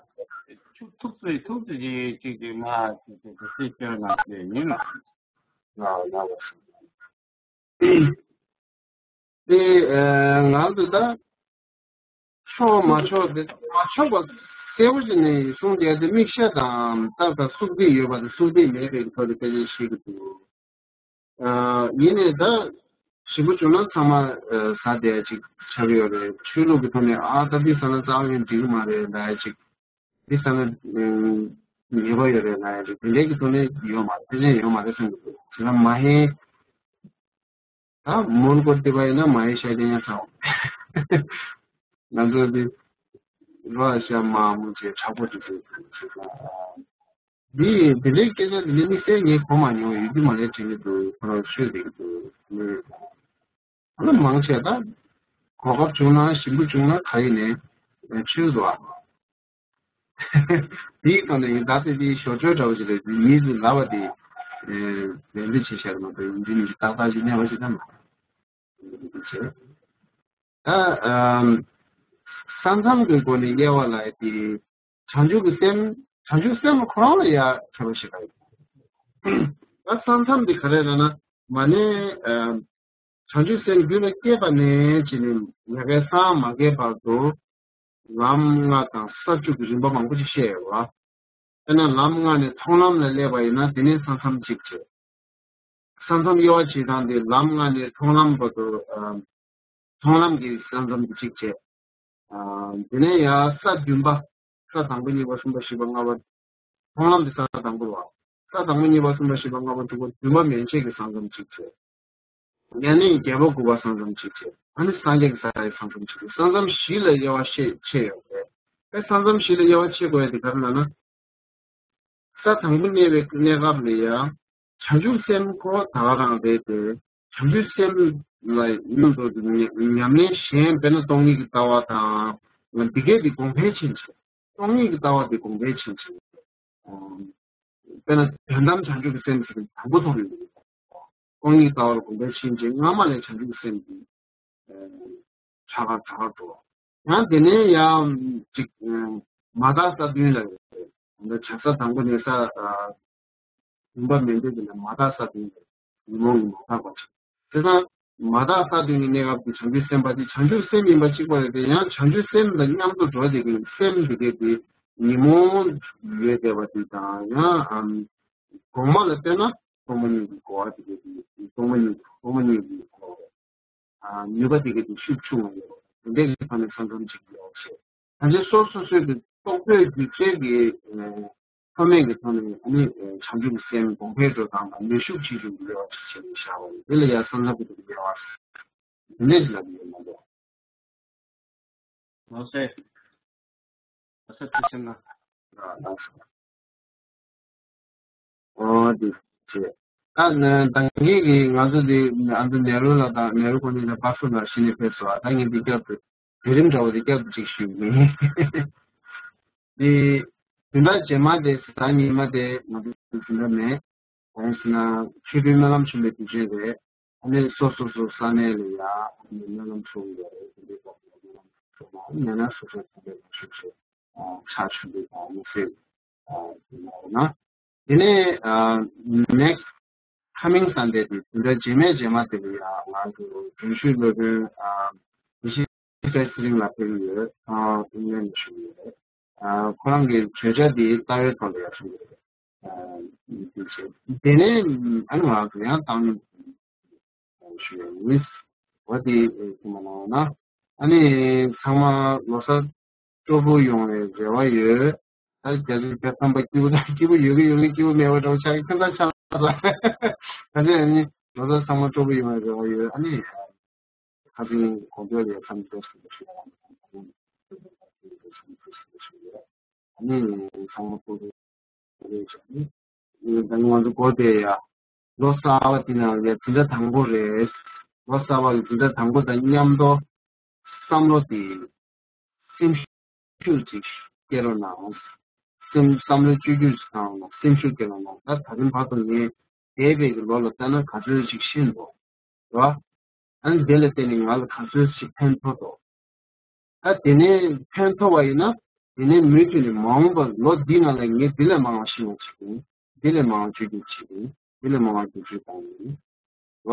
ཐུགས་ཐུགས་རྩིས་ཐུགས་རྩིས་ཅིག་ཅིག་ཅིག་མ་ཅིག་ཅིག་དེ་སྲིད་སྐྱོན་ན་ཅིག་ཡིན་ན་ང་ང་བ་སོང་། དེ་ང་ཚོ་ད་ཆོག་མ་ཆོག་དེ་མ་ཆོག་པ་གསལ་པོ་ཞིག་ནས་གསུངས་བསྡད་དེ་མིག་ཤེལ་དང་ཏག་ཏག་སུབ་ཀྱི་ཡོད་པ་དང་སུབ་ཀྱི་མེད་པའི་ཐོག་ནས་དཔེ་ཆ་ཤེས་ཀྱི་འདུག་ཡིན་ནའི་ད་ཞིམ་པོ་བྱུང་ན་ཚང་མ་ཟ་བསྡད་ཅིག་ཆགས་ཀྱི་ཡོད་རེད། ཆོས་ལུགས་ཀྱི་ཐོག་ནས་ཨ་ད་འདི་ཟ་ན་རྩ་བ་ནས་འགྲིག་གི་མ་རེད་ལབ་ཡ་ཅིག་འདི་ས་ན་ཉེས་པ་ཡོད་རེད་ལབ་ཡ་རེད། དེ་འདྲའི་གི་ཐོག་ནས་ཡོད་མ་རེད། ཕལ་ཆེར་ཡོད་མ་རེད་བསམ་གི་འདུག་དེ་ལ་མ་ཧེ་ད་མོན་གྷོ་དེ་བ་ཡིན་ན་མ་ཧེ་ཤ་ཅན་ཡང་ཚ་བ། ང་ཚོ་འདི་རོ་ཤ་མ་མོ་ཆེ་ཆག་པོ་དེ་ཚོ་དེ་ཚོ་འདི་དེ་འདྲའི་སྐད་ཆ་དེ་འདྲའི་དམིགས་བསལ་ངས་གོ་མ་མྱོང་། ཡོད་རྒྱུ་མ་རེད་དྲན་གི་འདུག་ཁོ་རང་ཤོད་དེ་གི་འདུག་ཨ་ལ་མང་ཆེ་ད་གོ་སྐབས་བྱུང་ན་ཞིམ་པོ་བྱུང་ན་ག་ཡིན་ནས་ཆོས་བཟོ་བ། དེའི་ཐོག་ནས་ཡིན་ད་ལྟ་དེའི་ཞོར་ཆོས་འདྲ་བོ་ཞིག་རེད། དེ་ཉིད་དུ་ལབ་པ་དེ་ལན་འདེབས་བྱེད་ཤར་མ་གཏོགས་ཡིན་འདི་ནི་ཏག་ཏག་ཞིག་གནས་པ་ཞིག་ད་མ་རེད། ད་ས་མཚམས་ཀྱི་སྒོ་ནས་དབྱེ་བ་ལ་དེ་བྱང་ཆུབ་ཀྱི་སེམས་བྱང་ཆུབ་སེམས་ཁོ་རང་ལ་ཡ་ཁྱད་པར་ཞིག་ག་ཡོད། ད་ས་མཚམས་དེ་ག་རེ་རེད་ན་མ་ནས། བྱང་ཆུབ་སེམས་རྒྱུད་ལ་སྐྱེས་པ་ནས་བྱས་ནས་ཉ་གའི་སའང་མ་སྐྱེས་བར་དུ་ལམ་ལྔ་དང་ས་བཅུ་གི་རིམ་པ་མང་པོ་ཞིག་བཤད་ཡོད་པ། དཔེར་ན་ལམ་ལྔ་ནས་མཐོང་ལམ་ལ་སླེབས་པ་ཡིན་ན་དེ་ནས་ས་མཚམས་གཅིག་བྱས། ས་མཚམས་དབྱེ་བ་ཕྱེ་སྟངས་དེ་ལམ་ལྔ་ནས་མཐོང་ལམ་བར་དུ་མཐོང་ལམ་གྱི་ས་མཚམས་དེ་གཅིག་བྱས། དེ་ནས་ཡང་ས་བདུན་པ། ས་དང་པོ་གཉིས་པ་གསུམ་པ་བཞི་པ་ལྔ་པ། མཐོང་ལམ་དེ་ས་དང་པོ་རེད་བ། ས་དང་པོ་གཉིས་པ་གསུམ་པ་བཞི་པ་ལྔ་པ་དྲུག་པ་བདུན་པ་མན་ཆད་ཀྱི་ས་མཚམས་གཅིག་བྱས། ཡང་ན་བརྒྱད་པ་དགུ་པ་ས་མཚམས་གཅིག་བྱས། ཨ་ནི་སངས་རྒྱས་ཀྱི་ས་ཡི་ས་མཚམས་གཅིག་བྱས། ས་མཚམས་བཞི་ལ་དབྱེ་བ་ཕྱེ་ཕྱེ་ཡོད་རེད། ཨེ་ས་མཚམས་བཞི་ལ་དབྱེ་བ་ཕྱེ་དགོས་ཡ་དེ་ག་རེ་ལབ་ན། ས་དང་པོ་གནས་པའི་གནས་སྐབས་ལ་ཡང་བྱང་ཆུབ་སེམས་ཁོ་ད་ག་རང་རེད་དེ། བྱང་ཆུབ་སེམས་ལ་མཉམ་དུ་ཉམས་ཉམས་ལེན་གཞན་དཔེར་ན་སྟོང་ཉིད་ཀྱི་ལྟ་བ་དང་འདི་གས་དེ་གོང་འཕེལ་ཕྱིན་ཆད། སྟོང་ཉིད་ཀྱི་ལྟ་བ་དེ་གོང་འཕེལ་ཕྱིན་ཆད། དཔེར་ན་དོན་དམ་བྱང་ཆུབ་ཀྱི་སེམས་ཟེར་ན་དང་པོ་ཐོབ་ཡོད། སྟོང་ཉིད་ལྟ་བ་ལ་གོང་འཕེལ་ཕྱིན་ཆད་སྔ་མ་ལས་བྱང་ཆུབ་ཀྱི་སེམས་དེ་ཕྲ་གར་ཕྲ་གར་འགྲོ། ཡང་དེ་ནས་ཡང་ཅིག་མ་དག་ས་བདུན་ལ་ཡོད། བྱ་ས་དང་པོ་ནས་ས་བདུན་པ་མན་ཆད་དེ་ལ་མ་དག་ས་བདུན་ལ་ཉོན་མོངས་མ་དག་པ་ཆགས། དེ་དང་མ་དག་ས་བདུན་གྱི་གནས་སྐབས་ཀྱི་བྱང་ཆུབ་སེམས་དཔའ་དེ་བྱང་ཆུབ་སེམས་ཡིན་པ་གཅིག་པ་རེད་དེ། ཡང་བྱང་ཆུབ་སེམས་དང་མཉམ་དུ་འགྲོ་བསྡད་ཀྱི་སེམས་དེ་གས་དེ་ཉོན་མོངས་ཡོད་བསྡད་པ་དེ་དང་། ཡང་གོང་མ་ལ་བལྟས་ན་སྟོང་པ་ཉིད་ཀྱི་གོ་བ་དེ་གས་དེ་སྟོང་པ་ཉིད་སྟོང་པ་ཉིད་ཀྱི་གོ་བ། ནུས་པ་དེ་ག་དེ་ཤུགས་ཆུང་བ་ཡོད། དེ་འདྲའི་ཐོག་ནས་ས་མཚམས་གཅིག་ཡོད་ཞེས། ད་ཆ་སོ་སོ་སོའི་གི་རྟོག་པའི་རྒྱུ་རྐྱེན་གྱི་ཨ་ ལྷོད་མེད་ཀྱི་ཐོག་ནས་ཨ་ནི་བྱང་ཆུབ་ཀྱི་སེམས་གོང་འཕེལ་འགྲོ་སྟངས་དང་ནུས་ཤུགས་ཆེ་ཤོས་ཀྱི་དབྱེ་བ་ཅིག་བྱས་ནས་བཞག་པ་ཡིན། དེ་ལ་ཡང་བསམ་བློ་གི་དབྱེ་བ་དེ་འདྲས་ལབ་ཡོད་མ་གཏོགས། ལགས་སོ། ཨ་ས་ཚུལ་ཤེས་ན། ཨ་ལགས་སོ། ཨོ་དེ་བྱས། ད་ནི་ད་ངེད་ཀྱི་ང་ཚོ་དེ་ཨ་ཚོ་ནེ་རུ་ལ་དང་ནེ་རུ་ཁོ་ནི་ལ་པར་ཤོ་ལ་ཤི་ནས་ཕེབས་སོང་། ད་ངས་འདི་སྐབས་དུ་དུས་རིམ་འདྲ་བོ་དེ་སྐབས་དུ་ཅིག་ཞུས་ཡིན། དེ་དུས་འདྲ་རྗེས་མ་དེ་གཟའ་ཉི་མ་དེ་ང་ཚོ་དུས་འདྲ་མེད། གང་ཟེར་ན་ཆོས་སྐུའི་སྨོན་ལམ་ཆེན་པོའི་དུས་ཆེན་རེད། ཨ་ནི་སོ་སོ་སོ་ས་གནས་ལ་ཡ་ཨ་ནི་སྨོན་ལམ་འཁྲུག་ཡོད་རེད། དེ་འདྲའི་སྐབས་ལ་སྨོན་ལམ་འཁྲུག་ན་ཉན་ན་སོ་སོ་ཚང་མས་ལ་ཤུགས་ཆེ་ཕྱག་མཆོད་འབུལ་དང་དམིགས་བསལ་དེ་ལ་ཡོད་ན། དེ་ནས་next coming Sunday དེ་དེ་འདྲ་རྗེས་མའི་རྗེས་མ་དེ་ལ་ཡ་ང་ཚོ་རྒན་ཤོས་སློབ་དཔོན་ཨ་ཡེ་ཤེས་བཀྲ་ཤིས་ཚེ་རིང་ལགས་ཕེབས་ཀྱི་ཡོད། ཨ་ཨིན་ལན་ནས་བཞུགས་ཡོད་རེད། ཨ་ཁོ་རང་གི་བརྗོད་བྱ་དེ་རྩ་བའི་ཐོག་ལ་ཡ་གསུངས་ཡོད་རེད། ཨ་དེ་བྱས་དེ་ནས་ཨ་ནི་ང་ཚོ་ཡང་བཏང་སྙོམས་ཞུ་ཡ་ཡིན། འོ་དེ་ཨེ་ཁྱེད་མ་གནང་ན། ཨ་ནི་ཚང་མ་ལོ་གསར་སྤྲོ་པོ་ཡོང་བའི་རེ་བ་ཡོད། ད་རྒྱ་ཆེ་བོད་ཁམས་པ་སྐྱིད་པོ་དང་སྐྱིད་པོ་ཡོད་གི་ཡོད་གི་སྐྱིད་པོ་མེད་པ་འདྲ་བོ་ཆགས་ཀྱི་ཁྱོད་ཚ་ཆགས་ལ། ད་ཆ་ཨ་ནི་ལོ་གསར་ཚང་མ་སྤྲོ་པོ་ཡོང་བའི་རེ་བ་ཡོད། ཨ་ནི་ཁ་སང་གོང་འཕེལ་ལས་ཁམས་སྤྲོ་སུ་ཞུ་ཡ། ཨ་ནི་ཚང་མ་སྤྲོ་པོ། ད་ང་ཚོ་གོ་དེ་ཡ། ལོ་གསར་པ་དེ་ནང་ལ་འཛིན་གྲྭ་དང་པོ་རེད། ལོ་གསར་པ་གི་འཛིན་གྲྭ་དང་པོ་དང་མཉམ་དུ་བསམ་བློ་དེ་སེམས་ཤུགས་ཅིག་སྐྱེ་རོགས་གནང་། སེམས་བསམ་བློ་བཅོས་བསྒྱུར་ཅིག་གནང་རོགས། སེམས་ཤུགས་སྐྱེ་རོགས་གནང་། ད་ད་རིང་བར་དུ་ངས་འདས་པའི་གི་ལོ་ལ་ལྟ་ན་ག་ཚོད་ཅིག་ཤེས་འདུག་རེད་བ། ཨ་ནི་དེ་ལ་བརྟེན་ནས་ང་ལ་ག་ཚོད་ཅིག་ཕན་ཐོགས་འདུག་ད་དེ་ནས་ཕན་ཐོགས་པ་ཡིན་ན། དེ་ནས་མུ་མཐུད་ནས་མ་འོངས་པར་ལོ་འདིའི་ནང་ལ་ངས་འདི་ལས་མང་བ་ཤེས་པ་བྱེད་ཀྱི་ཡིན། འདི་ལས་མང་བ་བཅོས་བསྒྱུར་བྱེད་ཀྱི་ཡིན། འདི་ལས་མང་བ་བསྒྱུར་བཅོས་གཏོང་གི་ཡིན། རེད་བ།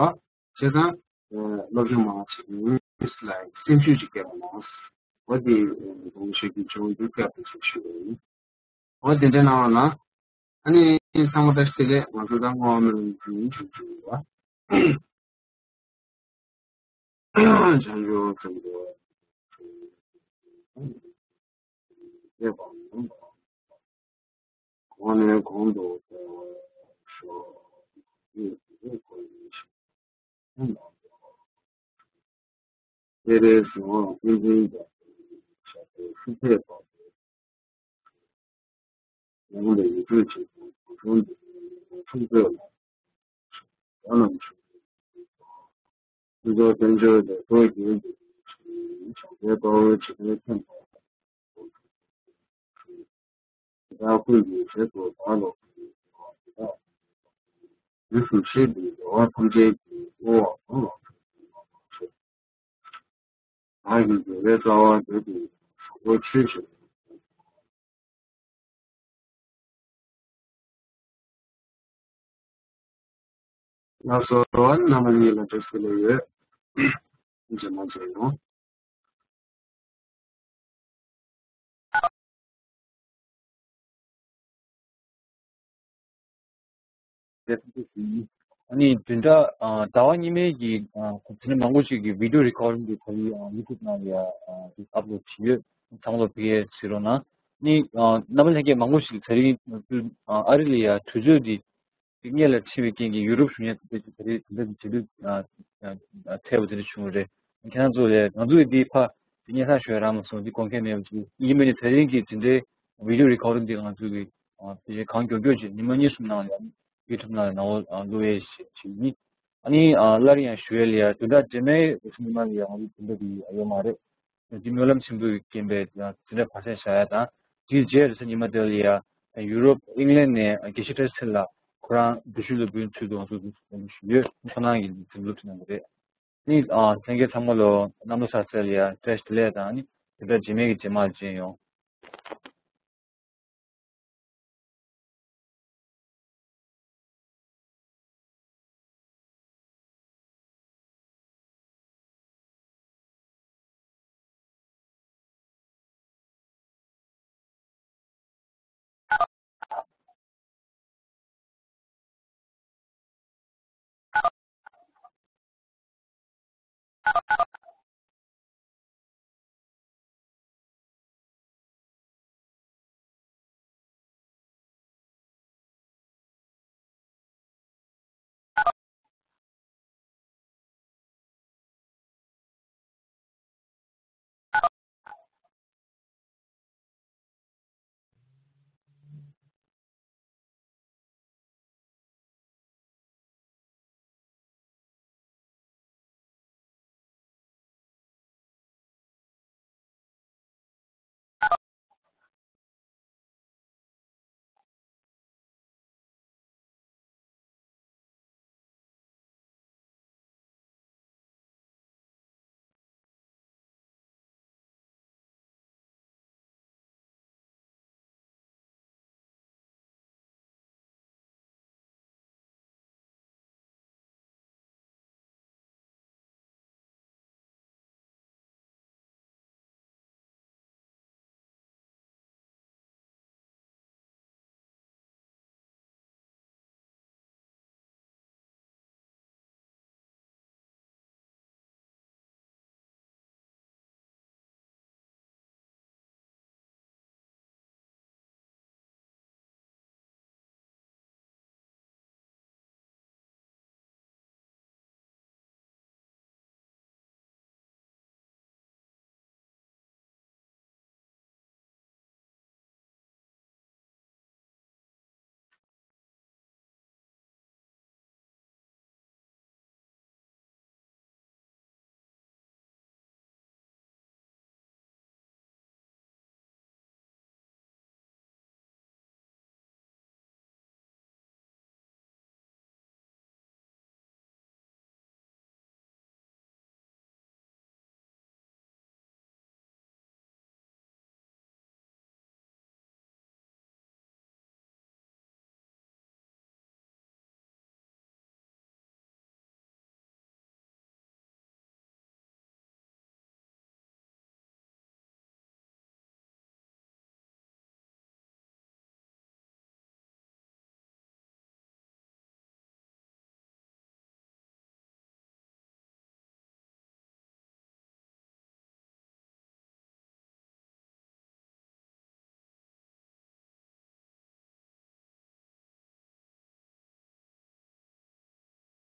བྱས་ཙང་། སློབ་སྦྱོང་མང་བ་བྱེད་ཀྱི་ཡིན་ལ་སེམས་ཤུགས་ཅིག་སྐྱེ་བ་མང་། འོ་དེ་གོང་ཞུས་ཀྱི་བྱུང་རྒྱུ་སྐབས་དེ་ཚོ་ཞུ་བ་ཡིན། འོ་དེ་འདྲ་གནང་བ་ན། ཨ་ནི་ཚང་མ་བཀྲ་ཤིས་བདེ་ལེགས། ང་ཚོ་ད་སྔོན་མ་ནས་འཛིན་བྱུང་བྱུང་ཡོད་པ། བྱང་ཆུབ་སེམས་མཆོག་ཡེ་བ་མང་གོང་ནས་གོང་དུ་འཕེལ་བར་ཤོག །ཡེ་ཤེས་ཀྱི་འཁོར་ལོ་ཞིག །ཐུན་མོང་བ། སྤྱན་རས་གཟིགས་དབང་ཀུན་མཁྱེན་རྒྱ་མཚོའི་ཞབས་པད་སྲིད་མཐའི་བར་དུ། ཡང་ལ་ཡིག་འབྲུ་ཆེན་པོ་དགུ་འབྱུང་འདི་ཡི་ཚུལ་འཛིན་ལ། རྒྱ་ནང་ཆོས་ཀྱི་ཐུགས་རྗེ་བསྟན་འགྱུར་ལས་འགྲོ་བརྒྱུད་འདི་ཡི་ཚུལ། བྱང་ཆེན་དཔའ་བོའི་ཇི་ལྟར་མཁྱེན་པ་དང་། དེ་དག་ཀུན་གྱི་རྗེས་སུ་བདག་སློབ་ཅིང་། དེ་དག་ཉེར་ཞི་བྱེད་པའི་རེ་བ་ཐམས་ཅད་ཀྱིས། དབུལ་བ་འབུམ་ལ་ཕོངས་པའི་བློ་མ་བཟོད། བདག་གི་དགེ་བའི་རྩ་བ་འདི་དེ་ཡིན། བཟང་པོ་ཆོས་བྱེད་པའི། ལགས་སོ། རྣམ་པ་གཉིས་ལ་བཀྲ་ཤིས་བདེ་ལེགས་ཡོད། རྗེས་མ་མཇལ་ཡོང་། ཨ་ནི་བདུན་ཕྲག་ཨ་ཟླ་བ་གཉིས་མའི་གི་ཨ་དེ་ནས་མང་པོ་ཞིག་གི་video recording དེ་ད་རེས་ཨ་YouTube ནང་ལ་ཡ་ཨ་དེ་upload བྱས་ཡོད། ཚང་མ་ལོ་ཕ་གིར་གཟིགས་རོགས་གནང་། ཨ་ནི་ཨ་རྣམ་པ་ལྷན་རྒྱས་མང་པོ་ཞིག་ད་རེས་ང་ཚོ་ཨ་ཨ་རི་ལ་ཡ་དུས་ཚོད་དེ་དེ་སྔོན་ལ་ཕྱིན་པའི་རྐྱེན་གྱིས་ཡུ་རོབ་བཞུགས་མཁན་དེ་ཚོ་ད་རེས་དེ་འདྲ་གི་བྱེད་ལུགས་ཨ་ཨ་ཨ་འཕྲད་པ་དེ་འདྲ་བྱུང་བ་རེད། ཁྱེད་རང་ཚོ་ལ་ང་ཚོ་གི་འདི་ཕ་དེ་སྙན་སེང་ཞུ་ཡ་རག་མ་སོང་། འདི་གོ་མཁན་མེད་པ་ཅིག་ཡིན་པས་ནི་དེ་རིང་གི་དེ་འདྲའི་video recording འདི་ང་ཚོ་གི་ཨ་དེ་བཞིན་གང་མགྱོགས་མགྱོགས་ཀྱིས་ཉི་མ་གཉིས་གསུམ་ནང་ལ་YouTube ནང་ལ་ནང་ལོགས་ཨ་བླུག་ཡས་ཞིག་བྱེད་ཀྱི་ཡིན། ཨ་ནི་ཨ་སླར་ཡང་ཞུ་ཡས་ལ་ཡ་བདུན་ཕྲག་རྗེས་མའི་ཉི་མ་ལ་ཡ་ང་ཚོ་དེ་འདྲ་གི་ཡོད་མ་རེད། འདི་སྨོན་ལམ་ཆེན་པོའི་རྐྱེན་པས་ཡང་དེ་འདྲ་ཕར་ཚད་བཞག་ཡ་དང་། དེའི་རྗེས་རེས་གཟའ་ཉི་མ་དེ་ལ་ཡ་ཡུ་རོབ་ཨིང་ལན་ནས་དགེ་བཤེས་བཀྲ་ཤིས་ཚེ་རིང་ལགས་ཁོ་རང་འགྲུལ་བཞུད་སློབ་དཔོན་ཚུལ་དུ་ང་ཚོ་འདུག་ཞུ་ཡོད། ཁོ་རང་གིས་འདི་ཚོ་སློབ་ཁྲིད་གནང་གི་རེད། ནི་ཨ་ལྷན་རྒྱས་ཚང་མ་ལོ་གནམ་ལོ་གསར་ཚེས་ལ་ཡ་བཀྲ་ཤིས་བདེ་ལེགས་དང་ནི་དེ་འདྲ་རྗེས་མའི་གི་རྗེས་མ་ལ་མཇལ་ཡོང་།